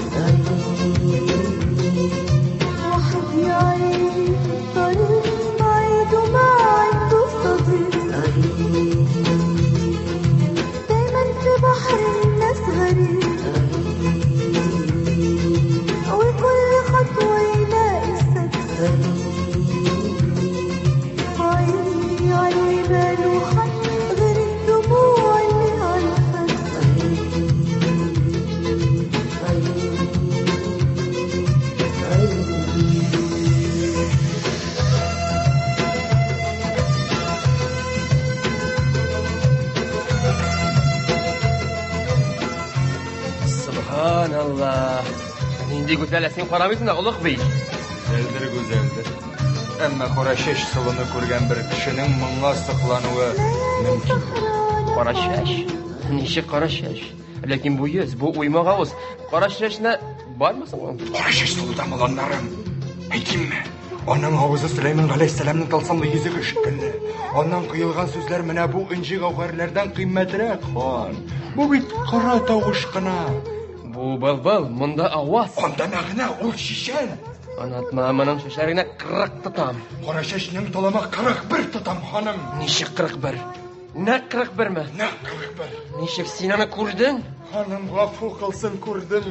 [SPEAKER 15] واحد يا عيني طريق بعيد وما عنده صديق دايما في بحر الناس غريب وكل خطوة يلاقي السد عيني علي باله حد غير الدموع اللي على الخد
[SPEAKER 12] Субханаллах. Нинди гүзәл, ә син карамыйсың да, олуг би.
[SPEAKER 7] Гүзәлдер, гүзәлдер. Әмма кара чәч сылуны күргән бер кешенең моңа соклануы мөмкин.
[SPEAKER 12] Кара чәч? Ничек кара чәч? Ләкин бу йөз, бу уймак авыз. Кара чәчне бармы соң ул?
[SPEAKER 7] Кара чәч сылуда маланнарым. Әйтимме? Аның авызы Сөләйман галәйһиссәламнең тылсымлы йөзеге шикелле. Аннан коелган сүзләр менә бу энҗе гәүһәрләрдән кыйммәтрәк, хан. Бу бит кара тавыш кына.
[SPEAKER 12] Бу былбыл, монда аваз.
[SPEAKER 7] Анда мәгънә, ул чичән.
[SPEAKER 12] Онытма, моның чәчләренә 40 тотам.
[SPEAKER 7] Кара чәчнең талама 41 тотам, ханым.
[SPEAKER 12] Ничек 41? Нәкъ 41 ме?
[SPEAKER 7] Нәкъ 41.
[SPEAKER 12] Ничек син аны күрдең?
[SPEAKER 7] Ханым, гафу кылсын, күрдем.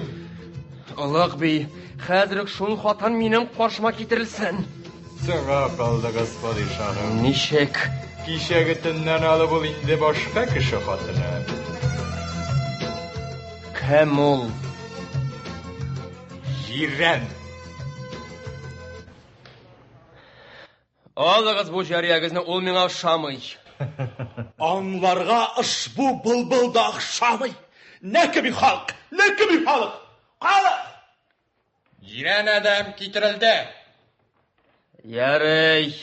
[SPEAKER 12] Олуг би, хәзер үк шул хатын минем каршыма китерелсен.
[SPEAKER 7] Соңа калдыгыз, падишаһым.
[SPEAKER 12] Ничек?
[SPEAKER 7] Кичәге төннән алып ул инде башка кеше хатыны.
[SPEAKER 12] Кем ул?
[SPEAKER 7] Җирән.
[SPEAKER 12] Алыгыз бу җариягезне, ул миңа ошамый.
[SPEAKER 14] Аңларга ошбу былбыл да охшамый. Нә кеби халык, нә кеби халык. Халык!
[SPEAKER 7] Җирән адәм китерелде.
[SPEAKER 12] Ярый.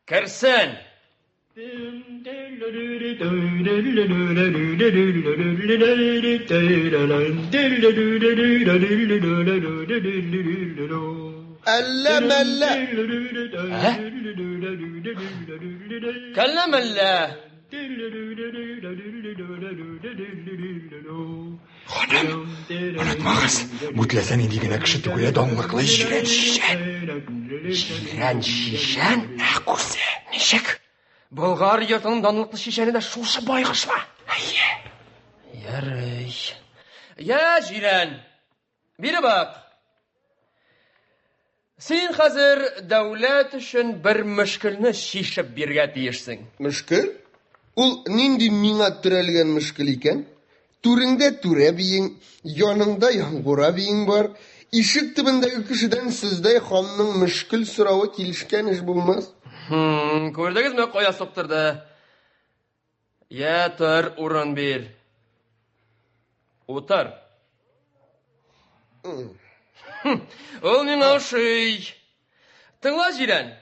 [SPEAKER 12] Керсен.
[SPEAKER 9] Әллә мәллә.
[SPEAKER 12] Ә? Кәллә мәллә.
[SPEAKER 7] Ханым, онытмагыз, бу теләсә нинди генә кеше түгел, ә данлыклы Җирән Чичән.
[SPEAKER 12] Җирән Чичән?
[SPEAKER 7] Нәкъ үзе.
[SPEAKER 12] Ничек? Болгар йортының данлыклы чичәне дә шушы байгышмы?
[SPEAKER 7] Әйе.
[SPEAKER 12] Ярый. Я, Җирән, бире бак. Син хәзер дәүләт өчен бер мөшкелне чишеп бирергә тиешсең.
[SPEAKER 9] Мөшкел? Ул нинди миңа терәлгән мөшкел икән? Түреңдә түрә биең, яныңда яңгура биең бар. Ишек төбендәге кешедән сездәй ханның мөшкел соравы килешкән эш булмас.
[SPEAKER 12] Күрдегезме, кая суктырды? Я, тор, урын бир. Утыр. Ул миңа ошый. Тыңла, Җирән.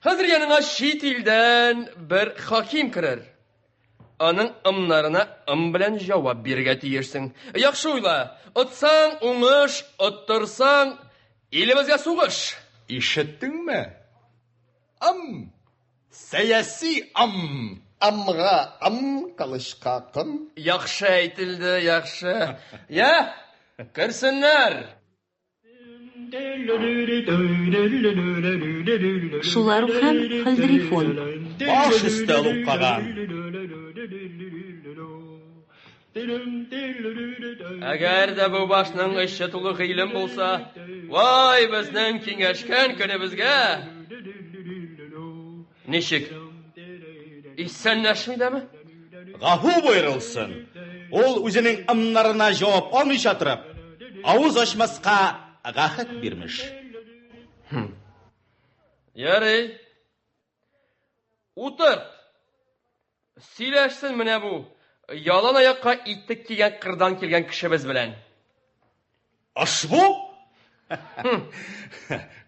[SPEAKER 12] Хәзер яныңа чит илдән бер хаким керер. Аның ымнарына ым белән җавап бирергә тиешсең. Яхшы уйла. Отсаң, уңыш, оттырсаң, илебезгә сугыш.
[SPEAKER 4] Ишеттеңме? Ым! Сәяси ым!
[SPEAKER 9] Ымга ым, кылычка кым.
[SPEAKER 12] Яхшы әйтелде, яхшы. Я, керсеннәр.
[SPEAKER 1] Шулар ук һәм Хөлдрифун.
[SPEAKER 14] Баш өсте олуг каган.
[SPEAKER 12] Әгәр дә бу башның эче тулы гыйлем булса, вай безнең киңәшкән көнебезгә! Ничек? Исәнләшми дәме?
[SPEAKER 14] Гафу боерылсын. Ул үзенең ымнарына җавап алмыйча торып, авыз ачмаска гаһед бирмеш.
[SPEAKER 12] Ярый. Утырт. Сөйләшсен менә бу ялан аякка итек кигән кырдан килгән кешебез белән.
[SPEAKER 14] Ошбу?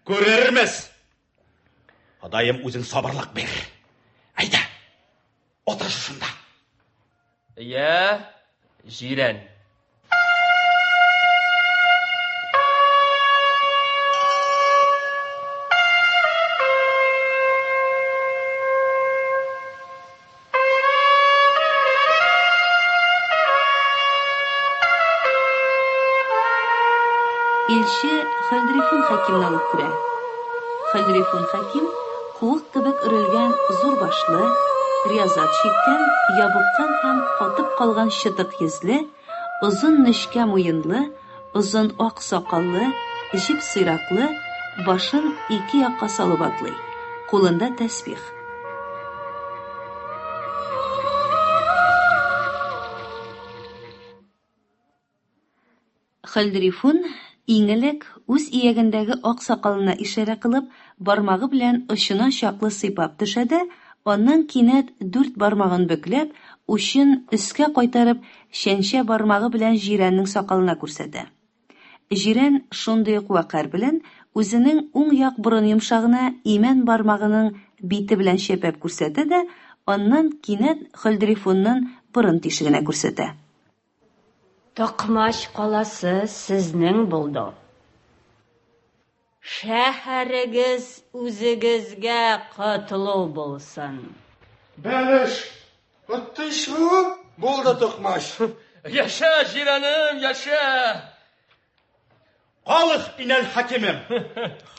[SPEAKER 14] Күрермез. Ходаем үзең сабырлык бир. Әйдә, утыр шушында.
[SPEAKER 12] Я, җирән.
[SPEAKER 1] Илче Хөлдрифун хәкимне алып керә. Хөлдрифун хәким куык кебек өрелгән зур башлы, риязат чиккән, ябыккан һәм катып калган чытык йөзле, озын нечкә муенлы, озын ак сакаллы, җеп сыйраклы, башын ике якка салып атлый. Кулында тәсбих. Хөлдрифун, иң элек, үз иягендәге ак сакалына ишарә кылып, бармагы белән очына чаклы сыйпап төшә дә, аннан кинәт дүрт бармагын бөкләп, учын өскә кайтарып, чәнчә бармагы белән Җирәннең сакалына күрсәтә. Җирән шундый ук вәкарь белән үзенең уң як борын йомшагына имән бармагының бите белән чәпәп күрсәтә дә, аннан кинәт Хөлдрифуннын борын тишегенә күрсәтә.
[SPEAKER 16] Токмач каласы сезнең булды. Шәһәрегез үзегезгә котлы булсын.
[SPEAKER 7] Бәлеш! Отты ич бу! Булды токмач!
[SPEAKER 12] Яшә, җирәнем, яшә!
[SPEAKER 14] Калых инәл хакимем.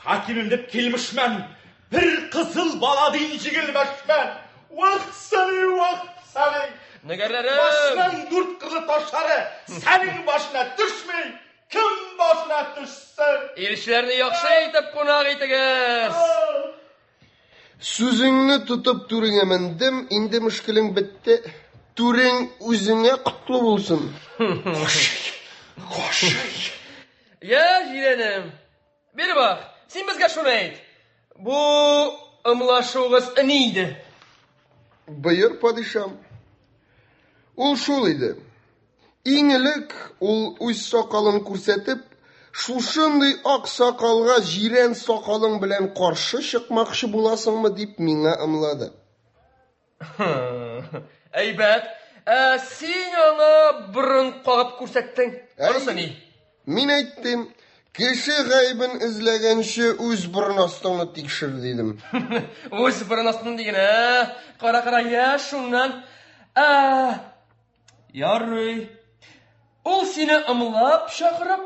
[SPEAKER 14] Хакимем дип килмешмән. Бер кызыл бала дин җигелмәшмән. Вах сәни, вах сәни.
[SPEAKER 12] Нөгәрләрем!
[SPEAKER 14] Башның дүрт кырлы ташлары сәнең башына төшми. Кем башына төшсен?
[SPEAKER 12] Илчеләрне яхшы итеп кунак итегез.
[SPEAKER 9] Сүзеңне тотып түреңә мендем, инде мөшкелең бетте. Түрең үзеңә котлы булсын.
[SPEAKER 14] Кошый.
[SPEAKER 12] Я, җирәнем, бир бак, син безгә шуны әйт. Бу ымлашуыгыз ни иде?
[SPEAKER 9] Боер, падишам. Ул шул иде. Иң элек ул үз сакалын күрсәтеп, шушындый ак сакалга җирән сакалың белән каршы чыкмакчы буласыңмы дип миңа ымлады.
[SPEAKER 12] Әйбәт. Ә син аңа борын кагып күрсәттең. Анысы ни?
[SPEAKER 9] Мин әйттем, кеше гаебен эзләгәнче үз борын астыңны тикшер, дидем.
[SPEAKER 12] Үз борын астың диген, ә? Кара, кара, я, шуннан. Ә, ярый. Ул сине ымлап чакырып,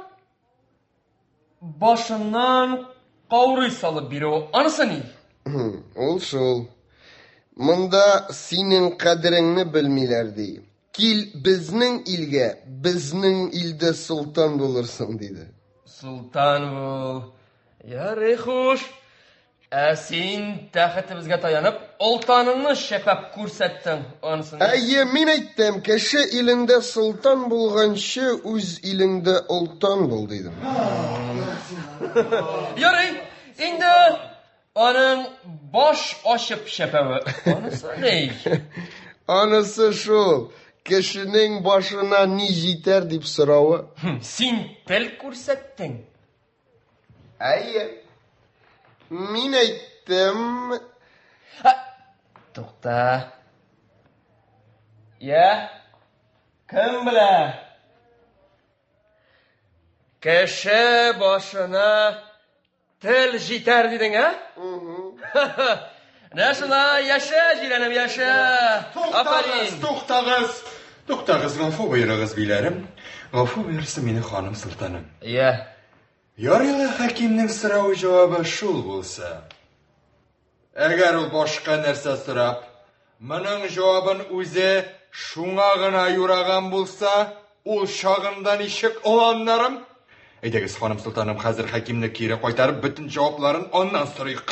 [SPEAKER 12] башыннан каурый салып бирү, анысы ни?
[SPEAKER 9] Ул шул. Монда синең кадереңне белмиләр, ди. Кил безнең илгә, безнең илдә солтан булырсың, диде.
[SPEAKER 12] Солтан бул. Ярый, хуш. Ә син тәхетебезгә таянып, олтаныңны чәпәп күрсәттең, анысын.
[SPEAKER 9] Әйе, мин әйттем, кеше илендә солтан булганчы, үз илеңдә олтан бул, дидем.
[SPEAKER 12] Ярый, инде аның баш ачып чәпәве. Анысы ни?
[SPEAKER 9] Анысы шул, кешенең башына ни җитәр дип соравы.
[SPEAKER 12] Син тел күрсәттең.
[SPEAKER 9] Әйе. Мин әйттем.
[SPEAKER 12] Тукта. Я? Кем белә? Кеше башына тел җитәр дидең, ә? Менә шулай, яшә, җирәнем, яшә.
[SPEAKER 7] Туктагыз, туктагыз. Туктагыз, гафу боерыгыз, биләрем. Гафу боерсын мине ханым солтаным.
[SPEAKER 12] Я.
[SPEAKER 7] Ярый ла хакимнең сорау җавабы шул булса. Әгәр ул башка нәрсә сорап, моның җавабын үзе шуңа гына юраган булса, ул чагында ничек оланнарым? Әйдәгез, ханым солтаным, хәзер хакимне кире кайтарып, бөтен җавапларын аннан сорыйк.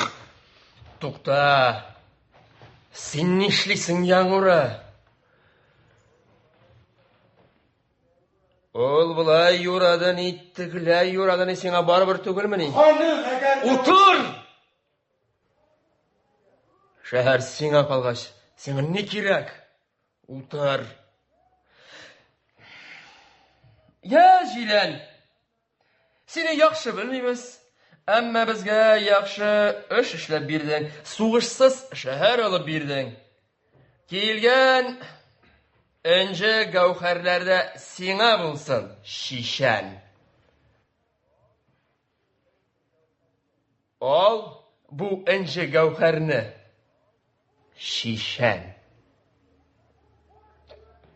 [SPEAKER 12] Тукта. Син нишлисең, Яңура? Ул болай юрады ни, тегеләй юрады ни, сиңа барыбер түгелмени?
[SPEAKER 7] Ханым, әгәр...
[SPEAKER 12] Утыр! Шәһәр сиңа калгач, сиңа ни кирәк? Утыр. Я, җилән! Сине яхшы белмибез, әмма безгә яхшы эш эшләп бирдең, сугышсыз шәһәр алып бирдең. Килгән энҗе гәүһәрләр дә сиңа булсын, чичән. Ал бу энҗе гәүһәрне, чичән.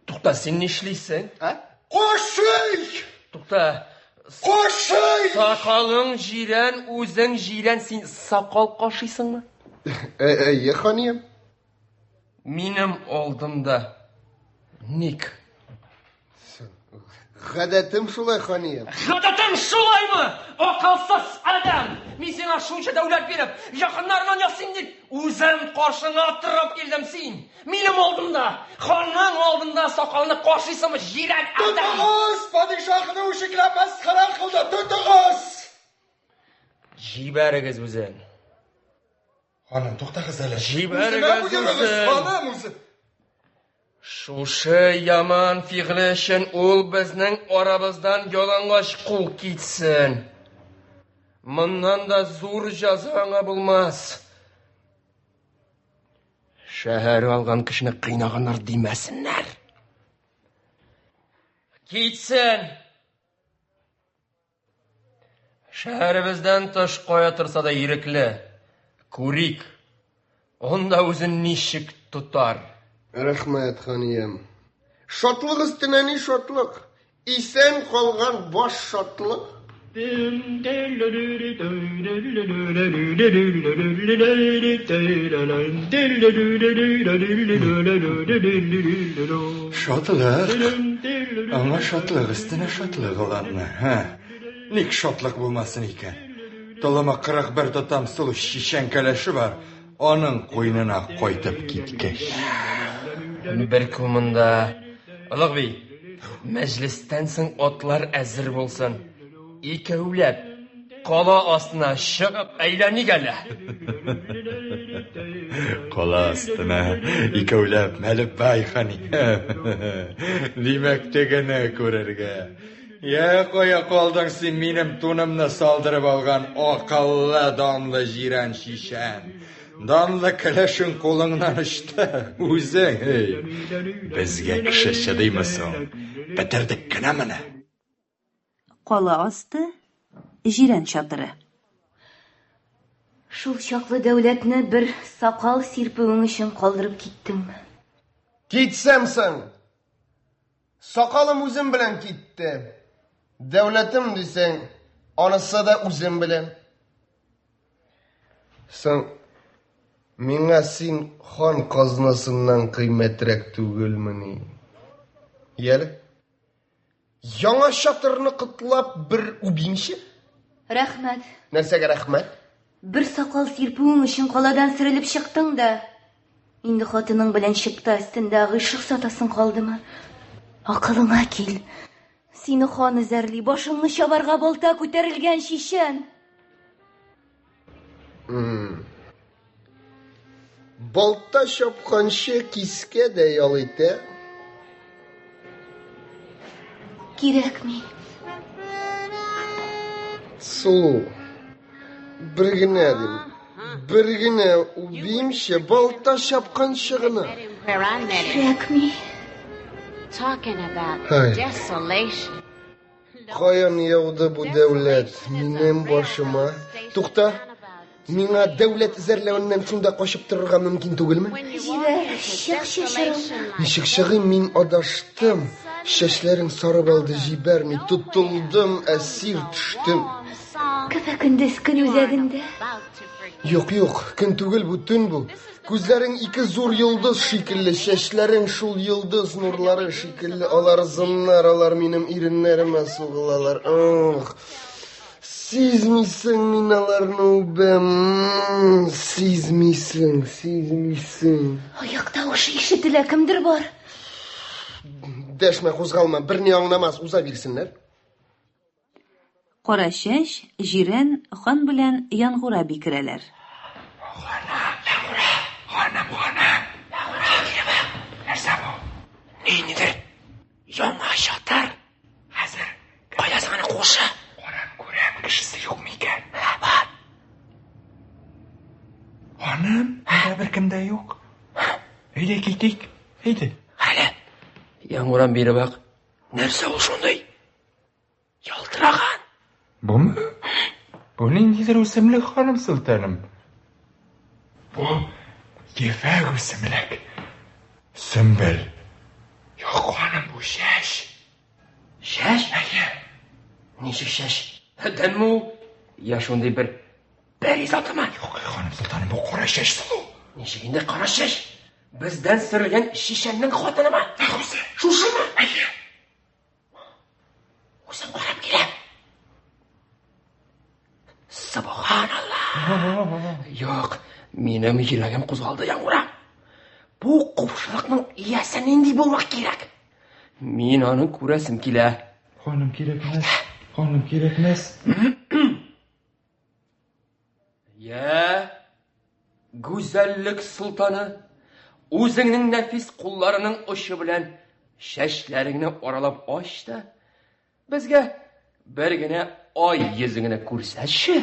[SPEAKER 12] Тукта, син нишлисең?
[SPEAKER 7] Ә? Кашый!
[SPEAKER 12] Тукта.
[SPEAKER 7] Кашый!
[SPEAKER 12] Сакалың җирән, үзең җирән, син сакал кашыйсыңмы?
[SPEAKER 9] Әйе, ханием.
[SPEAKER 12] Минем алдымда. Ник?
[SPEAKER 9] Гадәтем шулай, ханием.
[SPEAKER 12] Гадәтең шулаймы? Акылсыз адәм! Мин сиңа шунча дәүләт биреп, якыннарыннан ясыйм дип, үзем каршыңа торып килдем син. Минем алдымда, ханның алдында сакалны кашыйсыңмы, җирән адәм?
[SPEAKER 7] Тотыгыз! Падишаһны үчекләп мәсхәрә кылды! Тотыгыз!
[SPEAKER 12] Җибәрегез үзен.
[SPEAKER 7] Ханым, туктагыз әле.
[SPEAKER 12] Җибәрегез үзен.
[SPEAKER 7] Ханым үзе.
[SPEAKER 12] Шушы яман фигыле өчен ул безнең арабыздан ялангач кул китсен. Моннан да зур җәза аңа булмас. Шәһәр алган кешене кыйнаганнар димәсеннәр. Китсен! Шәһәребездән тыш кая торса да ирекле. Күрик, анда үзен ничек тотар.
[SPEAKER 9] Рәхмәт, ханием. Шатлык өстенә ни шатлык? Исән калган баш шатлык.
[SPEAKER 7] Шатлык. Аңа шатлык өстенә шатлык оланны. Һә. Ник шатлык булмасын икән? Толымы 41 тотам сылу чичән кәләше бар, аның куенына кайтып киткәч.
[SPEAKER 12] Бер көн монда. Олуг би, мәҗлестән соң атлар әзер булсын. Икәүләп кала астына чыгып әйләник әле.
[SPEAKER 7] Кала астына икәүләп Мәлепбай хани. Димәк, тегене күрергә. Йә, кая калдың син минем тунымны салдырып алган акыллы данлы җирән чичән? Данлы кәләшең кулыңнан очты, үзең, эй. Безгә кеше чыдыймы соң? Бетердек кенә менә.
[SPEAKER 1] Кала асты, Җирән чатыры.
[SPEAKER 2] Шул чаклы дәүләтне бер сакал сирпүең өчен калдырып киттеңме?
[SPEAKER 9] Китсәм соң! Сакалым үзем белән китте. Дәүләтем дисәң, анысы да үзем белән. Соң, миңа син хан казнасыннан кыйммәтрәк түгелмени? Яле. Яңа чатырны котлап бер үбимче?
[SPEAKER 2] Рәхмәт.
[SPEAKER 9] Нәрсәгә рәхмәт?
[SPEAKER 2] Бер сакал сирпүең өчен каладан сөрелеп чыктың да, инде хатының белән чыпта өстендә гыйшык сатасың калдымы? Акылыңа кил. Сине хан эзәрли, башыңны чабарга балта күтәрелгән чичән.
[SPEAKER 9] Балта чапканчы кискә дә ял итә.
[SPEAKER 2] Кирәкми.
[SPEAKER 9] Сылу. Бер генә дим. Бер генә үбимче, балта чапканчы гына.
[SPEAKER 2] Кирәкми.
[SPEAKER 9] Һай. Каян яуды бу дәүләт минем башыма? Тукта, миңа дәүләт эзәрләвеннән шунда качып торырга мөмкин түгелме?
[SPEAKER 2] Җибәр, чыкчы чырыңнан.
[SPEAKER 9] Ничек чыгыйм, мин адаштым. Чәчләрең сарып алды, җибәрми. Тотылдым, әсир төштем.
[SPEAKER 2] Көпә-көндез көн үзәгендә.
[SPEAKER 9] Юк, юк, көн түгел бу, төн бу. Күзләрең ике зур йолдыз шикелле, чәчләрең шул йолдыз нурлары шикелле. Алар зыннар, алар минем иреннәремә сугылалар. Ох! Сизмисең, мин аларны үбәм. Сизмисең, сизмисең.
[SPEAKER 2] Аяк тавышы ишетелә, кемдер бар.
[SPEAKER 9] Дәшмә, кузгалма, берни аңламас, уза бирсеннәр.
[SPEAKER 1] Карачәч, Җирән хан белән Янгура би керәләр.
[SPEAKER 7] Ханым, ханым. Нәрсә бу?
[SPEAKER 4] Ниндидер яңа чатыр. Хәзер кайда соң аның куышы?
[SPEAKER 7] Карап күрәм, кешесе юкмы икән?
[SPEAKER 4] Бар.
[SPEAKER 7] Ханым, монда беркем дә юк. Әйдә китик, әйдә.
[SPEAKER 4] Әле. Яңгурам бире бак. Нәрсә ул шундый? Ялтыраган.
[SPEAKER 7] Бумы? Бу ниндидер үсемлек, ханым солтаным. Бу ефәк үсемлек. Сөмбел. Юк, ханым, бу чәч.
[SPEAKER 4] Чәч?
[SPEAKER 7] Әйе.
[SPEAKER 4] Ничек чәч? Адәмме ул? Я шундый бер пәри затымы?
[SPEAKER 7] Юк, ханым солтаным, бу кара чәч сылу.
[SPEAKER 4] Ничек инде кара чәч? Бездән сөрелгән чичәннең хатынымы?
[SPEAKER 7] Нәкъ үзе.
[SPEAKER 4] Шушымы?
[SPEAKER 7] Әйе.
[SPEAKER 4] Үзем карап киләм. Субханалла. Юк, минем йөрәгем кузгалды, Яңгура. Бу купшылыкның иясе нинди булмак кирәк? Мин аны күрәсем килә.
[SPEAKER 7] Ханым кирәкмәс. Ханым кирәкмәс.
[SPEAKER 12] Йә, гүзәллек солтаны, үзеңнең нәфис кулларының очы белән чәчләреңне аралап ач та, безгә бер генә ай йөзен генә күрсәтче.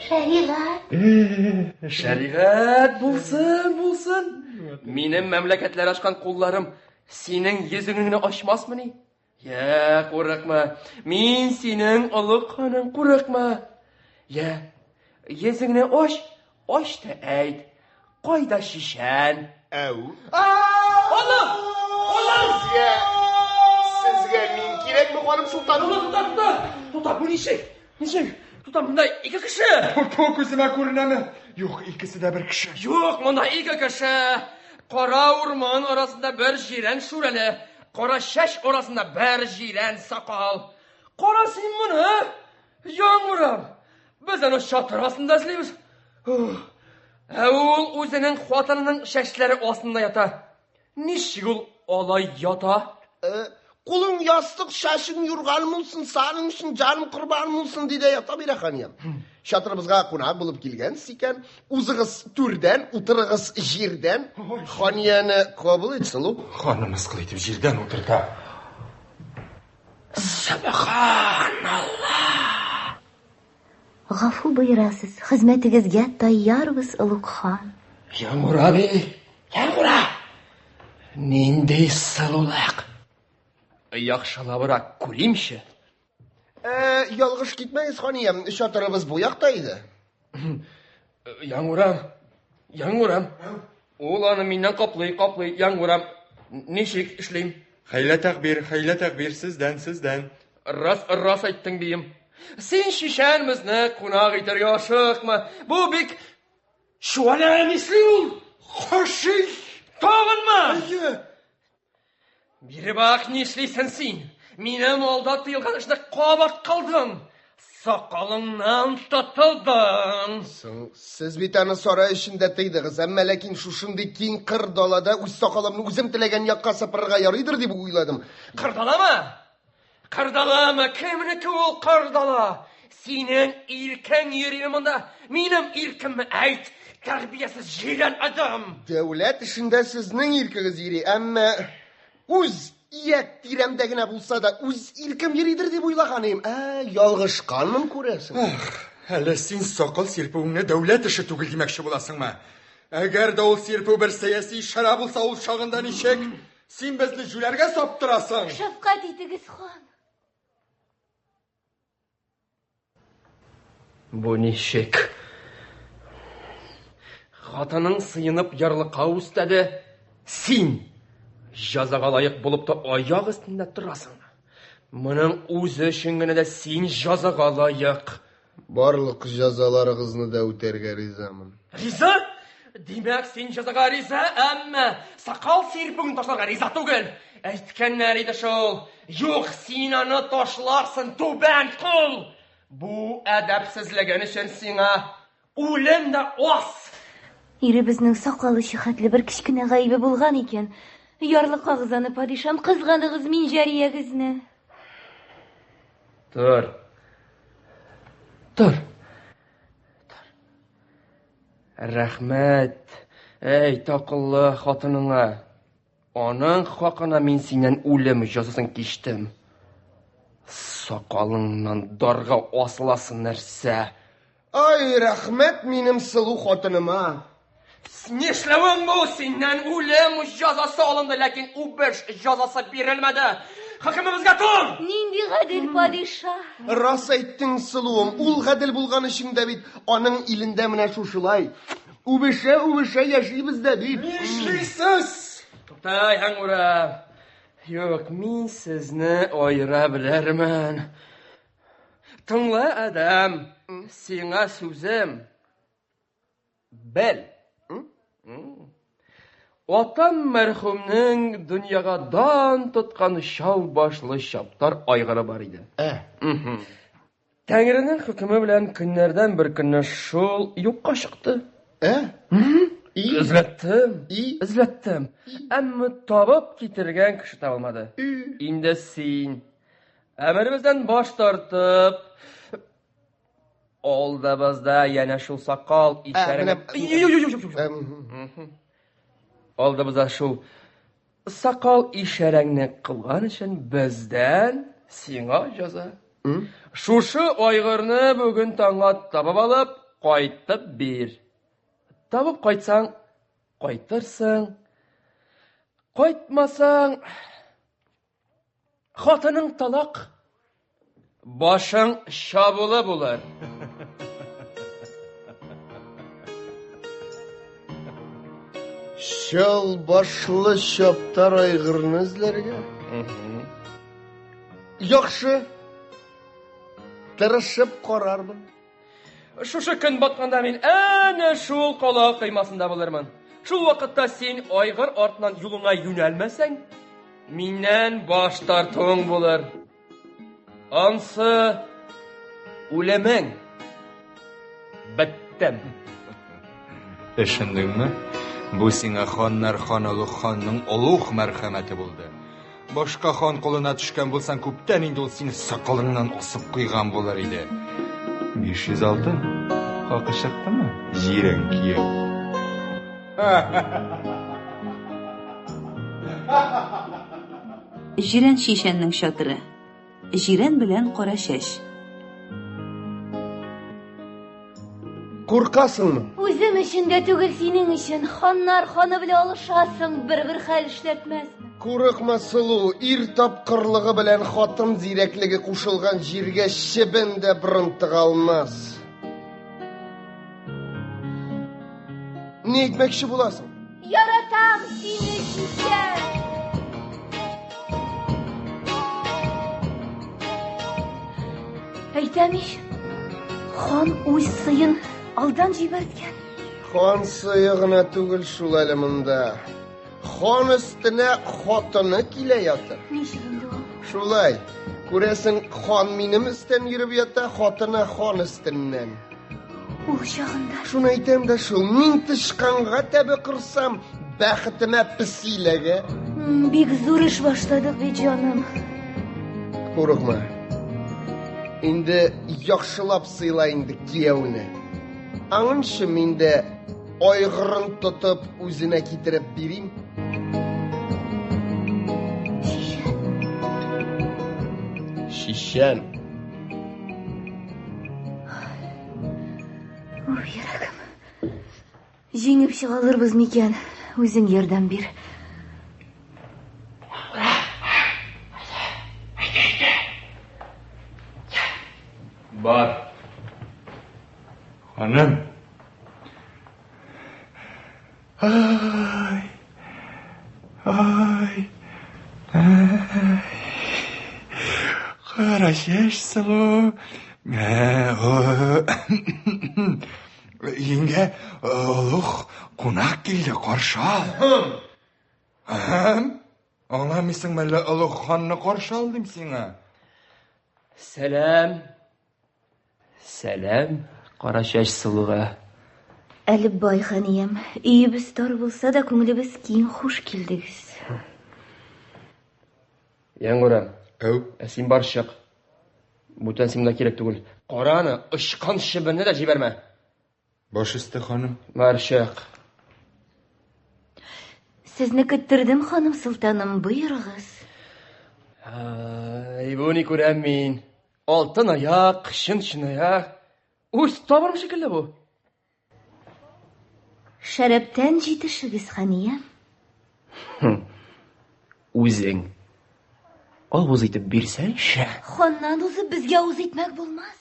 [SPEAKER 2] Шәригать.
[SPEAKER 12] Шәригать булсын, булсын. Минем мәмләкәтләр ачкан кулларым синең йөзеңне генә ачмасмыни? Йә, курыкма. Мин синең олы ханың, курыкма. Йә, йөзеңне ач, ач та әйт. Кайда чичән?
[SPEAKER 9] Әү.
[SPEAKER 12] Аллам! Аллам!
[SPEAKER 9] Сезгә, сезгә мин кирәкме, ханым солтаным?
[SPEAKER 12] Тута, тута, тута, бу ничек? Ничек? Тута, монда ике кеше.
[SPEAKER 7] Бу күземә күренәме? Юк, икесе дә бер кеше.
[SPEAKER 12] Юк, монда ике кеше. Кара урман арасында бер җирән шүрәле, кара чәч арасында бер җирән сакал. Кара син моны! Яңгырам! Без аны чатыр астында эзлибез. Ә ул үзенең хатынының чәчләре астында ята. Ничек ул алай ята?
[SPEAKER 9] Кулың ястык, чәчең юрган булсын, саның өчен җаным корбан булсын, ди дә ята бирә ханиям. Чатырыбызга кунак булып килгәнсез икән, узыгыз түрдән, утырыгыз җирдән. Ханияне кабул ит, сылу.
[SPEAKER 7] Ханым мыскыл итеп җирдән утырта.
[SPEAKER 4] Сөбханалла!
[SPEAKER 2] Гафу боерасыз, хезмәтегезгә тайярбыз, олуг хан.
[SPEAKER 12] Яңгура би, яңгура! Нинди сылулык! Яхшылабрак күримче.
[SPEAKER 9] Ә, ялгыш китмәгез, ханиям, чатырыбыз бу якта иде.
[SPEAKER 12] Яңгурам, яңгурам. Ул аны миннән каплый, каплый, яңгурам. Ничек эшлим?
[SPEAKER 7] Хәйлә тәкбир, хәйлә тәкбир, сездән, сездән.
[SPEAKER 12] Рас, рас әйттең, бием. Син чичән безне кунак итәргә ашыкма. Бу бик чуалә нишли ул?
[SPEAKER 7] Хашиш!
[SPEAKER 12] Тагынмы?
[SPEAKER 9] Әйе.
[SPEAKER 12] Бире бак, нишлисең син? Минем алда тыелган эшне кабат кылдың. Сакалыңнан тотылдың.
[SPEAKER 9] Соң, сез бит аны сарай эчендә тыйдыгыз, әмма ләкин шушындый киң кыр далада үз сакалымны үзем теләгән якка сыпырырга ярыйдыр дип уйладым.
[SPEAKER 12] Кырдаламы? Кырдаламы? Кемнеке ул кырдала? Синең иркең йөриме монда? Минем иркемме? Әйт, тәрбиясез җирән адәм!
[SPEAKER 9] Дәүләт эшендә сезнең иркегез йөри, әмма үз Ияк тирәмдә генә булса да үз иркем йөридер дип уйлаган идем. Ә, ялгышканмын, күрәсең.
[SPEAKER 7] Ах, әле син сакал сирпүеңне дәүләт эше түгел димәкче буласыңмы? Әгәр дә ул сирпү бер сәяси ишарә булса, ул чагында ничек? Син безне җүләргә саптырасың.
[SPEAKER 2] Шәфкать итегез, хан.
[SPEAKER 12] Бу ничек? Хатының сыенып ярлыкау үстәде. Син җазага лаек булып та аяк өстендә торасың. Моның үзе өчен генә дә син җазага лаек.
[SPEAKER 9] Барлык җазаларыгызны да үтәргә ризамын.
[SPEAKER 12] Риза? Димәк, син җазага риза, әмма сакал сирпүен ташларга риза түгел. Әйткәннәр иде шул. Юк, син аны ташларсың, түбән кул! Бу әдәпсезлеген өчен сиңа үлем дә аз!
[SPEAKER 2] Иребезнең сакал очы хәтле бер кечкенә гаебе булган икән. Ярлыкагыз аны, падишам, кызганыгыз мин җариягезне.
[SPEAKER 12] Тор. Тор. Тор. Рәхмәт, әй, такыллы хатыныңа. Аның хакына мин синнән үлем җәзасын кичтем. Сакалыңнан дарга асыласы нәрсә.
[SPEAKER 9] Ай, рәхмәт минем сылу хатыныма.
[SPEAKER 12] Нишләвең бу? Синнән үлем җәзасы алынды, ләкин үбеш җәзасы бирелмәде. Хөкемебезгә тор!
[SPEAKER 2] Нинди гадел падиша!
[SPEAKER 9] Рас әйттең, сылуым, ул гадел булган өчен дә бит аның илендә менә шушылай. Үбешә-үбешә яшибез дә бит.
[SPEAKER 7] Нишлисез?
[SPEAKER 12] Туктай, Аңгура. Юк, мин сезне аера белермен. Тыңла, адәм, сиңа сүзем. Бел. Атам мәрхүмнең дөньяга дан тоткан чал башлы чаптар айгыры бар иде.
[SPEAKER 9] Ә.
[SPEAKER 12] Тәңренең хөкеме белән көннәрдән бер көнне шул юкка чыкты.
[SPEAKER 9] Ә?
[SPEAKER 12] Эзләттем, эзләттем. Әмма табып китергән кеше табылмады. Инде син әмеребездән баш тартып, Алдыбызда янә шул сакал ишәреңне. Алдыбызда шул сакал ишәреңне кылган өчен бездән сиңа җәза. Шушы айгырны бүген таңга табып алып, кайтып бир. Табып кайтсаң, кайтырсың. Кайтмасаң, Хатының талак, башың чабулы булыр.
[SPEAKER 9] Чал башлы чаптар айгырны эзләргә. Яхшы. Тырышып карармын.
[SPEAKER 12] Шушы көн батканда мин әнә шул кала коймасында булырмын. Шул вакытта син айгыр артыннан юлыңа юнәлмәсәң, миннән баш тартуың булыр. Ансы үлемең. Беттем.
[SPEAKER 7] Төшендеңме? Бу сиңа ханнар ханы олуг ханның олуг мәрхәмәте булды. Башка хан кулына төшкән булсаң, күптән инде ул сине сакалыңнан асып куйган булыр иде. 500 алтын. Хакы чыктымы? Җирән кияү.
[SPEAKER 1] Җирән чичәннең чатыры. Җирән белән кара чәч.
[SPEAKER 9] Куркасыңмы?
[SPEAKER 2] Үзем өчен дә түгел, синең өчен. Ханнар ханы белән алышасың, бер-бер хәл эшләтмәсме?
[SPEAKER 9] Курыкма, сылу, ир тапкырлыгы белән хатын зирәклеге кушылган җиргә чебен дә борын тыга алмас. Ни әйтмәкче буласың?
[SPEAKER 2] Яратам сине, чичәк! Әйтәм ич, хан үз сыен алдан җибәрткән.
[SPEAKER 9] Хан сые гына түгел шул әле монда. Хан өстенә хатыны килә ятыр.
[SPEAKER 2] Ничек инде ул?
[SPEAKER 9] Шулай. Күрәсең, хан минем өстән йөреп ята, хатыны хан өстеннән.
[SPEAKER 2] Ул чагында.
[SPEAKER 9] Шуны әйтәм дә шул, мин тычканга тәбе кырсам, бәхетемә песи эләгә.
[SPEAKER 2] Бик зур эш башладык бит, җаным.
[SPEAKER 9] Курыкма. Инде яхшылап сыйла инде кияүне. Аңынчы мин дә айгырын тотып үзенә китереп бирим.
[SPEAKER 2] Чичә.
[SPEAKER 9] Чичән.
[SPEAKER 2] Уф, йөрәгем. Җиңеп чыга алырбыз микән? Үзең ярдәм бир.
[SPEAKER 4] Бар. Ханым. Ай. Ай. Ай. Кара чәч сылу.
[SPEAKER 7] Еңгә, олуг кунак килде, каршы ал. Ахым. Аңламыйсың мәллә, олуг ханны каршы ал дим сиңа.
[SPEAKER 12] Сәлам. Сәлам, кара чәч сылуга.
[SPEAKER 2] Әлепбай ханиям, өебез тар булса да, күңелебез киң, хуш килдегез.
[SPEAKER 12] Яңгура. Әү. Ә син бар чык. Бүтән син монда кирәк түгел. Кара аны, очкан чебенне дә җибәрмә.
[SPEAKER 7] Баш өсте, ханым.
[SPEAKER 12] Бар чык.
[SPEAKER 2] Сезне көттердем, ханым солтаным, боерыгыз.
[SPEAKER 12] Ай, бу ни күрәм мин? Алтын аяк, чын чынаяк. Үз табырым шикелле бу.
[SPEAKER 2] Шәрәптән җитешегез, ханиям.
[SPEAKER 12] Үзең. Авыз итеп бирсәңче.
[SPEAKER 2] Ханнан узып безгә авыз итмәк булмас.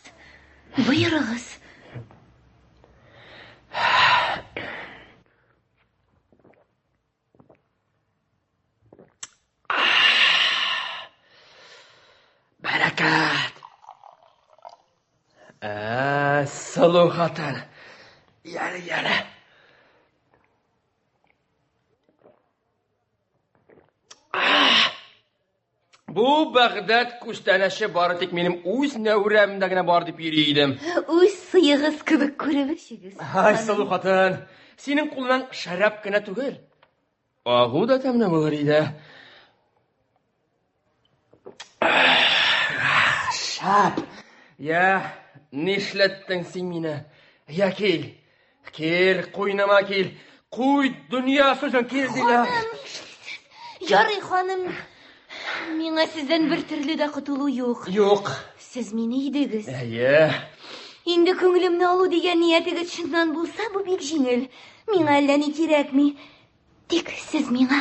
[SPEAKER 2] Боерыгыз.
[SPEAKER 12] Бәрәкәт! Ә, сылу хатын. Яле, яле. Бу Бәгъдәд күчтәнәче бары тик минем үз нәүрәмдә генә бар дип йөри идем.
[SPEAKER 2] Үз сыегыз кебек күреп эчегез.
[SPEAKER 12] Ай, сылу хатын, синең кулыңнан шәраб кенә түгел, агу да тәмле булыр иде. Шәп! Я, нишләттең син мине? Я, кил. Кил, куйныма кил. Куй дөнья сүзен кил диләр.
[SPEAKER 2] Ханым, нишлисез? Ярый, ханым. Миңа сездән бер төрле дә котылу юк.
[SPEAKER 12] Юк.
[SPEAKER 2] Сез мине идегез.
[SPEAKER 12] Әйе.
[SPEAKER 2] Инде күңелемне алу дигән ниятегез чыннан булса, бу бик җиңел. Миңа әллә ни кирәкми. Тик сез миңа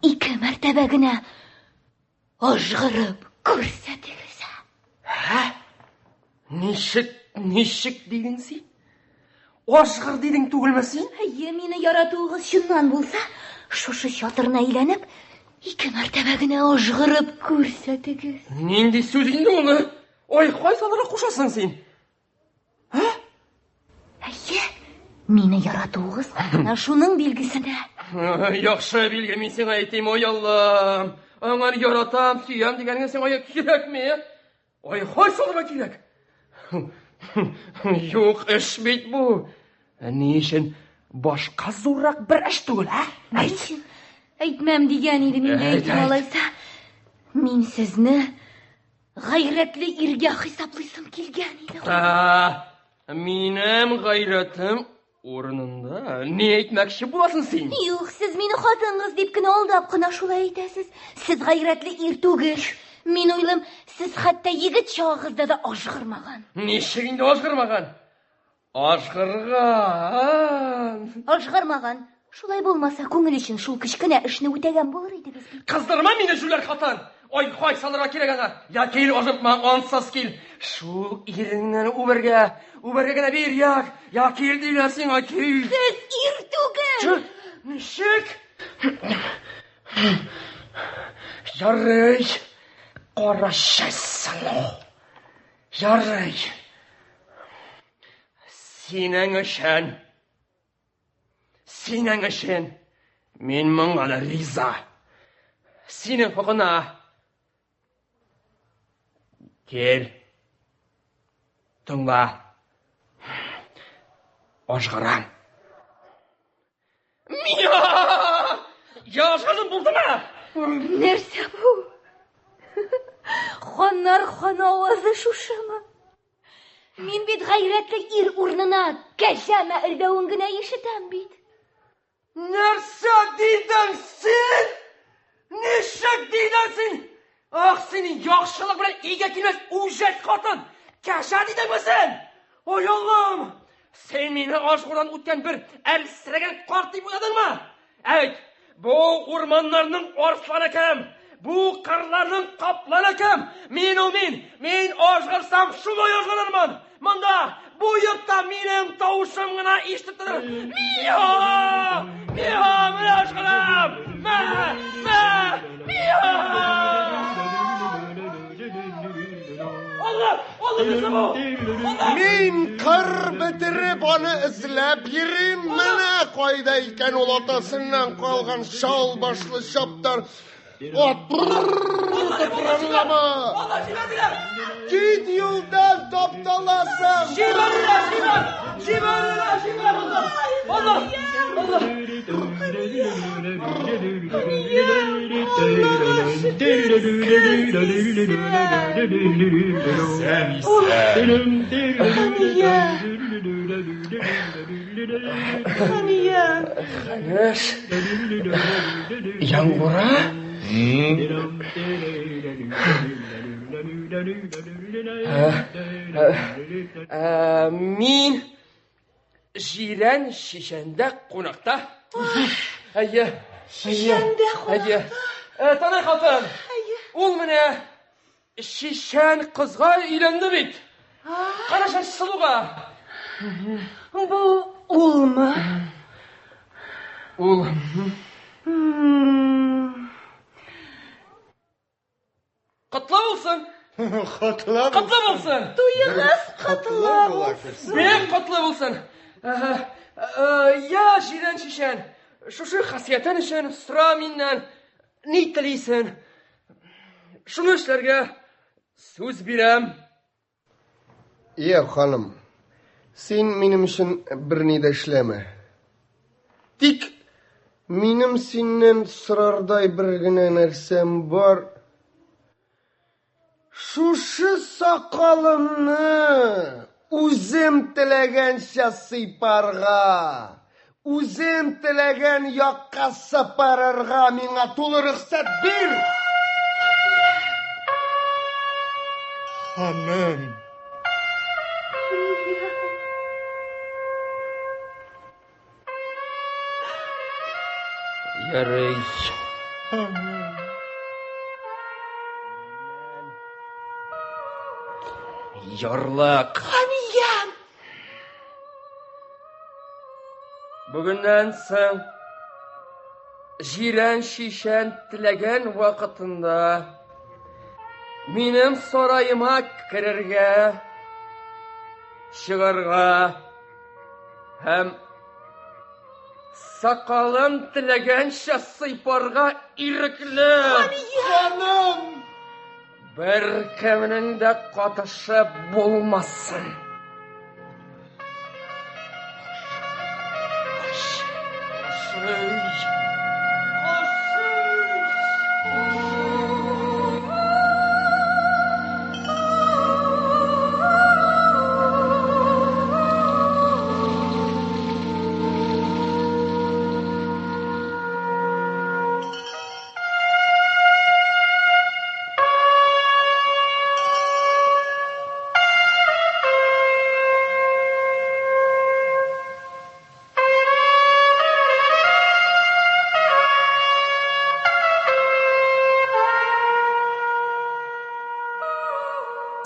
[SPEAKER 2] ике мәртәбә генә Ажгырып күрсәтегез.
[SPEAKER 12] Ә? Ничек, ничек дидең син? Ажгыр дидең түгелме син?
[SPEAKER 2] Әйе, мине яратуыгыз чыннан булса, шушы чатырны әйләнеп, ике мәртәбә генә ажгырып күрсәтегез.
[SPEAKER 12] Нинди сүз инде ул? Ой, кайсыларга кушасың син?
[SPEAKER 2] Ә? Әйе, мине яратуыгыз менә шуның билгесенә.
[SPEAKER 12] Яхшы билге, мин сиңа әйтим, ой Аллам. Аңар яратам, сөям дигәнеңә сиңа кирәкме? Ой, кайсыларга кирәк? Юк эш бит бу. Ә ни өчен башка зуррак бер эш түгел, ә?
[SPEAKER 2] Әйт. Әйтмәм дигән идем инде, әйтим алайса. Мин сезне Гайрәтле иргә хисаплыйсым килгән иде.
[SPEAKER 12] Тукта! Минем гайрәтем урынында. Ни әйтмәкче буласың син?
[SPEAKER 2] Юк, сез мине хатын-кыз дип кенә алдап кына шулай әйтәсез. Сез гайрәтле ир түгел. Мин уйлыйм, сез хәтта егет чагыгызда да ажгырмаган.
[SPEAKER 12] Ничек инде ажгырмаган? Ажгырган.
[SPEAKER 2] Ажгырмаган. Шулай булмаса, күңел өчен шул кечкенә эшне үтәгән булыр идегез бит.
[SPEAKER 12] Кыздырма мине, җүләр хатын! Ай, хай салырга кирәк аңа. Я кил, ажыртма, ансыз кил. Шул иреңнән үбәргә, үбәргә генә бир, я, я кил диләр сиңа, кил.
[SPEAKER 2] Сез ир түгел!
[SPEAKER 12] Ничек? Ярый, кара сылу. Ярый. Синең өчен, синең өчен мин моңа да риза. Синең хакына. Кил. Тыңла. Ажгырам. Мия! Яшадым булдымы?
[SPEAKER 2] Нәрсә бу? Ханнар хан авазы шушымы? Мин бит гайрәтле ир урынына кәҗә мәэлдәвен генә ишетәм бит.
[SPEAKER 12] Нәрсә дидең син? Ничек дидең син? Ах, син яхшылык белән өйгә килмәс үҗәт хатын! Кәҗә дидеңме син? Ой, Аллам! Син мине ашгырдан үткән бер әлсерәгән карт дип уйладыңмы? Әйт, бу урманнарның арсланы кем? Бу кырларның капланы кем? Мин ул мин! Мин ажгырсам, шулай ажгырырмын! Монда, бу йортта минем тавышым гына ишетеп торыр. Миха! Миха, менә ажгырам! Мә! Мә! Миха! Алла! Алла нәрсә бу?
[SPEAKER 9] Мин кыр бетереп аны эзләп йөрим. Менә кайда икән ул атасыннан калган чал башлы чаптар. Ат тыпырыңлама. Кит юлдан тапталасың.
[SPEAKER 12] Җибәрелә, җибәр! Җибәрелә, җибәр! Алла! Алла!
[SPEAKER 2] Хәния! Хәния!
[SPEAKER 12] Хәнеш! Яңгура? Мин Җирән чичәндә кунакта. Әйе.
[SPEAKER 2] Чичәндә
[SPEAKER 12] кунакта. Әйе. Таный хатын.
[SPEAKER 2] Әйе.
[SPEAKER 12] Ул менә чичән кызга өйләнде бит. Караша сылуга.
[SPEAKER 2] Бу улмы?
[SPEAKER 12] Ул. Котлы булсын!
[SPEAKER 9] Котлы
[SPEAKER 12] Котлы булсын!
[SPEAKER 2] Туегыз котлы булсын!
[SPEAKER 12] Бик котлы булсын! Я, җирән чичән, шушы хасиятен өчен сора миннән, ни телисең? Шуны эшләргә сүз бирәм.
[SPEAKER 9] Иә, ханым, син минем өчен берни дә эшләмә. Тик минем синнән сорардай бер генә нәрсәм бар. Шушы сакалымны үзем теләгәнчә сыйпарга, үзем теләгән якка сыпырырга миңа тулы рөхсәт бир!
[SPEAKER 14] Ханым.
[SPEAKER 12] Ярый. Ярлык.
[SPEAKER 2] Ханиям!
[SPEAKER 12] Бүгеннән соң Җирән чичән теләгән вакытында минем сараема керергә, чыгарга һәм сакалын теләгәнчә сыйпарга ирекле.
[SPEAKER 9] Ханым!
[SPEAKER 12] Бер кемнең дә катышы булмасын.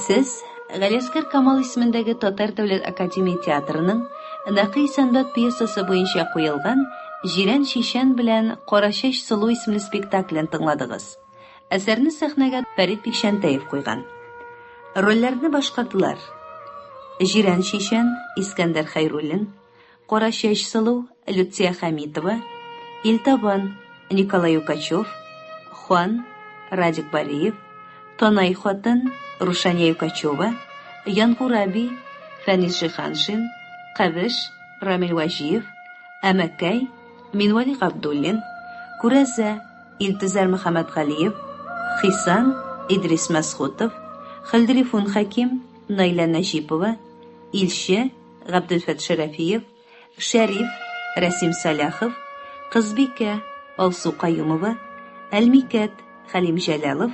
[SPEAKER 1] Сез Галиәсгар Камал исемендәге Татар дәүләт академия театрының Нәкый Исәнбәт пьесасы буенча куелган Җирән чичән белән Карачәч сылу исемле спектаклен тыңладыгыз. Әсәрне сәхнәгә Фәрит Бикчәнтәев куйган. Рольләрне башкардылар: Җирән чичән, Искәндәр Хәйруллин, Карачәч сылу, Люция Хәмитова, Илтабан, Николай Юкачев, Хан, Радик Бариев, Танай хатын, Рушания Юкачева, Янгур би, Фәнис Җиһаншин, Кавеш, Рамил Вәҗиев, Әмәкәй, Минвәли Габдуллин, Күрәзә, Илтөзәр Мөхәммәтгалиев, Хисан, Идрис Мәсхутов, Хәлдрифун Хәким, Наилә Нәҗипова, Илче, Габделфәт Шәрәфиев, Шәриф, Рәсим Сәлахов, Кызбикә, Алсу Каюмова, Әлмикәт, Хәлим Җәләлов,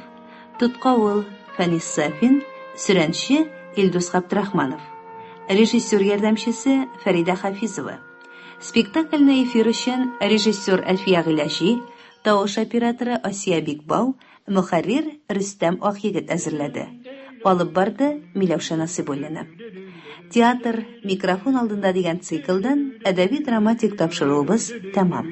[SPEAKER 1] Тоткавыл, Фәнис Сафин, Сөрәнче, Илдус Габдрахманов. Режиссер ярдәмчесе Фәридә Хафизова. Спектакльне эфир өчен режиссер Әлфия Гыйләҗи, тавыш операторы Асия Бикбау, мөхәррир Рөстәм Акъегет әзерләде. Алып барды Миләүшә Насыйбуллина. Театр микрофон алдында дигән циклдан әдәби-драматик тапшыруыбыз тәмам.